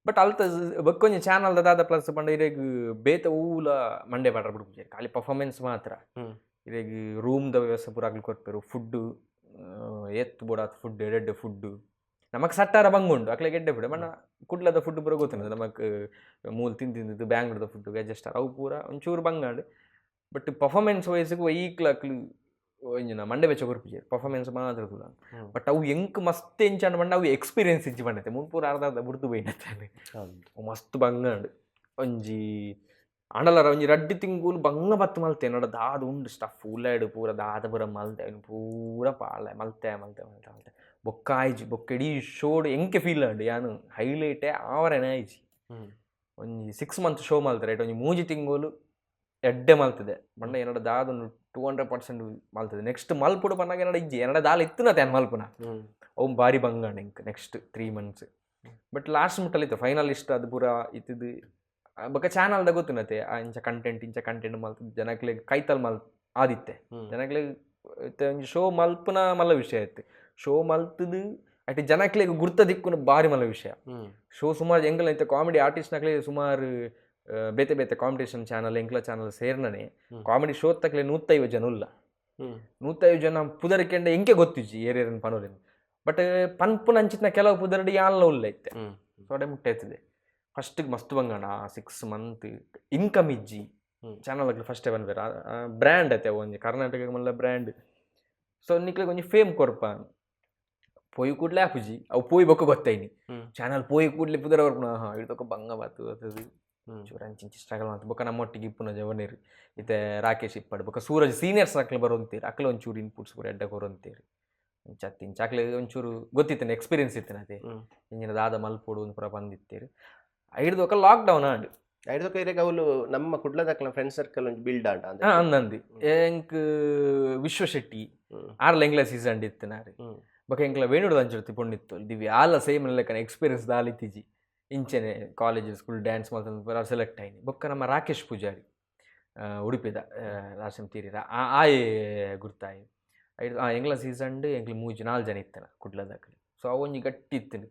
ಬಟ್ ಅಲ್ತ ಬೊಕ್ಕೊಂಜಿ ಚಾನಲ್ ದಾದ ಪ್ಲಸ್ ಪಂಡ ಇರೆಗ್ ಬೇತೆ ಊಲ ಮಂಡೆ ಪಾಡ್ರ ಬಿಡ್ಪುಜೆರ್ ಖಾಲಿ ಪರ್ಫಾರ್ಮೆನ್ಸ್ ಮಾತ್ರ. ಇರೆಗ್ ರೂಮ್ದ ವ್ಯವಸ್ಥೆ ಪೂರ ಅಗ್ಲ್ ಕೊರ್ಪೆರು ಫುಡ್ ಏತ್ ಬೋಡಾತ್ ಫುಡ್ ಎಡ್ಡೆ ಫುಡ್ ನಮಕ್ ಸಟ್ಟಾರ ಬಂಗ ಉಂಡು ಅಕ್ಲೆ ಗೆಡ್ಡೆ ಬಿಡು ಮಣ್ಣ ಕುಡ್ಲದ ಫುಡ್ ಪೂರ ಗೊತ್ತುಂಡು ನಮಕ್ ಮೂಲು ತಿಂದು ತಿಂದಿದ್ದು ಬ್ಯಾಂಗ್ಳೂರ್ದ ಫುಡ್ ಅಡ್ಜಸ್ಟ್ ಅವು ಪೂರ ಒಂಚೂರು ಬಂಗಾಂಡು. ಬಟ್ ಪರ್ಫಾರ್ಮೆನ್ಸ್ ವೈಸ್ಗೆ ವೈಕ್ಲ ಅಕ್ಲು ಒಂಜಿನ ಮಂಡೆ ಬೆಚ್ಚ ಕೊರ್ಪಿಜೆ ಪರ್ಫಾರ್ಮೆನ್ಸ್ ಮಾತ್ರ ತೂಲ. ಬಟ್ ಅವು ಎಂಕ್ ಮಸ್ತ್ ಎಂಚಾಂಡ್ ಪಂಡ ಅವು ಎಕ್ಸ್ಪೀರಿಯನ್ಸ್ ಇಜ್ಜಿ ಪಂಡತೆ ಮುನ್ಪೂರ ಅರ್ಧ ಅರ್ಧ ಬುಡ್ದು ಬೈನತ್ತೆ. ಮಸ್ತ್ ಬಂಗಾಂಡು ಒಂಜಿ ಆಂಡಲರ ಒಂಜಿ ರಡ್ಡ್ ತಿಂಗುಲು ಬಂಗ ಬತ್ತು ಮಲ್ತೆ ನಡ ದಾದ ಉಂಡು ಸ್ಟಫ್ ಉಲ್ಲಾಯ್ಡು ಪೂರ ದಾದ ಪೂರ ಮಲ್ತೆ ಐನ್ ಪೂರ ಪಾಳೆ ಮಲ್ತೆ ಮಲ್ತೆ ಮಲ್ತೆ ಮಲ್ತೆ ಬೊಕ್ಕ ಆಯ್ಜಿ ಬೊಕ್ಕ ಇಡೀ ಶೋಡ್ ಎಂಕೆ ಫೀಲ್ ಆಂಡ್ ಯಾನ್ ಹೈಲೈಟೇ ಆವರೆನೆ ಆಯ್ಜಿ. ಒಂಜಿ 6 ಮಂತ್ ಶೋ ಮಲ್ತೆ ರೈಟ್ ಒಂಜಿ ಮೂಜಿ ತಿಂಗುಲು ಎಡ್ಡೆ ಮಲ್ತದೆ ಪಂಡ ಎನ್ನಡ ದಾದ ಉಂಡು 200% ಮಲ್ತದೆ. ನೆಕ್ಸ್ಟ್ ಮಲ್ಪುಡು ಪನ್ನಾಗ ಎನ್ನಡ ಇಜ್ಜಿ ಎನ್ನಡ ದಾಲ ಇತ್ತುನ ಯಾನ್ ಮಲ್ಪುನ ಅವು ಬಾರಿ ಬಂಗಾಂಡ್ ಎಂಕ್ next 3 months. But last ಮುಟ್ಟಲಿತ್ತು finalist ಅದು ಪೂರ ಇತ್ತಿದ್ದು ಬೊಕ್ಕ ಚಾನಲ್ದ ಗೊತ್ತುನತೆ ಆ ಇಂಚ ಕಂಟೆಂಟ್ ಇಂಚ ಕಂಟೆಂಟ್ ಮಲ್ತ್ ಜನಕ್ಲೆಗ್ ಕೈತಲ್ ಮಲ್ ಆದಿತ್ತೆ ಜನಕ್ಲೆಗ್ ಇತ್ತೆ ಒಂಜಿ ಶೋ ಮಲ್ಪುನ ಮಲ್ಲ ವಿಷಯ ಇತ್ತು. ಶೋ ಮಲ್ತದು ಅಟ್ ಜನಕ್ಲೆಗ್ ಗುರ್ತ ದಿಕ್ಕುನ ಬಾರಿ ಮಲ್ಲ ವಿಷಯ. ಶೋ ಸುಮಾರು ಎಂಕಲ್ನ ಇತ್ತೆ ಕಾಮಿಡಿ ಆರ್ಟಿಸ್ಟ್ ನಕ್ಲೆ ಸುಮಾರು ಬೇತೆ ಬೇತೆ ಕಾಂಪಿಟೇಷನ್ ಚಾನಲ್ ಎಂಕ್ಲ ಚಾನಲ್ ಸೇರ್ನನೆ ಕಾಮಿಡಿ ಶೋ ತಕ್ಲೆ 150 ಜನ ಉಲ್ಲ. 150 ಜನ ಪುದರ್ಕೆಂಡ ಎಂಕೆ ಗೊತ್ತಿಜ್ಜಿ ಏರೇರನ್ ಪನೋಲಿನ್. ಬಟ್ ಪನ್ಪುನ ಅಂಚಿನ ಕೆಲವು ಪುದರ್ಡ್ ಯಾನ್ಲ ಉಲ್ಲ ಇತ್ತೆ. ಸೊ ಅಡೆ ಮುಟ್ಟೆ ಆಯ್ತದೆ ಫಸ್ಟಿಗೆ ಮಸ್ತ್ ಬಂಗಣ 6 ಮಂತ್ ಇನ್ಕಮ್ ಇಜ್ಜಿ. ಚಾನಲ್ ಅಕ್ಲೆ ಫಸ್ಟೇ ಪನ್ಪೆರ್ ಬ್ರ್ಯಾಂಡ್ ಅತ್ತೆ ಒಂಜಿ ಕರ್ನಾಟಕ ಮಲ್ಲ ಬ್ರ್ಯಾಂಡ್. ಸೊ ನಿಕ್ಲೆಗ್ ಒಂಜಿ ಫೇಮ್ ಕೊರ್ಪ ಪೋಯಿ ಕೂಡ್ಲೆ ಆಪುಜಿ ಅವು ಪೋಯಿ ಬೊಕ್ಕ ಗೊತ್ತೈನಿ. ಚಾನಲ್ ಪೋಯಿ ಕೂಡ್ಲೆ ಪುದರ್ ಬರ್ಪುನ ಹಾ ಇಡ್ತೊಕ ಬಂಗ ಬಾತು ಅದು ಚೂರು ಅಂಚಿಂಚಿ ಸ್ಟ್ರಗಲ್ ಮಂತ್ ಬೊಕ್ಕ ನಮ್ಮೊಟ್ಟಿಗೆ ಇಪ್ಪುನ ಜವನೇರು ಇತ್ತೆ ರಾಕೇಶ್ ಇಪ್ಪಡ್ ಬೊಕ್ಕ ಸೂರಜ್ ಸೀನಿಯರ್ಸ್ ಅಕ್ಲೆ ಬರೋಂತೀರು ಅಕ್ಲೆ ಒಂಚೂರು ಇನ್ಪುಟ್ಸ್ ಪೂರ ಎಡ್ಡೆ ಕೊರೊಂತೀರು ಇಂಚ ಇಂಚ ಅಕ್ಲೆ ಒಂಚೂರು ಗೊತ್ತಿತ್ತನೆ ಎಕ್ಸ್ಪೀರಿಯನ್ಸ್ ಇತ್ತನೆ ಅದೇ ಇಂಚಿನ ದಾದ ಮಲ್ಪೊಡು ಒಂದು ಪೂರ ಬಂದಿತ್ತೀರು ಐಡ್ದು ಬೊಕ್ಕ ಲಾಕ್ ಡೌನ್ ಆಂಡ್. ಐಡ್ದೊಕ ಇರೆಗ್ ಅವ್ಲು ನಮ್ಮ ಕುಡ್ಲದಕ್ಲ ಫ್ರೆಂಡ್ ಸರ್ಕಲ್ ಒಂಜಿ ಬಿಲ್ಡ್ ಆಂಡ ಅಂದ್. ಅಂದಂದಿ ಎಂಕ್ ವಿಶ್ವ ಶೆಟ್ಟಿ ಆರ್ಲ ಎಂಗ್ಲ ಸೀಸನ್ ಇತ್ತಿನಾರು. ಬೊಕ ಎಂಕ್ಲ ವೇಣುಡು ಅಂಚಿರ್ತಿ ಪೊಣ್ಣಿತ್ತು ದಿವ್ಯ ಆಲ ಸೇಮ್ ಲೆಕ್ಕನ ಎಕ್ಸ್ಪೀರಿಯನ್ಸ್ ದಾಲ ಇತ್ತಿಜಿ ಇಂಚೆನೆ college school dance ಮಲ್ತೊಂದು ಪೂರ ಸೆಲೆಕ್ಟ್ ಆಯ್ನಿ. ಬೊಕ್ಕ ನಮ್ಮ ರಾಕೇಶ್ ಪೂಜಾರಿ ಉಡುಪಿದ ರಾಶಂ ತೀರಿರ ಆಯೆ ಗುರ್ತಾಯಿ ಎಂಗ್ಲ ಸೀಸನ್ಡ್ ಎಂಕ್ಲ ಮೂಜಿ ನಾಲ್ ಜನ ಇತ್ತನ ಕುಡ್ಲದಕ್ಲೆ. ಸೊ ಅವೊಂಜಿ ಗಟ್ಟಿ ಇತ್ತಿನಿ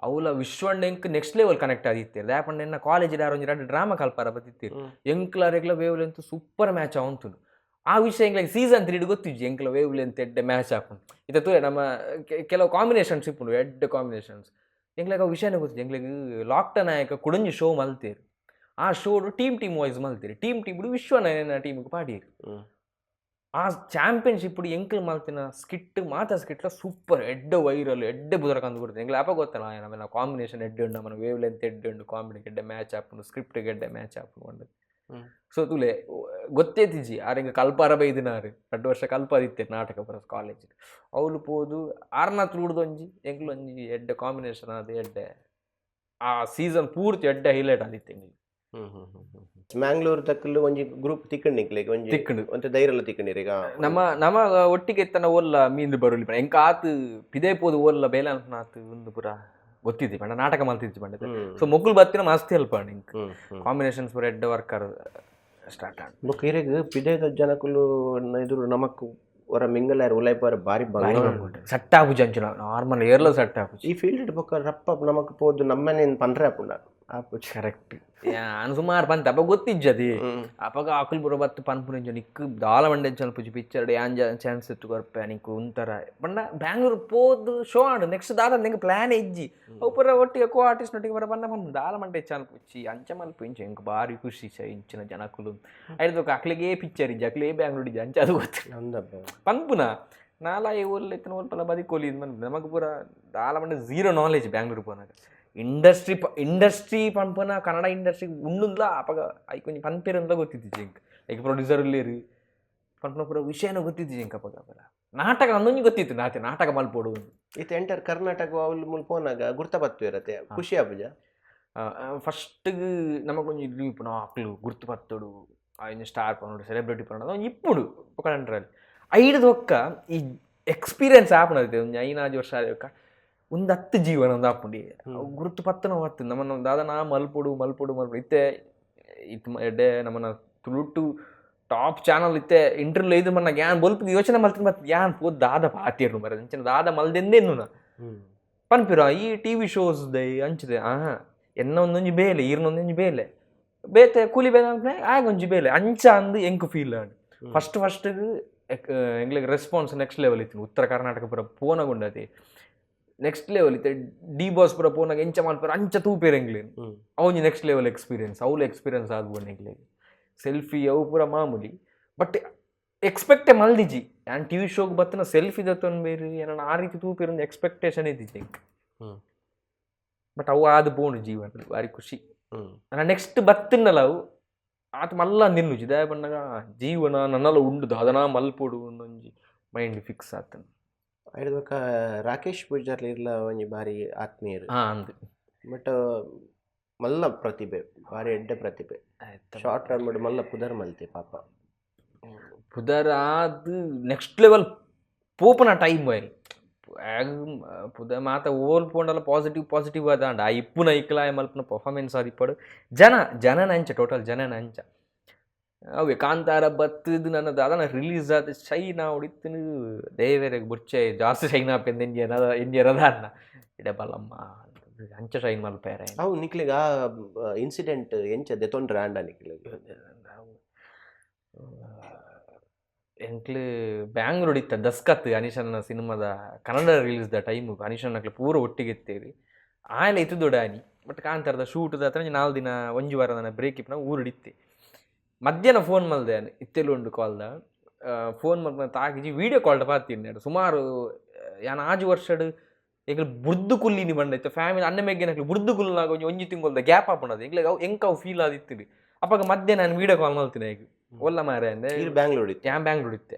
ಅವ್ಲ ವಿಶ್ವಣ್ಣ ಎಂಕ್ ನೆಕ್ಸ್ಟ್ ಲೆವೆಲ್ ಕನೆಕ್ಟ್ ಆದಿತ್ತೆರ್ ದಾಯೆ ಎನ್ನ ಕಾಲೇಜ್ ಯಾರು ಒಂಜಿ ರಡ್ಡ್ ಡ್ರಾಮಾ ಕಲ್ಪಾರ ಬತ್ತಿತ್ತೆರ್. ಎಂಕ್ಲ ಅರೆಗ್ಲ wave length super match ಆವೊಂತುಂಡು. ಆ ವಿಷಯ ಎಂಕ್ಲೆಗ್ ಸೀಸನ್ 3 ಗೊತ್ತಿಜ್ಜಿ ಎಂಕ್ಲ ವೇವ್ ಲೆಂತ್ ಎಡ್ಡೆ ಮ್ಯಾಚ್ ಆಪುಂಡು. ಇತ್ತೆ ತೂಲೆ ನಮ್ಮ ಕೆಲವು ಕಾಂಬಿನೇಷನ್ಸ್ ಇಪ್ಪುಂಡು ಎಡ್ಡೆ ಕಾಂಬಿನೇಷನ್ಸ್ ಎಂಕ್ಲೆಗ್ ಅವು ವಿಷಯನೇ ಗೊತ್ತಿಜ್ಜಿ. ಎಂಕ್ಲೆಗ್ ಲಾಕ್ಡೌನ್ ಆಯಕ ಕುಡೊಂಜಿ ಶೋ ಮಲ್ತೇರ್ ಆ ಶೋಡು team team wise ಮಲ್ತೇರ್ team team ವಿಶ್ವನ ಟೀಮ್ಗೆ ಪಾಡಿಯೆರ್. ಆ ಚಾಂಪಿಯನ್ಶಿಪ್ ಎಂಕ್ಲು ಮಲ್ತಿನ ಸ್ಕಿಟ್ ಮಾತ ಸ್ಕಿಟ್ಲ ಸೂಪರ್ ಎಡ್ಡೆ ವೈರಲ್ ಎಡ್ಡೆ ಬುದರ ಕಂದು ಕೊಡ್ತೀನಿ. ಎಂಕ್ಲೆ ಅಪ ಗೊತ್ತಲ್ಲ ನಮ್ಮ ಕಾಂಬಿನೇಷನ್ ಎಡ್ಡೆ ಉಂಡು ನಮ್ಮನ ವೇವ್ ಲೆಂತ್ ಎಡ್ಡೆ ಉಂಡು ಕಾಮಿಡಿ ಎಡ್ಡೆ ಮ್ಯಾಚ್ ಆಪುಂಡು ಸ್ಕ್ರಿಪ್ಟ್ ಎಡ್ಡೆ ಮ್ಯಾಚ್ ಆಪುಂಡು. ಸೊ ತೂಲೆ ಗೊತ್ತೇತಿಜಿ ಆರ್ ಎಂಕ್ ಕಲ್ಪಾರ ಬೈದಿನಾರು ರಡ್ಡ್ ವರ್ಷ ಕಲ್ಪಾದಿತ್ತೆರ್ ನಾಟಕ ಪೂರ ಕಾಲೇಜ್ ಅವ್ಲು ಪೋದು ಆರ್ನ ತುಳುಡ್ದೊಂಜಿ ಎಂಕ್ಲು ಒಂಜಿ ಎಡ್ಡೆ ಕಾಂಬಿನೇಷನ್ ಆದ್ ಎಡ್ಡೆ ಆ ಸೀಸನ್ ಪೂರ್ತಿ ಎಡ್ಡೆ ಹೈಲೈಟ್ ಆದಿತ್ತೆ ಎಂಕ್ಲು. ಮ್ಯಾಂಗ್ಳೂರ್ ತಕ್ಕಲು ಒಂಜಿ ಗ್ರೂಪ್ ತಿಕ್ಕಂಡ್ ನಿಕ್ಲೆಗ್ ಒಂಜಿ ತಿಕ್ಕಂಡು ಒಂತೆ ಧೈರ್ಯಲ ತಿಕ್ಕಂಡಿರ ಈಗ. ನಮ್ಮ ನಮ್ಮ ಒಟ್ಟಿಗೆ ಇತ್ತನ ಓಲ್ಲ ಮೀಂದು ಬರುಲಿ ಪಂಡ ಎಂಕ್ ಆತ್ ಪಿದೆ ಪೋದು ಓಲ್ಲ ಬೇಲೆ ಅನ್ಪುನ ಆತ್ ಉಂದು ಪೂರ ಗೊತ್ತಿದ್ದಿ ಪಂಡ ನಾಟಕ ಮಲ್ತಿದ್ದಿ ಪಂಡ. ಸೊ ಮೊಗ್ಗುಲು ಬತ್ತಿನ ಮಸ್ತ್ ಹೆಲ್ಪ್ ಆಂಡ್ ಎಂಕ್ ಕಾಂಬಿನೇಷನ್ಸ್ ಪೂರ ಎಡ್ಡೆ ವರ್ಕರ್ ಸ್ಟಾರ್ಟ್ ಆಂಡ್. ಬೊಕ್ಕ ಇರೆಗ್ ಪಿದೈದ ಜನಕುಲು ಎದುರು ನಮಕ್ ಒರ ಮಿಂಗಲ್ ಉಲೈಪಾರ ಬಾರಿ ಬಂಗ ಸೆಟ್ ಆಪುಜಿ ಅಂಚಿನ ನಾರ್ಮಲ್ ಏರ್ಲ ಸೆಟ್ ಆಪುಜಿ. ಈ ಫೀಲ್ಡ್ ಬೊಕ್ಕ ರಪ್ಪ ನಮಕ್ ಪೋದು ನಮ್ಮನೆ ಪಂಡ್ರೆ ಆಪುಂಡ ಆಪುಜಿ. ಕರೆಕ್ಟ್ ಯಾನ್ ಸುಮಾರು ಪಂತ ಅಪ್ಪ ಗೊತ್ತಿಜ್ಜದಿ ಅಪಗ ಅಕುಲ್ ಪೂರ ಬತ್ತು ಪನ್ಪುನಿಂಚ ನಿಕ್ಕ್ ದಾಲ ಮಂಡೆ ಪುಜಿ ಪಿಕ್ಚರ್ ಯಾನ್ ಚಾನ್ಸ್ ಇತ್ತು ಕೊರ್ಪೆ ನಿಕ್ಕ್ ಒಂಥರ ಪಂಡ ಬ್ಯಾಂಗ್ಳೂರ್ ಪೋದು ಶೋ ಆಂಡ್ ನೆಕ್ಸ್ಟ್ ದಾದ ನಿಂಗೆ ಪ್ಲಾನ್ ಇಜ್ಜಿ ಅವು ಪೂರ ಒಟ್ಟಿಗೆ ಕೋ ಆರ್ಟಿಸ್ಟ್ ಒಟ್ಟಿಗೆ ಪೂರ ಪಂಡ ಪನ್ಪು ದಾಲ ಮಂಡೆ ಚಾನ್ಸ್ ಅಂಚ ಮಲ್ಪ ಇಂಚ ಎಂಕ್ ಬಾರಿ ಖುಷಿ ಚ ಇಂಚಿನ ಜನಕುಲು ಐದು ಅಕ್ಲಿಗೆ ಪಿಕ್ಚರ್ ಇಜ್ಜಿ ಅಕ್ಲೇ ಬ್ಯಾಂಗ್ಳೂರ್ ಇಜ್ಜಿ ಅಂಚ ಅದು ಗೊತ್ತಿಲ್ಲ ಪನ್ಪುನ ನಾಲಾಯಿ ಓಲ್ ಇತ್ತಿನ ಓಲ್ಪಲ ಬದಿಕೋಲಿ ನಮಗ್ ಪೂರ ದಾಲ ಮಂಡೆ ಝೀರೋ ನಾಲೆಜ್ ಬ್ಯಾಂಗ್ಳೂರ್ ಪೋನಾಗ ಇಂಡಸ್ಟ್ರಿ ಇಂಡಸ್ಟ್ರಿ ಪನ್ಪುನ ಕನ್ನಡ ಇಂಡಸ್ಟ್ರಿ ಉಂಡುಂದ್ಲ ಅಪಗ ಐಕ್ ಒಂಜಿ ಪನ್ಪೆರ್ ಗೊತ್ತಿತ್ತಿಜಿ ಎಂಕ್ ಐಕ್ ಪ್ರೊಡ್ಯೂಸರ್ ಉಲ್ಲೇರು ಪನ್ಪುನ ಪೂರ ವಿಷಯನ ಗೊತ್ತಿತ್ತಿಜಿ ಎಂಕ್ ಅಪಗ ಪೂರ ನಾಟಕ ಅಂದೊಂಜಿ ಗೊತ್ತಿತ್ತು ನಾತೆ ನಾಟಕ ಮಲ್ಪೊಡು. ಇತ್ತೆ ಎಂಟರ್ ಕರ್ನಾಟಕ ಅವ್ಲು ಮುಲ್ಪ ಪೋನಾಗ ಗುರ್ತ ಬತ್ತು ಇರತ್ತೆ ಖುಷಿ ಆಪುಜ. ಫಸ್ಟ್ ನಮಗೊಂಜಿ ಇಪ್ಪುನ ಅಕ್ಲು ಗುರ್ತು ಬತ್ತೊಡು ಆಯ್ನ ಸ್ಟಾರ್ ಪನೊಡು ಸೆಲೆಬ್ರಿಟಿ ಪನೊಡು ಒಂಜಿ ಇಪ್ಪುಡು ಬೊಕ ಅಂಟ್ರಲ್ಲಿ ಐಡ್ದ್ ಬೊಕ್ಕ ಈ ಎಕ್ಸ್ಪೀರಿಯನ್ಸ್ ಆಪುಂಡು ಒಂಜಿ ಐನಾಜಿ ವರ್ಷ ಆದ ಒಂದು ಹತ್ತು ಜೀವನ ಒಂದು ಆಪುಂಡು ಗುರುತು ಪತ್ತನ ಬತ್ತು ನಮ್ಮನ್ನ ದಾದ ನಾ ಮಲ್ಪೊಡು ಮಲ್ಪೊಡು ಮಲ್ಪೊಡು ಇತ್ತೆ ಇತ್ತು ಎಡ್ಡೆ ನಮ್ಮನ್ನ ತುಳುಟು ಟಾಪ್ ಚಾನಲ್ ಇತ್ತೆ ಇಂಟರ್ವ್ಯೂ ಐದು ಮನ್ನ ಯಾನ್ ಬೊಲ್ಪು ಯೋಚನೆ ಮಲ್ತಿನ ಬತ್ತು ಯಾನ್ ಪೋದು ದಾದ ಪಾತಿರ್ನು ಮರ ಅಂಚಿನ ದಾದ ಮಲ್ದೆಂದೇನು ಪನ್ಪಿರ ಈ ಟಿವಿ ಶೋಸ್ ದೈ ಅಂಚಿದೆ ಆಹಾ ಎನ್ನ ಒಂದೊಂಜಿ ಬೇಲೆ ಈರ್ನ ಒಂದೊಂಜಿ ಬೇಲೆ ಬೇತೆ ಕೂಲಿ ಬೇಲೆ ಅನ್ಪುನೆ ಆಗ ಒಂಜಿ ಬೇಲೆ ಅಂಚ ಅಂದ್ ಎಂಕ್ ಫೀಲ್ ಆಂಡ್. ಫಸ್ಟ್ ಫಸ್ಟ್ ಎಂಗ್ಲೆಗ್ ರೆಸ್ಪಾನ್ಸ್ ನೆಕ್ಸ್ಟ್ ಲೆವೆಲ್ ಇತ್ತು ಉತ್ತರ ಕರ್ನಾಟಕ ಪೂರ ಪೋನಗುಂಡತಿ ನೆಕ್ಸ್ಟ್ ಲೆವೆಲ್ ಇತ್ತೆ ಡಿ ಬಾಸ್ ಪೂರ ಪೋನಾಗ ಎಂಚ ಮಲ್ಪೆರ್ ಅಂಚ ತೂಪೆರ್ ಎಂಕ್ಲೆನ್. ಅವೊಂಜಿ ನೆಕ್ಸ್ಟ್ ಲೆವೆಲ್ ಎಕ್ಸ್ಪೀರಿಯನ್ಸ್, ಅವ್ಲು ಎಕ್ಸ್ಪೀರಿಯನ್ಸ್ ಆದ್ ಎಂಕ್ಲೆಗ್. ಸೆಲ್ಫಿ ಅವು ಪೂರ ಮಾಮೂಲಿ, ಬಟ್ ಎಕ್ಸ್ಪೆಕ್ಟೇ ಮಲ್ದಿಜಿ ಯಾನ್ ಟಿವಿ ಶೋಗ್ ಬತ್ತಿನ ಸೆಲ್ಫಿ ದೆತ್ತೊನ್ಬೆರ್ ಎನನ್ ಆ ರೀತಿ ತೂಪೆರ್ ಅಂದ್ ಎಕ್ಸ್ಪೆಕ್ಟೇಷನ್ ಇತ್ತಿಜಿ ಎಂಕ್. ಬಟ್ ಅವು ಆದ್ ಪೋಂಡು ಜೀವನ ಬಾರಿ ಖುಷಿ. ನೆಕ್ಸ್ಟ್ ಬತ್ತಿಂಡಲ ಅವು ಆತ್ ಮಲ್ಲ ನಿನ್ನುಜಿ, ದಾಯೆ ಪನ್ನಗ ಜೀವನ ನನಲ ಉಂಡು ದಾದನಾ ಮಲ್ಪೊಡು ಒಂಜಿ ಮೈಂಡ್ ಫಿಕ್ಸ್ ಆತಂಡ್. ಐಡ್ದ್ ಬೊಕ್ಕ ರಾಕೇಶ್ ಪೂಜಾರ್ಲಿ ಇರ್ಲ ಒಂಜಿ ಬಾರಿ ಆತ್ಮೀಯೆರ್. ಅಂದ್. ಬಟ್ ಮಲ್ಲ ಪ್ರತಿಭೆ, ಬಾರಿ ಎಡ್ಡೆ ಪ್ರತಿಭೆ, ಶಾರ್ಟ್ ಟರ್ಮ್ ಮಲ್ಲ ಪುದರ್ ಮಲ್ತೆ ಪಾಪ. ಪುದರ್ ಆದ್ ನೆಕ್ಸ್ಟ್ ಲೆವೆಲ್ ಪೋಪುನ ಟೈಮ್ ಆಯ್ ಪುದರ್ ಮಾತ ಓಲ್ ಪೋಂಡಲ ಪಾಸಿಟಿವ್ ಪಾಸಿಟಿವ್ ಆದಾಂಡ ಆ ಇಪ್ಪುನ ಇಕ್ಲ ಆಯ್ ಮಲ್ಪುನ ಪರ್ಫಾರ್ಮೆನ್ಸ್ ಆದಿಪ್ಪಡು ಜನ ಜನನ ಅಂಚ ಟೋಟಲ್ ಜನನ ಅಂಚ. ಅವೇ ಕಾಂತಾರ ಬತ್ತದು ನನ್ನ ದಾದನ ರಿಲೀಸ್ ಆದ್ ಶೈನ್ ಆವೊಡಿತ್ತುನು ದೇವೆರೆಗ್ ಬೊರ್ಚೆ ಜಾಸ್ತಿ ಶೈನ್ ಆಪೆಂದ್ ಎಂಜಿ ಎಂಜಿ ರದಾನ್ನ ಇಡೆ ಬಲಮ್ಮ ಅಂಚ ಶೈನ್ ಮಲ್ಪೆರೆ. ಅವು ನಿಕ್ಲೆಗ್ ಆ ಇನ್ಸಿಡೆಂಟ್ ಎಂಚ ದೆತೊಂಡ್ರೆ ಆಂಡ ನಿಕ್ಲೆಗ್? ಎಂಕ್ಲು ಬ್ಯಾಂಗ್ಳೂರ್ ಇತ್ತ ದಸ್ಕತ್ ಅನಿಶನ್ನ ಸಿನಿಮಾದ ಕನ್ನಡ ರಿಲೀಸ್ the time ಅನಿಶನ್ನಕ್ಲು ಪೂರ ಒಟ್ಟಿಗೆ ಇತ್ತೇರಿ ಆಯಲ ಇತ್ತುದೊಡ ಆನಿ. ಬಟ್ ಕಾಂತಾರದ ಶೂಟ್ ದ 4 ದಿನ ಒಂಜಿ ವಾರ ನನ್ನ ಬ್ರೇಕ್ ಇಪ್ಪುನ ಊರುಡು ಇತ್ತೆ. ಮಧ್ಯಾಹ್ನ ಫೋನ್ ಮಲ್ದೆ ಆನಿ ಇತ್ತೆಲು ಉಂಡು ಕಾಲ್ದ ಫೋನ್ ಮಲ್ಪನ ತಾಗಿಜಿ ವೀಡಿಯೋ ಕಾಲ್ಡ ಪಾತಿನಿ ಸುಮಾರು ಯಾನ್ 6 ವರ್ಷಡ್ ಎಂಕ್ಲು ಬುರ್ದು ಕುಲ್ಲಿನಿ ಬಂಡ ಇತ್ತೆ ಫ್ಯಾಮಿಲಿ ಅಣ್ಣ ಮೆಗ್ಗೆನಕ್ಲು ಬುರ್ದು ಕುಲ್ನಾಗ ಒಂಜಿ ಒಂಜಿ ತಿಂಗೊಲ್ದ ಗ್ಯಾಪ್ ಆಪುಂಡದು ಎಂಕ್ಲೆ ಅವು ಎಂಕ್ ಅವು ಫೀಲ್ ಆದಿತ್ತಿಡಿ. ಅಪಗ ಮಧ್ಯಾಹ್ನ ನಾನು ವೀಡಿಯೋ ಕಾಲ್ ಮಲ್ತಿನಿ ಐಕ್ ಒಲ್ಲ ಮಾರೆ ಅಂದೆ. ಈರ್ ಬ್ಯಾಂಗ್ಳೂರ್ ಇತ್ತೆ? ಯಾನ್ ಬ್ಯಾಂಗ್ಳೂರ್ ಇತ್ತೆ.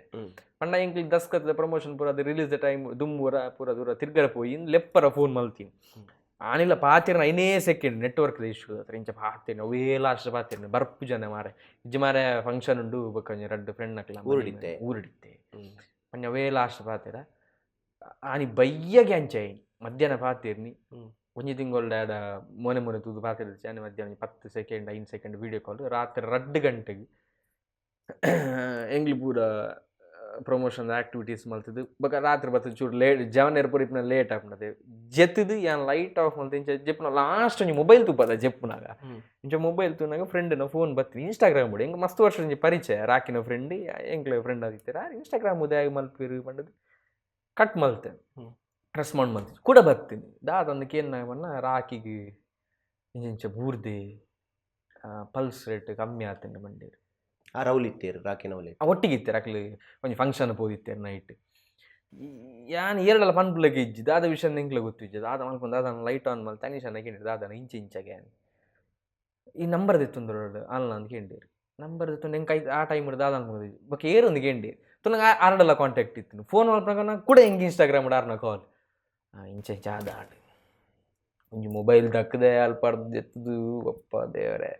ಪಂಡ ಎಂಕ್ಲು ದಸ್ಕತ್ದ ಪ್ರಮೋಷನ್ ಪೂರ ಅದು ರಿಲೀಸ್ the time ದುಂಬುರ ಪೂರ ದೂರ ತಿರ್ಗರ ಪೋಯಿ ಲೆಪ್ಪರ ಫೋನ್ ಮಲ್ತೀನಿ. ಆನಿಲ್ಲ ಪಾತಿರ್ನ 5 ಸೆಕೆಂಡ್ ನೆಟ್ವರ್ಕ್ ಇಶ್ಯೂ ಅತ್ರ ಇಂಚ ಪಾತಿರ್ನ ಅವೇ ಲಾಸ್ಟ್ ಪಾತಿರ್ನ ಬರ್ಪು ಜನ ಮಾರೆ ಇಜ್ಜಿ ಮಾರೆ ಫಂಕ್ಷನ್ ಉಂಡು ಬೊಕ್ಕ ಒಂಜಿ ರಡ್ಡ್ ಫ್ರೆಂಡ್ ನಕ್ಲ ಊರುಡಿತ್ತೆ. ಊರುಡಿತ್ತೆ. ಪಂಡ ಅವೇ ಲಾಸ್ಟ್ ಪಾತಿರ ಆನಿ ಬಯ್ಯಗೆ ಅಂಚೆ ಮಧ್ಯಾಹ್ನ ಪಾತಿರ್ನಿ ಒಂಜಿ ತಿಂಗೊಲ್ಡ ಎಡ ಮೋನೆ ಮೋನೆ ತೂದು ಪಾತಿರ್ದಿ ಆನಿ ಮಧ್ಯಾಹ್ನ 10 ಸೆಕೆಂಡ್ 5 ಸೆಕೆಂಡ್ ವೀಡಿಯೋ ಕಾಲ್ ರಾತ್ರಿ 2 ಗಂಟೆಗೆ ಎಂಗ್ಲಿ ಪೂರ ಪ್ರಮೋಷನ್ ಆಕ್ಟಿವಿಟೀಸ್ ಮಲ್ತದು ಬೊಕ ರಾತ್ರಿ ಬತ್ತದು ಚೂರು ಲೇಟ್ ಜವನೆರ್ ಪೂರ ಇಪ್ಪುನ ಲೇಟ್ ಆಪುಂಡತೆ ಜೆತ್ತುದು ಯಾನ್ ಲೈಟ್ ಆಫ್ ಮಲ್ತು ಇಂಚ ಜೆಪ್ಪುನ ಲಾಸ್ಟ್ ಒಂಜಿ ಮೊಬೈಲ್ ತೂಪದ ಜೆಪ್ಪುನಾಗ ಇಂಚ ಮೊಬೈಲ್ ತೂನಾಗ ಫ್ರೆಂಡ್ನ ಫೋನ್ ಬತ್ತಿ ಇನ್ಸ್ಟಾಗ್ರಾಮ್ ಬುಡು ಎಂಕ್ ಮಸ್ತ್ ವರ್ಷ ಒಂಜಿ ಪರಿಚಯ ರಾಕಿನ ಫ್ರೆಂಡ್ ಎಂಕ್ಲೆ ಫ್ರೆಂಡ್ ಆದಿತ್ತೆರ್ ಇನ್ಸ್ಟಾಗ್ರಾಮ್ ಉದಯ ಮಲ್ಪೆರ್ ಪಂಡದು ಕಟ್ ಮಲ್ತೆ ರೆಸ್ಪಾಂಡ್ ಮಲ್ತೆ ಕೂಡ ಬತ್ತೀನಿ ದಾದ ಕೇನ್ನ ಪನ್ನ ರಾಕಿಗ್ ಇಂಚ ಬೂರ್ದೆ ಪಲ್ಸ್ ರೇಟ್ ಕಮ್ಮಿ ಆತುಂಡು ಪಂಡೆರ್. ಆ ರೌಲ್ ಇತ್ತೇರು ರಾಕಿನ ಅವ್ಲು ಒಟ್ಟಿಗೆ ಇತ್ತೆರ್ ಅಕ್ಲು ಒಂಜಿ ಫಂಕ್ಷನ್ ಪೋದಿತ್ತೆರ್ ನೈಟ್. ಯಾನ್ ಏರ್ಡಲ ಪನ್ಪುಲೆಗ್ ಇಜ್ಜಿ ದಾದ ವಿಷಯ ಎಂಕ್ಲೆ ಗೊತ್ತಿಜ್ಜಿ ದಾದ ಮಲ್ಪುನ ದಾದ ಲೈಟ್ ಆನ್ ಮಲ್ತೆ ಅನೀಶ್ ಕೇಂಡೆರ್ ದಾದನ ಇಂಚ ಇಂಚಗೆ ಈ ನಂಬರ್ ದೆತ್ತೊಂದು ಅಲ್ಲ ಅಂದ್ ಕೇಂಡೆರ್ ನಂಬರ್ ದೆತ್ತೊಂದು ಎಂಕ್ ಐತ ಆ ಟೈಮ್ ದಾದ ಅನ್ಕೊಂದಿಜ್ಜಿ ಬೊಕ್ಕ ಏರೊಂದು ಕೇಂಡೆರ್ ತುನಗ ಆರ್ಡಲ ಕಾಂಟ್ಯಾಕ್ಟ್ ಇತ್ತು ಫೋನ್ ಮಲ್ಪನಗ ಕೂಡ ಎಂಕ್ ಇನ್ಸ್ಟಾಗ್ರಾಮ್ ಆರ್ನ ಕಾಲ್ ಇಂಚ ಇಂಚ ಆದಾಂಡ್ ಒಂಜಿ ಮೊಬೈಲ್ ದಕ್ಕದೆ ಅಲ್ಪ ದೆತ್ತುದು ಅಪ್ಪ ದೇವರೇ.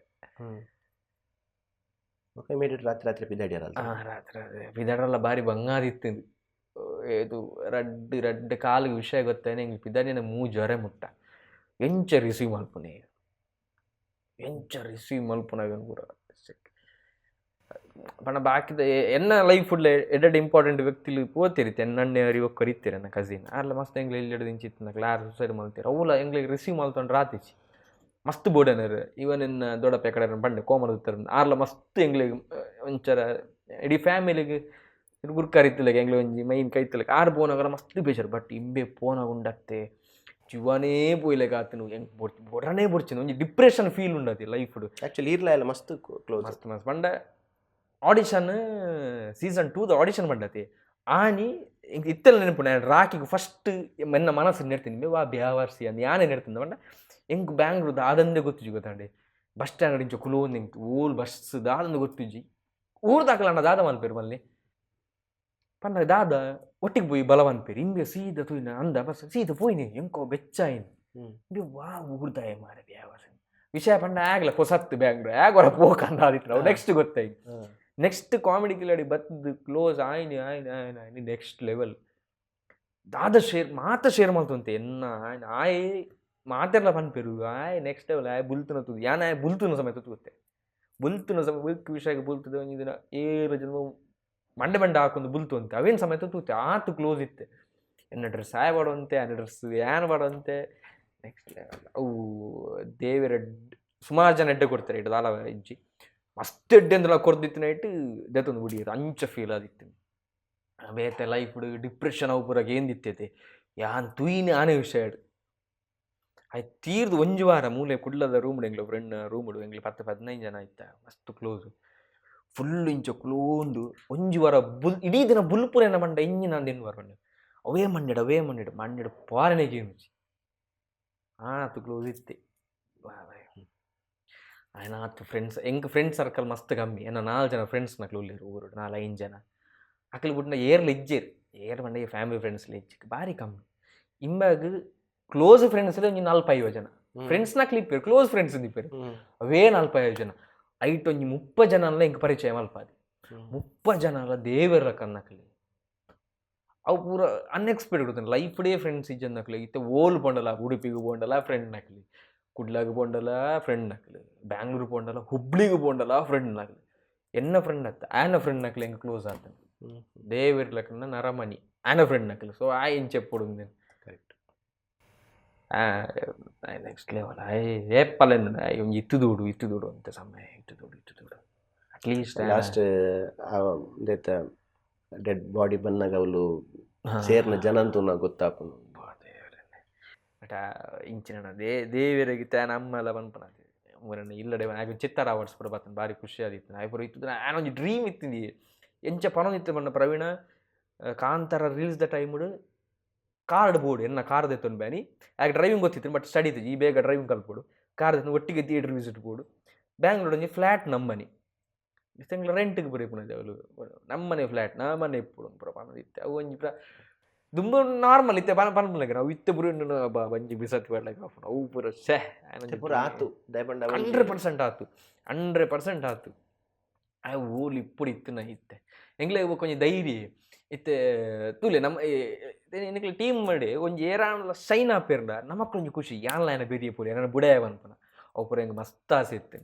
ಬೊಕ್ಕ ಇಮಿಡಿಯೇಟ್ ರಾತ್ರಿ ರಾತ್ರಿ ಪಿದಾಡಿಯರಲ್ಲ? ರಾತ್ರಿ ಪಿದಾಡಲ್ಲ ಬಾರಿ ಬಂಗಾರ ಇತ್ತು ಇದು ರಡ್ಡ್ ರಡ್ಡ್ ಕಾಲಿಗೆ ವಿಷಯ ಗೊತ್ತೇನೆ ಎಂಕ್ ಪಿದಾಡಿನ ಮೂಜೊರೆ ಮುಟ್ಟ ಎಂಚ ರಿಸೀವ್ ಮಲ್ಪುನೆ ಎಂಚ ರಿಸೀವ್ ಮಲ್ಪುನಗ ಪೂರ ಪಂಡ ಬಾಕಿದ ಎನ್ನ ಲೈಫ್ ಎಡ್ಡೆಡ್ ಇಂಪಾರ್ಟೆಂಟ್ ವ್ಯಕ್ತಿಲು ಪೋತಿರಿತ್ತೆ ಎನ್ನಣ್ಣೆ ಅರಿ ಒಕ್ಕರ್ ಇತ್ತೆರ್ ಎನ್ನ ಕಸಿನ್ ಆರ್ಲ ಮಸ್ತ್ ಎಂಕ್ಲೆ ಇಲ್ಲೆಡ್ ಇಂಚ ಇತ್ತಿನಕ್ಲು ಆರ್ ಸುಸೈಡ್ ಮಲ್ತೆರ್ ಅವ್ಲ ಎಂಕ್ಲೆಗ್ ರಿಸೀವ್ ಮಲ್ತೊಂಡು ರಾತಿಚಿ ಮಸ್ತ್ ಬೋಡನರ್ ಇವನ್ ಎನ್ನ ದೊಡ್ಡಪ್ಪ ಕಡೆ ಬಂಡೆ ಕೋಮಲ ಇತ್ತರ ಆರ್ಲ ಮಸ್ತ್ ಎಂಕ್ಲೆಗ್ ಒಂಚರ ಇಡೀ ಫ್ಯಾಮಿಲಿಗ್ ಗುರ್ಕಾರ್ ಇತ್ತಿಲಕ ಎಂಕ್ಲೆ ಒಂಜಿ ಮೈನ್ ಕೈತಲಕ ಆರ್ ಪೋನಾಗಲ ಮಸ್ತ್ ಬೇಜಾರ್ ಬಟ್ ಇಂಬೆ ಪೋನಾಗ ಉಂಡತ್ತೆ ಜೀವನೇ ಪೋಯ್ಲೆಕ ಆತನು ಎಂಕ್ ಬೊಡನೇ ಬೊಡ್ಚಿನ ಒಂಜಿ ಡಿಪ್ರೆಷನ್ ಫೀಲ್ ಉಂಡತಿ ಲೈಫ್ ಆಕ್ಚುಲಿ ಈರ್ಲ ಎಲ್ಲ ಮಸ್ತ್ ಕ್ಲೋಸ್ ಮಸ್ತ್ ಮಸ್ತ್ ಪಂಡ ಆಡಿಷನ್ ಸೀಸನ್ 2 ದ ಆಡಿಷನ್ ಪಂಡತಿ ಆನಿ ಎಂಕ್ ಇತ್ತೆಲ ನೆನಪುಂಡು ಯಾನ್ ರಾಕಿಗ್ ಫಸ್ಟ್ ಎನ್ನ ಮನಸ್ಸು ನೆಡ್ತೀನಿ ವಾ ಬ್ಯಾವರ್ಸಿ ಅಂದ್ ಯಾನೆ ನೆಡ್ತೀನಿ ಪಂಡ ಎಂಕ್ ಬ್ಯಾಂಗ್ಳೂರ್ ದಾದಂದೆ ಗೊತ್ತಿಜ್ಜಿ ಗೊತ್ತಾಂಡೆ ಬಸ್ ಸ್ಟ್ಯಾಂಡ್ ಇಂಚ ಕುಲೋಂದು ಎಂಕ್ ಓಲ್ ಬಸ್ ದಾದಂದು ಗೊತ್ತಿಜ್ಜಿ ಊರ್ದಾಕಲಣ್ಣ ದಾದ ಮಲ್ಪೆರ್ ಮಲ್ಲೆ ಪಂಡ ದಾದ ಒಟ್ಟಿಗೆ ಪೋಯಿ ಬಲ ಪನ್ಪೆರ್ ಇಂಬೆ ಸೀದ ತೂಯಿನ ಅಂದ ಬಸ್ ಸೀದ ಪೋಯಿನಿ ಎಂಕೋ ಬೆಚ್ಚಾಯಿನಿ ಇಂಬೆ ವಾ ಊರ್ದಾಯ ಮಾರೆ ಬ್ಯಾವರ್ಸಿ ವಿಷಯ ಪಂಡ ಆಗ್ಲ ಪೊಸತ್ತು ಬ್ಯಾಂಗ್ಳೂರ್ ಆಗ ಹೊರ ಪೋಕಂದ ಆದಿತ್ತು ನಾವು next ಗೊತ್ತಾಯಿ next comedy Kiladi ಬತ್ತದು close ಆಯ್ನಿ ಆಯ್ನಿ ಆಯ್ನಿ ಆಯ್ನಿ next level ದಾದ ಶೇರ್ ಮಾತ ಶೇರ್ ಮಲ್ತೊಂತೆ ಎನ್ನ ಆಯ್ನ ಆಯ್ ಮಾತೆರ್ಲ ಪನ್ಪೆರು ಆಯ್ ನೆಕ್ಸ್ಟ್ ಲೆವೆಲ್ ಆಯ್ ಬುಲ್ತುನ ತೂದು ಯಾನ್ ಆಯ್ ಬುಲ್ತುನ ಸಮೇತ ತೂತೆ ಬುಲ್ತುನ ಸಮ ಬುಲ್ಕ್ ವಿಷಯಕ್ಕೆ ಬುಲ್ತುದ ಒಂಜಿ ದಿನ ಏರು ಜನ ಮಂಡೆ ಮಂಡೆ ಹಾಕೊಂಡು ಬುಲ್ತು ಅಂತೆ ಅವೇನು ಸಮೇತ ತೂತೆ ಆತು ಕ್ಲೋಸ್ ಇತ್ತೆ ಎನ್ನ ಡ್ರೆಸ್ ಆಯ್ ಪಾಡುವಂತೆ ಆಯನ ಡ್ರೆಸ್ ಯಾನ್ ಪಾಡುವಂತೆ ನೆಕ್ಸ್ಟ್ ಲೆವೆಲ್ ಅವು ದೇವೆರ ಸುಮಾರು ಜನ ಎಡ್ಡೆ ಕೊಡ್ತಾರೆ ಇಟ್ಟು ದಾಲ ಇಜ್ಜಿ ಮಸ್ತ್ ಎಡ್ಡೆ ಅಂದ್ಲ ಕೊರ್ದಿತ್ತಿನ ನೈಟ್ ದೆತ್ತೊಂದು ಬುಡಿಯೆರ್ ಅಂಚ ಫೀಲ್ ಆದಿತ್ತು ಬೇತೆ ಲೈಫ್ ಡಿಪ್ರೆಷನ್ ಅವು ಪೂರ ಕೇಂದಿತ್ತೈತೆ ಯಾನ್ ತೂಯಿನಿ ಆನೆ ವಿಷಯ ಆಯ್ ತೀರ್ದು ಒಂಜಿ ವಾರ ಮೂಲೆ ಕುಡ್ಲದ ರೂಮ್ ಎಂಗ್ಲ ಫ್ರೆಂಡ್ ರೂಮ್ ಎಂಗ್ಲ 10-15 ಜನ ಇತ್ತ, ಮಸ್ತ್ ಕ್ಲೋಸ್. ಫುಲ್ ಇಂಚ ಕ್ಲೋಂದು ಒಂಜಿ ವಾರ ಬುಲ್ ಇಡೀ ದಿನ ಬುಲ್ಪುರೇನ ಮಂಡ ಇಂಜಿನ ಅಂದ್ ವಾರ ಅವೇ ಮಂಡೆಡ್ ಅವೇ ಮಂಡೆಡ್ ಮಂಡೆಡ್ ಪಾರನೆ ಗೇಮ್ಜಿ ಆತು ಕ್ಲೋಸ್ ಇತ್ತೆ. ಆಯ್ನ ಆತು ಫ್ರೆಂಡ್ಸ್, ಎಂಕ್ ಫ್ರೆಂಡ್ ಸರ್ಕಲ್ ಮಸ್ತ್ ಕಮ್ಮಿ. ಎನ್ನ 4 ಜನ ಫ್ರೆಂಡ್ಸ್ ನಕ್ಲು ಉಲ್ಲೆರ್ ಊರುಡು, 4-5 ಜನ. ಅಕ್ಲು ಬುಡ್ನ ಏರ್ಲ ಇಜ್ಜೆರ್, ಏರ್ ಪಂಡ ಈ ಫ್ಯಾಮಿಲಿ ಫ್ರೆಂಡ್ಸ್ ಇಜ್ಜಿ, ಬಾರಿ ಕಮ್ಮಿ. ಇಂಬಾಗ್ ಕ್ಲೋಸ್ ಫ್ರೆಂಡ್ಸ್ ಒಂಜಿ 4-5 ಜನ ಫ್ರೆಂಡ್ಸ್ ನಕ್ಲು ಇಪ್ಪೆರ್, ಕ್ಲೋಸ್ ಫ್ರೆಂಡ್ಸ್ ಇಪ್ಪೆರ್. ಅವೇ 4-5 ಜನ ಐಟ್ ಒಂಜಿ 30 ಜನಲ ಎಂಕ್ ಪರಿಚಯ ಮಲ್ಪಾದಿ. 30 ಜನಲ ದೇವೆರ್ ಕನ್ನಕ್ಲಿ ಅವು ಪೂರ ಅನ್ಎಕ್ಸ್ಪೆಕ್ಟೆಡ್ ಗೊತ್ತುಂಡು. Life day friends ಇಜ್ಜಂದಕ್ಲೆ ಇತ್ತೆ ಓಲ್ ಪೋಂಡಲ, ಉಡುಪಿಗೆ ಪೋಂಡಲ ಫ್ರೆಂಡ್ ನಕ್ಲಿ, ಕುಡ್ಲಾಗ್ ಪೋಂಡಲ ಫ್ರೆಂಡ್ ನಕ್ಲಿ, ಬ್ಯಾಂಗ್ಳೂರ್ ಪೋಂಡಲ, ಹುಬ್ಳಿಗೆ ಪೋಂಡಲ ಫ್ರೆಂಡ್ ನಕ್ಲಿ. ಎನ್ನ ಫ್ರೆಂಡ್ ಅತ್ತ ಆನ ಫ್ರೆಂಡ್ ನಕ್ಲಿ ಎಂಕ್ ಕ್ಲೋಸ್ ಆತನ ದೇವೆರ್ ಲಕ್ಕನ ನರಮನಿ ಆನ ಫ್ರೆಂಡ್ ನಕ್ಲಿ. ಸೊ ಆ ಇಂಚೆಪ್ಪುಡು correct. Next level. ಆಯ್ ಏಪಲೆಂದ ಒಂಜಿ ಇತ್ತು ದೂಡು ಇತ್ತು ದೂಡು ಅಂತ ಸಮಯ ಇತ್ತು ದೂಡು ಇತ್ತು ದೂಡು at least last dead body ಬಂದಾಗ ಅವಳು ಸೇರ್ನ ಜನ ಅಂತೂ ಗೊತ್ತಾಪುನು. ಬಟ್ ಇಂಚಿನ ದೇವರಿಗೆ ತಾನ ಅಮ್ಮಲ ಪನ್ಪನ ಊರನ್ನ ಇಲ್ಲಡೆ ಆಗ ಚಿತ್ತಾರ ಅವಾರ್ಡ್ಸ್ ಪೂರ ಬರ್ತದೆ, ಭಾರಿ ಖುಷಿ ಆದಿತ್ತು. ಆಯ್ ಪೂರ ಇತ್ತು ಆನೊಂಜಿ ಡ್ರೀಮ್ ಇತ್ತಿಂದಿ ಎಂಚ ಪನೊಂದಿತ್ತು ಪಂಡ ಪ್ರವೀಣ. ಕಾಂತಾರ release the timed card board ಎನ್ನ ಕಾರ್ ದೆತ್ತೊಂದು ಬ್ಯಾನಿ. ಆಗ ಡ್ರೈವಿಂಗ್ ಗೊತ್ತಿತ್ತು ಬಟ್ ಸ್ಟಡಿ ಇತ್ತು, ಈ ಬೇಗ ಡ್ರೈವಿಂಗ್ ಕಲ್ಪೋಡು. ಕಾರ್ ದೆತ್ತೊಂದು ಒಟ್ಟಿಗೆ ಥಿಯೇಟರ್ ವಿಸಿಟ್ ಬೋಡು. ಬ್ಯಾಂಗ್ಳೂರ್ ಒಂಜಿ ಫ್ಲ್ಯಾಟ್ ನಮ್ಮನೆ ತಿಂಗಳ ರೆಂಟ್ಗೆ ಬರೀ ಪುನದೆ ಅವಳು ನಮ್ಮನೆ ಫ್ಲ್ಯಾಟ್ ನಮ್ಮನೆ ಇಪ್ಪುಡು ಪೂರ ಪನೊಂದಿತ್ತೆ. ಅವು ಒಂಜಿ ಪೂರ ದುಂಬು ನಾರ್ಮಲ್ ಇತ್ತೆ ಪನ ಪನ್ಪುನಗ ನಾವು ಇತ್ತೆ ಪೂರ ಬಂಜಿ ಬಿಸತ್ ಬೇಡಲಾಗ ಅವು ಪೂರ ಶೇ ಪೂರ ಆತು ದಯಪಂಡ. 100% ಆತು, 100% ಆತು. ಆ ಓಲು ಇಪ್ಪುಡು ಇತ್ತು ಇತ್ತೆ ಎಂಗ್ಲೆ ಕೊಂಚ ಧೈರ್ಯ ಇತ್ತೆ ತೂಲೆ ನಮ್ಮ ಎನಕ್ಲೆ ಟೀಮ್ ಮಾಡಿ ಒಂಜಿ ಏರಾಂಡಲ ಶೈನ್ ಆಪೇರ್ಂಡ ನಮಕ್ ಒಂಜಿ ಖುಷಿ. ಯಾನ್ಲ ಏನ ಬೆರಿಯ ಪೂರ ಏನ ಬುಡಯ ಪನ್ಪುನ ಅವು ಪೂರ ಎಂಕ್ ಮಸ್ತ್ ಆಸೆ ಇತ್ತು.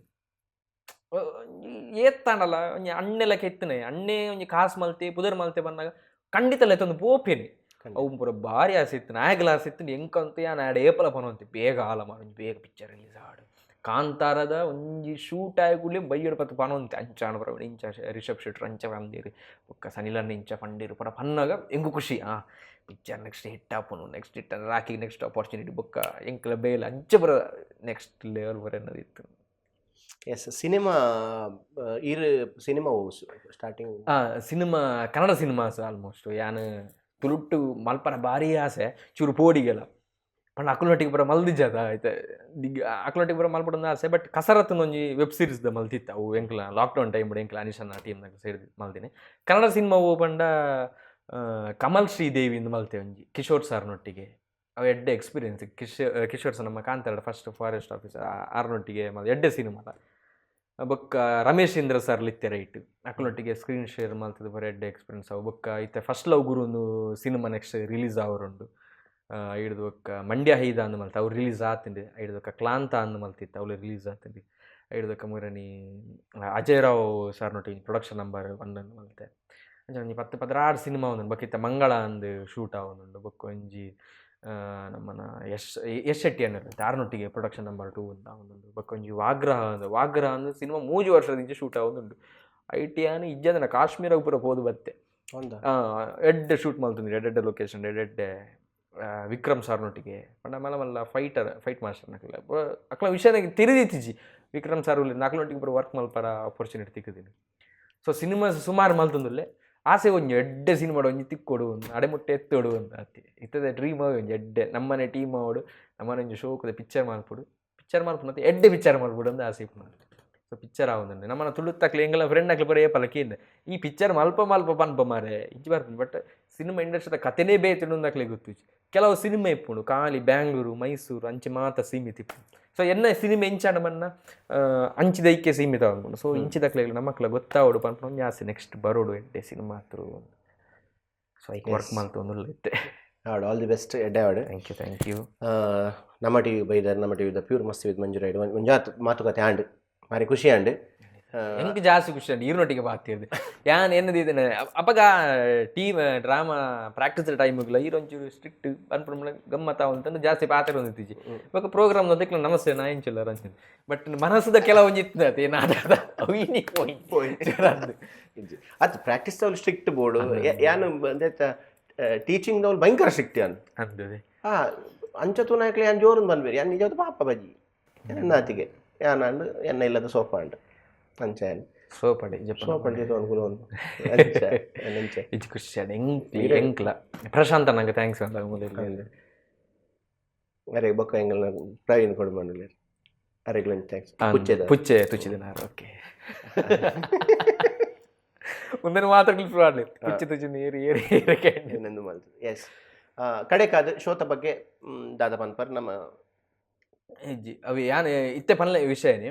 ಏತ್ತಾಂಡಲ ಒಂಜಿ ಅಣ್ಣೆಲ ಕೆತ್ತನೆ ಅಣ್ಣೆ ಒಂಜಿ ಕಾಸು ಮಲ್ತೆ ಪುದರ್ ಮಲ್ತೆ ಬಂದಾಗ ಖಂಡಿತ ಲೆತ್ತೊಂದು ಪೋಪೇನೆ. ಅವು ಪೂರ ಭಾರಿ ಆಸೆ ಇತ್ತು, ನಾಯಕಲ ಆಸೆ ಇತ್ತು. ಎಂಕಂತ ಯಾನ್ ಆಡ ಏಪಲ ಪನೊಂತೆ ಬೇಗ ಆಲ ಮಾರು ಒಂಜಿ ಬೇಗ ಪಿಕ್ಚರ್ ರಿಲೀಸ್ ಆಡು. ಕಾಂತಾರದ ಒಂಜಿ ಶೂಟ್ ಆಯ ಕೂಡಲೇ ಬೈಯಡ್ ಪತ್ತು ಪನೊಂತೆ ಅಂಚಾಣ ಪರ ಇಂಚ ರಿಷಬ್ ಶೆಟ್ರು ಅಂಚ ಪಂದಿರು ಬೊಕ್ಕ ಸನಿಲನ್ನ ಇಂಚ ಪಂಡಿರು ಪೂರ ಪನ್ನಾಗ ಎಂಕು ಖುಷಿ. ಆ picture next hit ಆಪುನು, next hit rakhi next opportunity ಬೊಕ್ಕ ಎಂಕಲ ಬೇಲೆ ಅಂಚ ಪೂರ ನೆಕ್ಸ್ಟ್ ಲೆವೆಲ್ ಪೂರ ಎನ್ನದು ಇತ್ತು. ಎಸ್, ಸಿನಿಮಾ ಈರ್ cinema starting? Cinema Kannada cinemas almost. ಯಾನ್ ತುಳುಟ್ಟು ಮಲ್ಪರ ಭಾರಿ ಆಸೆ, ಚೂರು ಪೋಡಿಗೆಲ ಪಂಡ ಅಕುಲೊಟ್ಟಿಗೆ ಪೂರ ಮಲ್ದಿಜ್ಜದ ಆಯ್ತು ದಿಗ್ ಅಕುಲೊಟ್ಟಿಗೆ ಪೂರ ಮಲ್ಪಡೊಂದು ಆಸೆ. ಬಟ್ ಕಸರತ್ತು ಒಂಜಿ ವೆಬ್ ಸೀರೀಸ್ ದ ಮಲ್ತಿತ್ತ ಅವು ಎಂಕ್ಲ ಲಾಕ್ಡೌನ್ ಟೈಮ್ ಎಂಕ್ಲ ಅನಿಶನ ಟೀಮ್ ಸೇರಿ ಮಲ್ದಿನಿ. ಕನ್ನಡ ಸಿನಿಮಾ ಓ ಪಂಡ ಕಮಲ್ ಶ್ರೀದೇವಿ ಇಂದು ಮಲ್ತೆ ಒಂಜಿ ಕಿಶೋರ್ ಸರ್ನೊಟ್ಟಿಗೆ. ಅವು ಎಡ್ಡೆ ಎಕ್ಸ್ಪೀರಿಯನ್ಸ್. ಕಿಶೋರ್ ಸರ್ ನಮ್ಮ ಕಾಂತಾರ first forest officer ಆರ್ನೊಟ್ಟಿಗೆ ಎಡ್ಡೆ ಸಿನಿಮಾ. ಬೊಕ್ಕ ರಮೇಶ್ ಇಂದ್ರ ಸರ್ ಲಿತ್ತೆ ರೈಟ್ ಅಕುಲೊಟ್ಟಿಗೆ ಸ್ಕ್ರೀನ್ ಶೇರ್ ಮಲ್ತದ ಬರ ಎಡ್ಡೆ ಎಕ್ಸ್ಪೀರಿಯನ್ಸ್ ಅವು. ಬೊಕ್ಕ ಇತ್ತೆ ಫಸ್ಟ್ ಲವ್ ಗುರು ಒಂದು cinema next release ಆವರುಂಡು. ಐಡ್ದು ಬೊಕ್ಕ ಮಂಡ್ಯ ಹೈದ ಅಂದ್ ಮಲ್ತ ಅವ್ರು ರಿಲೀಸ್ ಆತಂಡೆ. ಐಡ್ದು ಬೊಕ್ಕ ಕ್ಲಾಂತ ಅಂದ್ ಮಲ್ತಿತ್ತು ಅವ್ಳು ರಿಲೀಸ್ ಆತಂಡೆ. ಐಡ್ದು ಬೊಕ್ಕ ಮುರನಿ ಅಜಯ್ ರಾವ್ ಸರ್ನೊಟ್ಟಿಗೆ ಪ್ರೊಡಕ್ಷನ್ ನಂಬರ್ 1 ಅಂದ್ ಮಲ್ತೆ. ಅಂಚ ಒಂಜಿ 10-16 ಸಿನಿಮಾ ಒಂದುಂಡು. ಬೊಕ್ಕ ಇತ್ತೆ ಮಂಗಳ ಅಂದ್ ಶೂಟ್ ಆವೊಂದುಂಡು. ಬೊಕ್ಕ ಒಂಜಿ ನಮ್ಮನ ಯಶ್ ಯಶ್ ಶೆಟ್ಟಿ ಅಣ್ಣರ್ ಆರ್ನೊಟ್ಟಿಗೆ ಪ್ರೊಡಕ್ಷನ್ ನಂಬರ್ 2 ಅಂತ ಆವೊಂದುಂಡು. ಬೊಕ್ಕ ಒಂಜಿ ವಾಗ್ರಹ ಅಂದ್ ವಾಗ್ರಹ ಅಂದ್ ಸಿನಿಮಾ 3 ವರ್ಷದಿಂಚ ಶೂಟ್ ಆವೊಂದುಂಡು. I T ಆನ್ ಇಜ್ಜಂದನ ಕಾಶ್ಮೀರ ಪೂರ ಪೋದು ಬತ್ತೆ. ಎಡ್ಡೆ ಶೂಟ್ ಮಲ್ತುಂಡು, ಎಡ್ಡೆ ಲೊಕೇಶನ್ ಎಡ್ಡೆ ವಿಕ್ರಮ್ ಸರ್ನೊಟ್ಟಿಗೆ ಪಂಡ ಮಲ್ಲ ಮಲ್ಲ ಫೈಟ್ ಮಾಸ್ಟರ್ ನಕಲ ಅಕ್ಲ ವಿಷಯನಾಗಿ ತೆರಿದಿತ್ತಿಜಿ ವಿಕ್ರಮ್ ಸರ್ ಉಲ್ಲೆ ನಕಲೊಟ್ಟಿಗೆ ಪೂರ ವರ್ಕ್ ಮಲ್ಪರ ಆಪರ್ಚುನಿಟಿ ತಿಕ್ಕುದಿನಿ. ಸೊ ಸಿನಿಮಾ ಸುಮಾರು ಮಲ್ತೊಂದುಲ್ಲೆ. ಆಸೆ ಒಂಜಿ ಎಡ್ಡೆ ಸಿನಿಮಾ ಒಂಜಿ ತಿಕ್ಕೊಡು ಒಂದು ಅಡೆಮುಟ್ಟೆ ಎತ್ತೋಡು ಅಂತ ಅತ್ತೆ ಇತ್ತದೆ ಡ್ರೀಮ್ ಒಂಜಿ ಎಡ್ಡೆ ನಮ್ಮನೆ ಟೀಮ್ ಆವಡು ನಮ್ಮನೆ ಒಂಜಿ ಶೋಕದ ಪಿಕ್ಚರ್ ಮಲ್ಪೊಡು ಪಿಕ್ಚರ್ ಮಲ್ಪುನತ್ತೆ ಎಡ್ಡೆ ಪಿಕ್ಚರ್ ಮಲ್ಪೊಡು ಅಂದ್ ಆಸೆ ಇಪ್ಪುನ. ಸೊ ಪಿಕ್ಚರ್ ಆವೊಂದುಂಡು ನಮ್ಮನ ತುಳುತ್ತಕ್ಲೆ ಎಂಗಲ ಫ್ರೆಂಡ್ ಅಕ್ಲೆ ಪೂರ ಏಪಲ ಕೇಂದ್ ಈ ಪಿಕ್ಚರ್ ಮಲ್ಪ ಮಲ್ಪ ಪನ್ಪ ಮಾರೆ ಇಂಚಿ ಬರ್ಪುಂಡು. ಬಟ್ ಸಿನಿಮಾ ಇಂಡಸ್ಟ್ರಿದ ಕತೆನೇ ಬೇತೆ ಅಕ್ಲೆ ಗೊತ್ತುಜಿ. ಕೆಲವು ಸಿನಿಮಾ ಇಪ್ಪುಂಡು ಖಾಲಿ ಬ್ಯಾಂಗ್ಳೂರು ಮೈಸೂರು ಅಂಚೆ ಮಾತ ಸೀಮಿತ ಇಪ್ಪುಂಡು. ಸೊ ಎನ್ನ ಸಿನಿಮಾ ಎಂಚಾಂಡ ಮನ್ನ ಅಂಚಿದೈಕೆ ಸೀಮಿತ ಆವೊಂದುಂಡು. ಸೊ ಇಂಚಿದಕ್ಲೆ ನಮಕ್ಲ ಗೊತ್ತಾವಡು ಪನ್ಪುನ ಒಂಜಿ ಆಸೆ ನೆಕ್ಸ್ಟ್ ಬರೋಡು ಎಡ್ಡೆ ಸಿನಿಮಾ ಹತ್ರ. ಸೊ ಐಕ್ ವರ್ಕ್ ಮಲ್ತೊಂದುಲ್ಲ ಇತ್ತೆ. ಆವಡ್ all the best ಎಡ್ಡೆ ಆವಡ್. Thank you, thank you. ನಮ್ಮ ಟಿವಿ ಬೈದರ್ ನಮ್ಮ ಟಿವಿದ ಪ್ಯೂರ್ ಮಸ್ತಿ ವಿತ್ ಮಂಜು ರೈಡ್ ಒಂಜಾತ್ ಮಾತುಕತೆ ಆಂಡ್ ಭಾರಿ ಖುಷಿ ಆಂಡ್. ಎಂಕ್ ಜಾಸ್ತಿ ಖುಷಿ ಆಂಡ್ ಈರ್ನೊಟ್ಟಿಗೆ ಬಾತಿರ್ದು ಯಾನ್ ಎನ್ನದಿದ್ದೇನೆ ಅಪಗ team drama practice ಟೈಮ್ಗ್ಲ ಈರೊಂಚೂರು strict ಪನ್ಪುನ ಗಮ್ಮತ್ತ ಅಂತಂದು ಜಾಸ್ತಿ ಪಾತ್ರ ಒಂದಿತ್ತೀಚಿ. ಬೊಕ್ಕ ಪ್ರೋಗ್ರಾಮ್ ದಕ್ಲ ನಮಸ್ತೆ ನಾ ಎಂಚಿಲ್ಲ ರಂಚನ್ ಬಟ್ ಮನಸ್ಸುದ ಕೆಲವೊಂಜಿ ಇತ್ತು ನಾಟಕದ ಅವು ಇನಿ ಪೋಯಿಂಟ್ ಅದು ಪ್ರಾಕ್ಟೀಸ್ ಅವ್ಲು ಸ್ಟ್ರಿಕ್ಟ್ ಬೋರ್ಡ್ ಯಾನು ಅಂದೇತ ಟೀಚಿಂಗ್ ದವ್ಲು ಭಯಂಕರ ಸ್ಟ್ರಿಕ್ಟ್ ಯಾನ್. ಅಂದದೆ. ಹಾ, ಅಂಚ ತೂನಾಕ್ಲೆ ಯಾನ್ ಜೋರುಂದು ಪನ್ಪೆರ್, ಯಾನ್ ನಿಜವಾದ ಪಾಪ ಬಜ್ಜಿ ಎನ್ನಾತಿಗೆ ಯಾನ್ ಅಂಡ್ ಎನ್ನ ಇಲ್ಲದ ಸೋಫಾ ಅಂಡ್ ಅಂಚ ಯಾನ್. ಸೋಪಡೆ ಜಪ್ಪ. ಸೋಫಾ ಅಂಡ್ ಅನುಕೂಲ ಒಂದು ಅಂಚ ಅಂಚ. ಇಜ್ಜಿ, ಖುಷಿ ಆಂಡ್ ಎಂಕ್ಲಿ ಎಂಕ್ಲ ಪ್ರಶಾಂತ ನಂಗೆ thanks ಅಂತ ಮೊದಲು. ಅರೆ ಬೊಕ್ಕ ಎಂಗಲ್ನ ಪ್ರವೀಣ್ ಕೊಡು ಮಂಡಲಿ ಅರೆಗ್ಲಂಜ್ thanks ಪುಚ್ಚೆದ. ಪುಚ್ಚೆ ತುಚ್ಚಿದ. ಓಕೆ, ಮುಂದೆ ಮಾತ್ರ ಕ್ಲಿಪ್ ಮಾಡಲಿ, ಪುಚ್ಚೆ ತುಚ್ಚಿ ನೀರು ಏರಿ ಏರಕ್ಕೆ. ಇನ್ನೊಂದು ಮಲ್ತು ಎಸ್ ಕಡೆಕಾದ ಶೋತ ಬಗ್ಗೆ ದಾದ ಪನ್ಪರ್ ನಮ್ಮ. ಇಜ್ಜಿ, ಅವು ಯಾನ್ ಇತ್ತೆ ಪನ್ಲೆ ವಿಷಯನೇ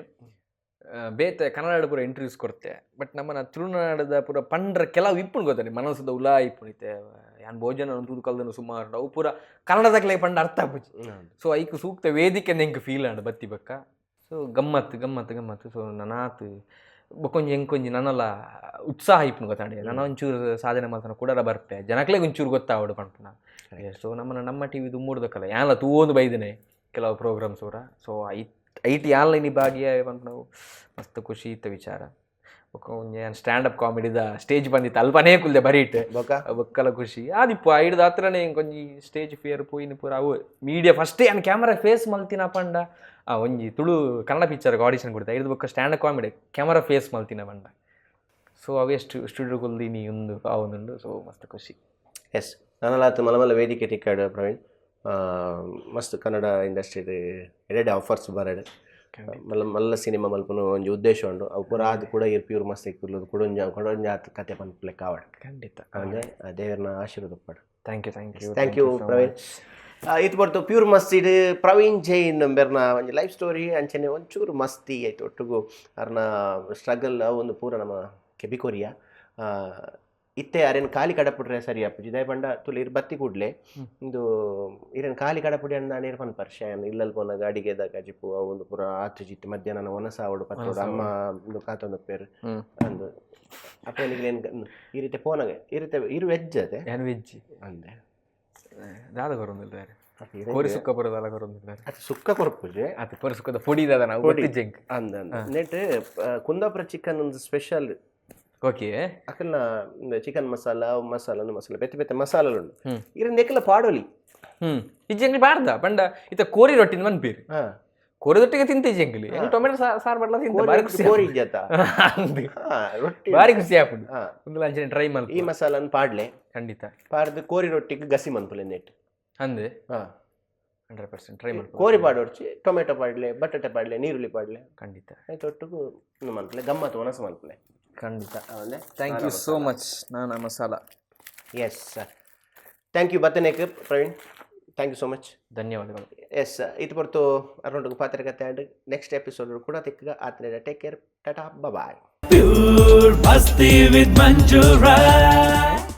ಬೇತೆ ಕನ್ನಡ ಪೂರ ಇಂಟರ್ವ್ಯೂಸ್ ಕೊರ್ತೆ, ಬಟ್ ನಮ್ಮನ ತುಳುನಾಡದ ಪೂರ ಪಂಡ್ರ ಕೆಲವು ಇಪ್ಪುಂಡು ಗೊತ್ತಾನೆ ಮನಸ್ಸುದ ಉಲಾ ಇಪ್ಪುಂಡು. ಇತ್ತೆ ಯಾನ್ ಭೋಜನ ತೂದು ಕಲ್ದನು ಸುಮಾರು ಅವು ಪೂರ ಕನ್ನಡದಕ್ಲೆ ಪಂಡ ಅರ್ಥ ಆಪುಜಿ. ಸೊ ಐಕ್ ಸೂಕ್ತ ವೇದಿಕೆ ಎಂಕ್ ಫೀಲ್ ಆಂಡ್ ಬತ್ತಿ ಬಕ್ಕ. ಸೊ ಗಮ್ಮತ್ತು ಗಮ್ಮತ್ತು ಗಮ್ಮತ್ತು. ಸೊ ನನಾತ್ ಬೊಕೊಂಜಿ ಎಂಕೊಂಜಿ ನನಲ ಉತ್ಸಾಹ ಇಪ್ಪುಂಡು ಗೊತ್ತಾಂಡೆ, ನನ ಒಂಚೂರು ಸಾಧನೆ ಮಲ್ತನ ಕೂಡಲ ಬರ್ಪೆ, ಜನಕ್ಲೆಗ್ ಒಂಚೂರು ಗೊತ್ತಾವಡು ಪನ್ಪುನ. ಸೊ ನಮ್ಮನ ನಮ್ಮ ಟಿವಿ ದುಮ್ಮುಡ್ದಕ್ಕಲ್ಲ ಯಾನ್ಲ ತೂವೊಂದು ಬೈದಿನಿ ಕೆಲವು ಪ್ರೋಗ್ರಾಮ್ಸ್ ಪೂರ. ಸೊ ಐಟ್ ಐಟ್ ಯಾನ್ಲ ಇನಿ ಭಾಗಿಯ ಪನ್ಪುನವು ಮಸ್ತ್ ಖುಷಿ ಇತ್ತ ವಿಚಾರ. ಬೊಕ್ಕ ಒಂಜಿ ಯಾನ್ ಸ್ಟ್ಯಾಂಡ್ ಅಪ್ ಕಾಮಿಡಿದ ಸ್ಟೇಜ್ ಬಂದಿತ್ತು, ಅಲ್ಪನೇ ಕುಲ್ದೆ ಬರೀಟ್. ಬೊಕ್ಕ ಬೊಕ್ಕಲ ಖುಷಿ ಆದಿಪ್ಪು. ಐಡ್ದು ಹತ್ರನೇ ಒಂಜಿ ಸ್ಟೇಜ್ ಫಿಯರ್ ಪೋಯಿನ ಪೂರ ಅವು ಮೀಡಿಯಾ ಫಸ್ಟೇ ಯಾನ್ ಕ್ಯಾಮರಾ ಫೇಸ್ ಮಲ್ತಿನ ಪಂಡ ಆ ಒಂಜಿ ತುಳು ಕನ್ನಡ ಪಿಕ್ಚರ್ಗೆ ಆಡಿಷನ್ ಕೊಡ್ತೆ. ಐಡ್ದು ಬೊಕ್ಕ stand up comedy camera face ಮಲ್ತಿನ ಪಂಡ. ಸೊ ಅವೇ ಸ್ಟುಡಿಯೋ ಕುಲ್ದಿನಿ ಒಂದು ಆವೊಂದುಂಡು. ಸೊ ಮಸ್ತ್ ಖುಷಿ. ಎಸ್, ನನಲಾತ್ ಮಲ್ಲ ಮಲ್ಲ ವೇದಿಕೆ ತಿಕ್ಕಾಡು ಪ್ರವೀಣ್. ಮಸ್ತ್ ಕನ್ನಡ ಇಂಡಸ್ಟ್ರಿ ಎಡೆಡೆ ಆಫರ್ಸ್ ಬರಡ್, ಮಲ್ಲ ಮಲ್ಲ ಸಿನಿಮಾ ಮಲ್ಪುನ ಒಂಜಿ ಉದ್ದೇಶ ಉಂಡು. ಅವು ಪೂರ ಆದ್ ಕೂಡ ಇರ್ ಪ್ಯೂರ್ ಮಸ್ತ್ ಇಕ್ಕುರ್ಲುದು ಕುಡೊಂಜ ಕುಡೊಂಜ ಆತ್ ಕತೆ ಪನ್ಪುಲೆಕ್ಕ ಆವಡ್. ಖಂಡಿತ. ಅಂದ್ರೆ ದೇವರನ ಆಶೀರ್ವಾದ ಉಪ್ಪಡ್. Thank you, thank you. Thank you Praveen. ಇದು ಬರ್ತು ಪ್ಯೂರ್ ಮಸ್ತಿಡ್ ಪ್ರವೀಣ್ ಜೈನ್ ಬೆರ್ನ ಒಂಜಿ ಲೈಫ್ ಸ್ಟೋರಿ, ಅಂಚನೆ ಒಂಚೂರು ಮಸ್ತಿ ಆಯ್ತು ಒಟ್ಟುಗು ಅರ್ನ ಸ್ಟ್ರಗಲ್ ಒಂದು ಪೂರ ನಮ್ಮ ಕೆಬಿಕೊರಿಯ ಇತ್ತೆ ಅರೆನ್ ಖಾಲಿ ಕಡಪುಡ್ರೆ ಸರಿ ಅಪ್ಪುಜಿ. ದಯ ಪಂಡ ತುಲಿ ಇರ್ ಬತ್ತಿ ಕೂಡ್ಲೆ ಇಂದು ಇರೆನ್ ಖಾಲಿ ಕಡಪುಡಿ ಅಂದ ನೀರು ಪನ್ಪರ್ ಶಯನ್ ಇಲ್ಲಲ್ ಪೋನಾಗ ಅಡಿಗೆದ ಕಜಿಪು ಅವು ಒಂದು ಪೂರ ಆತು ಜಿತ್ತು ಮಧ್ಯಾಹ್ನ ಒನಸ ಆವಡು ಪತ್ತೋಡು ಅಮ್ಮ ಇಂದು ಕಾತೊಂದು ಪೇರು ಅಂದು ಅಪ್ಪ ನಿಗ್ಲೇನ್ ಈ ರೀತಿ ಪೋನಾಗ ಈ ರೀತಿ ಇರು ವೆಜ್ ಅದೇ. ಯಾನ್ ವೆಜ್. ಅಂದೆ. ದಾದ ಕೊರೊಂದಿಲ್ಲ ಕೋರಿ ಸುಕ್ಕ ಬರೋದಲ್ಲ ಕೊರೊಂದಿಲ್ಲ. ಅದು ಸುಕ್ಕ ಕೊರ್ಪುಜೆ. ಅದು ಕೋರಿ ಸುಕ್ಕದ ಪೊಡಿ ದಾದ ನಾವು ಪೊಡಿ. ಗೊತ್ತಿಜ್ಜೆಂಕ್. ಅಂದ ನೆಟ್ ಕುಂದಾಪುರ ಚಿಕನ್ ಒಂದು ಸ್ಪೆಷಲ್. ಓಕೆ. ಅಕಲ್ನ ಚಿಕನ್ ಮಸಾಲ ಅವು ಮಸಾಲ ಒಂದು ಮಸಾಲ ಬೇತೆ ಬೇತೆ ಮಸಾಲೆ ಉಂಡು. ಇರ ನೆಕ್ಲ ಪಾಡೋಲಿ. ಇಜ್ಜೆಂಗ್ಲಿ ಬಾರ್ದ ಪಂಡ ಇತ್ತ ಕೋರಿ ರೊಟ್ಟಿನ ಮನ್ಪೀರಿ. ಕೋರಿ ರೊಟ್ಟಿಗೆ ತಿಂತ ಇಜ್ಜೆಂಗ್ಲಿ ಎಂಗ್ ಟೊಮೆಟೊ ಸಾರು ಬಡ್ಲ ತಿಂತ ಬಾರಿ ಖುಷಿ. ಕೋರಿ ಇಜ್ಜತ. ಅಂದ್. ರೊಟ್ಟಿ ಬಾರಿ ಖುಷಿ ಆಪುಂಡು. ಒಂದು ಅಂಚನೆ ಟ್ರೈ ಮಲ್ಪ. ಈ ಮಸಾಲನ್ ಪಾಡ್ಲೆ. ಖಂಡಿತ. ಪಾಡ್ದು ಕೋರಿ ರೊಟ್ಟಿಗೆ ಗಸಿ ಮನ್ಪುಲೆ ನೆಟ್. ಅಂದೆ. 100% ಟ್ರೈ ಮಲ್ಪ. ಕೋರಿ ಪಾಡೊಡ್ಚಿ ಟೊಮೆಟೊ ಪಾಡ್ಲೆ, ಬಟಾಟೆ ಪಾಡ್ಲೆ, ನೀರುಳ್ಳಿ ಪಾಡ್ಲೆ. ಖಂಡಿತ. ಆಯ್ತು ಒಟ್ಟಿಗೂ ಮನ್ಪುಲೆ ಗಮ್ಮತ್ತು ಒಣಸು ಮನ್ಪುಲೆ. ಖಂಡಿತ. ಆಮೇಲೆ thank you so much. ನಾನಾ masala. Yes sir, thank you ಬತ್ತನೇಕ್ Praveen, thank you so much. ಧನ್ಯವಾದಗಳು. ಎಸ್, ಇದು ಬರ್ತು ಅರುಣ್ ಪಾತ್ರಕತೆ ಆ್ಯಂಡ್ ನೆಕ್ಸ್ಟ್ ಎಪಿಸೋಡ್ ಕೂಡ ತಿಕ್ಕ ಆತನೇ. Take care, tata, bye. Pure Masti with Manju Rai.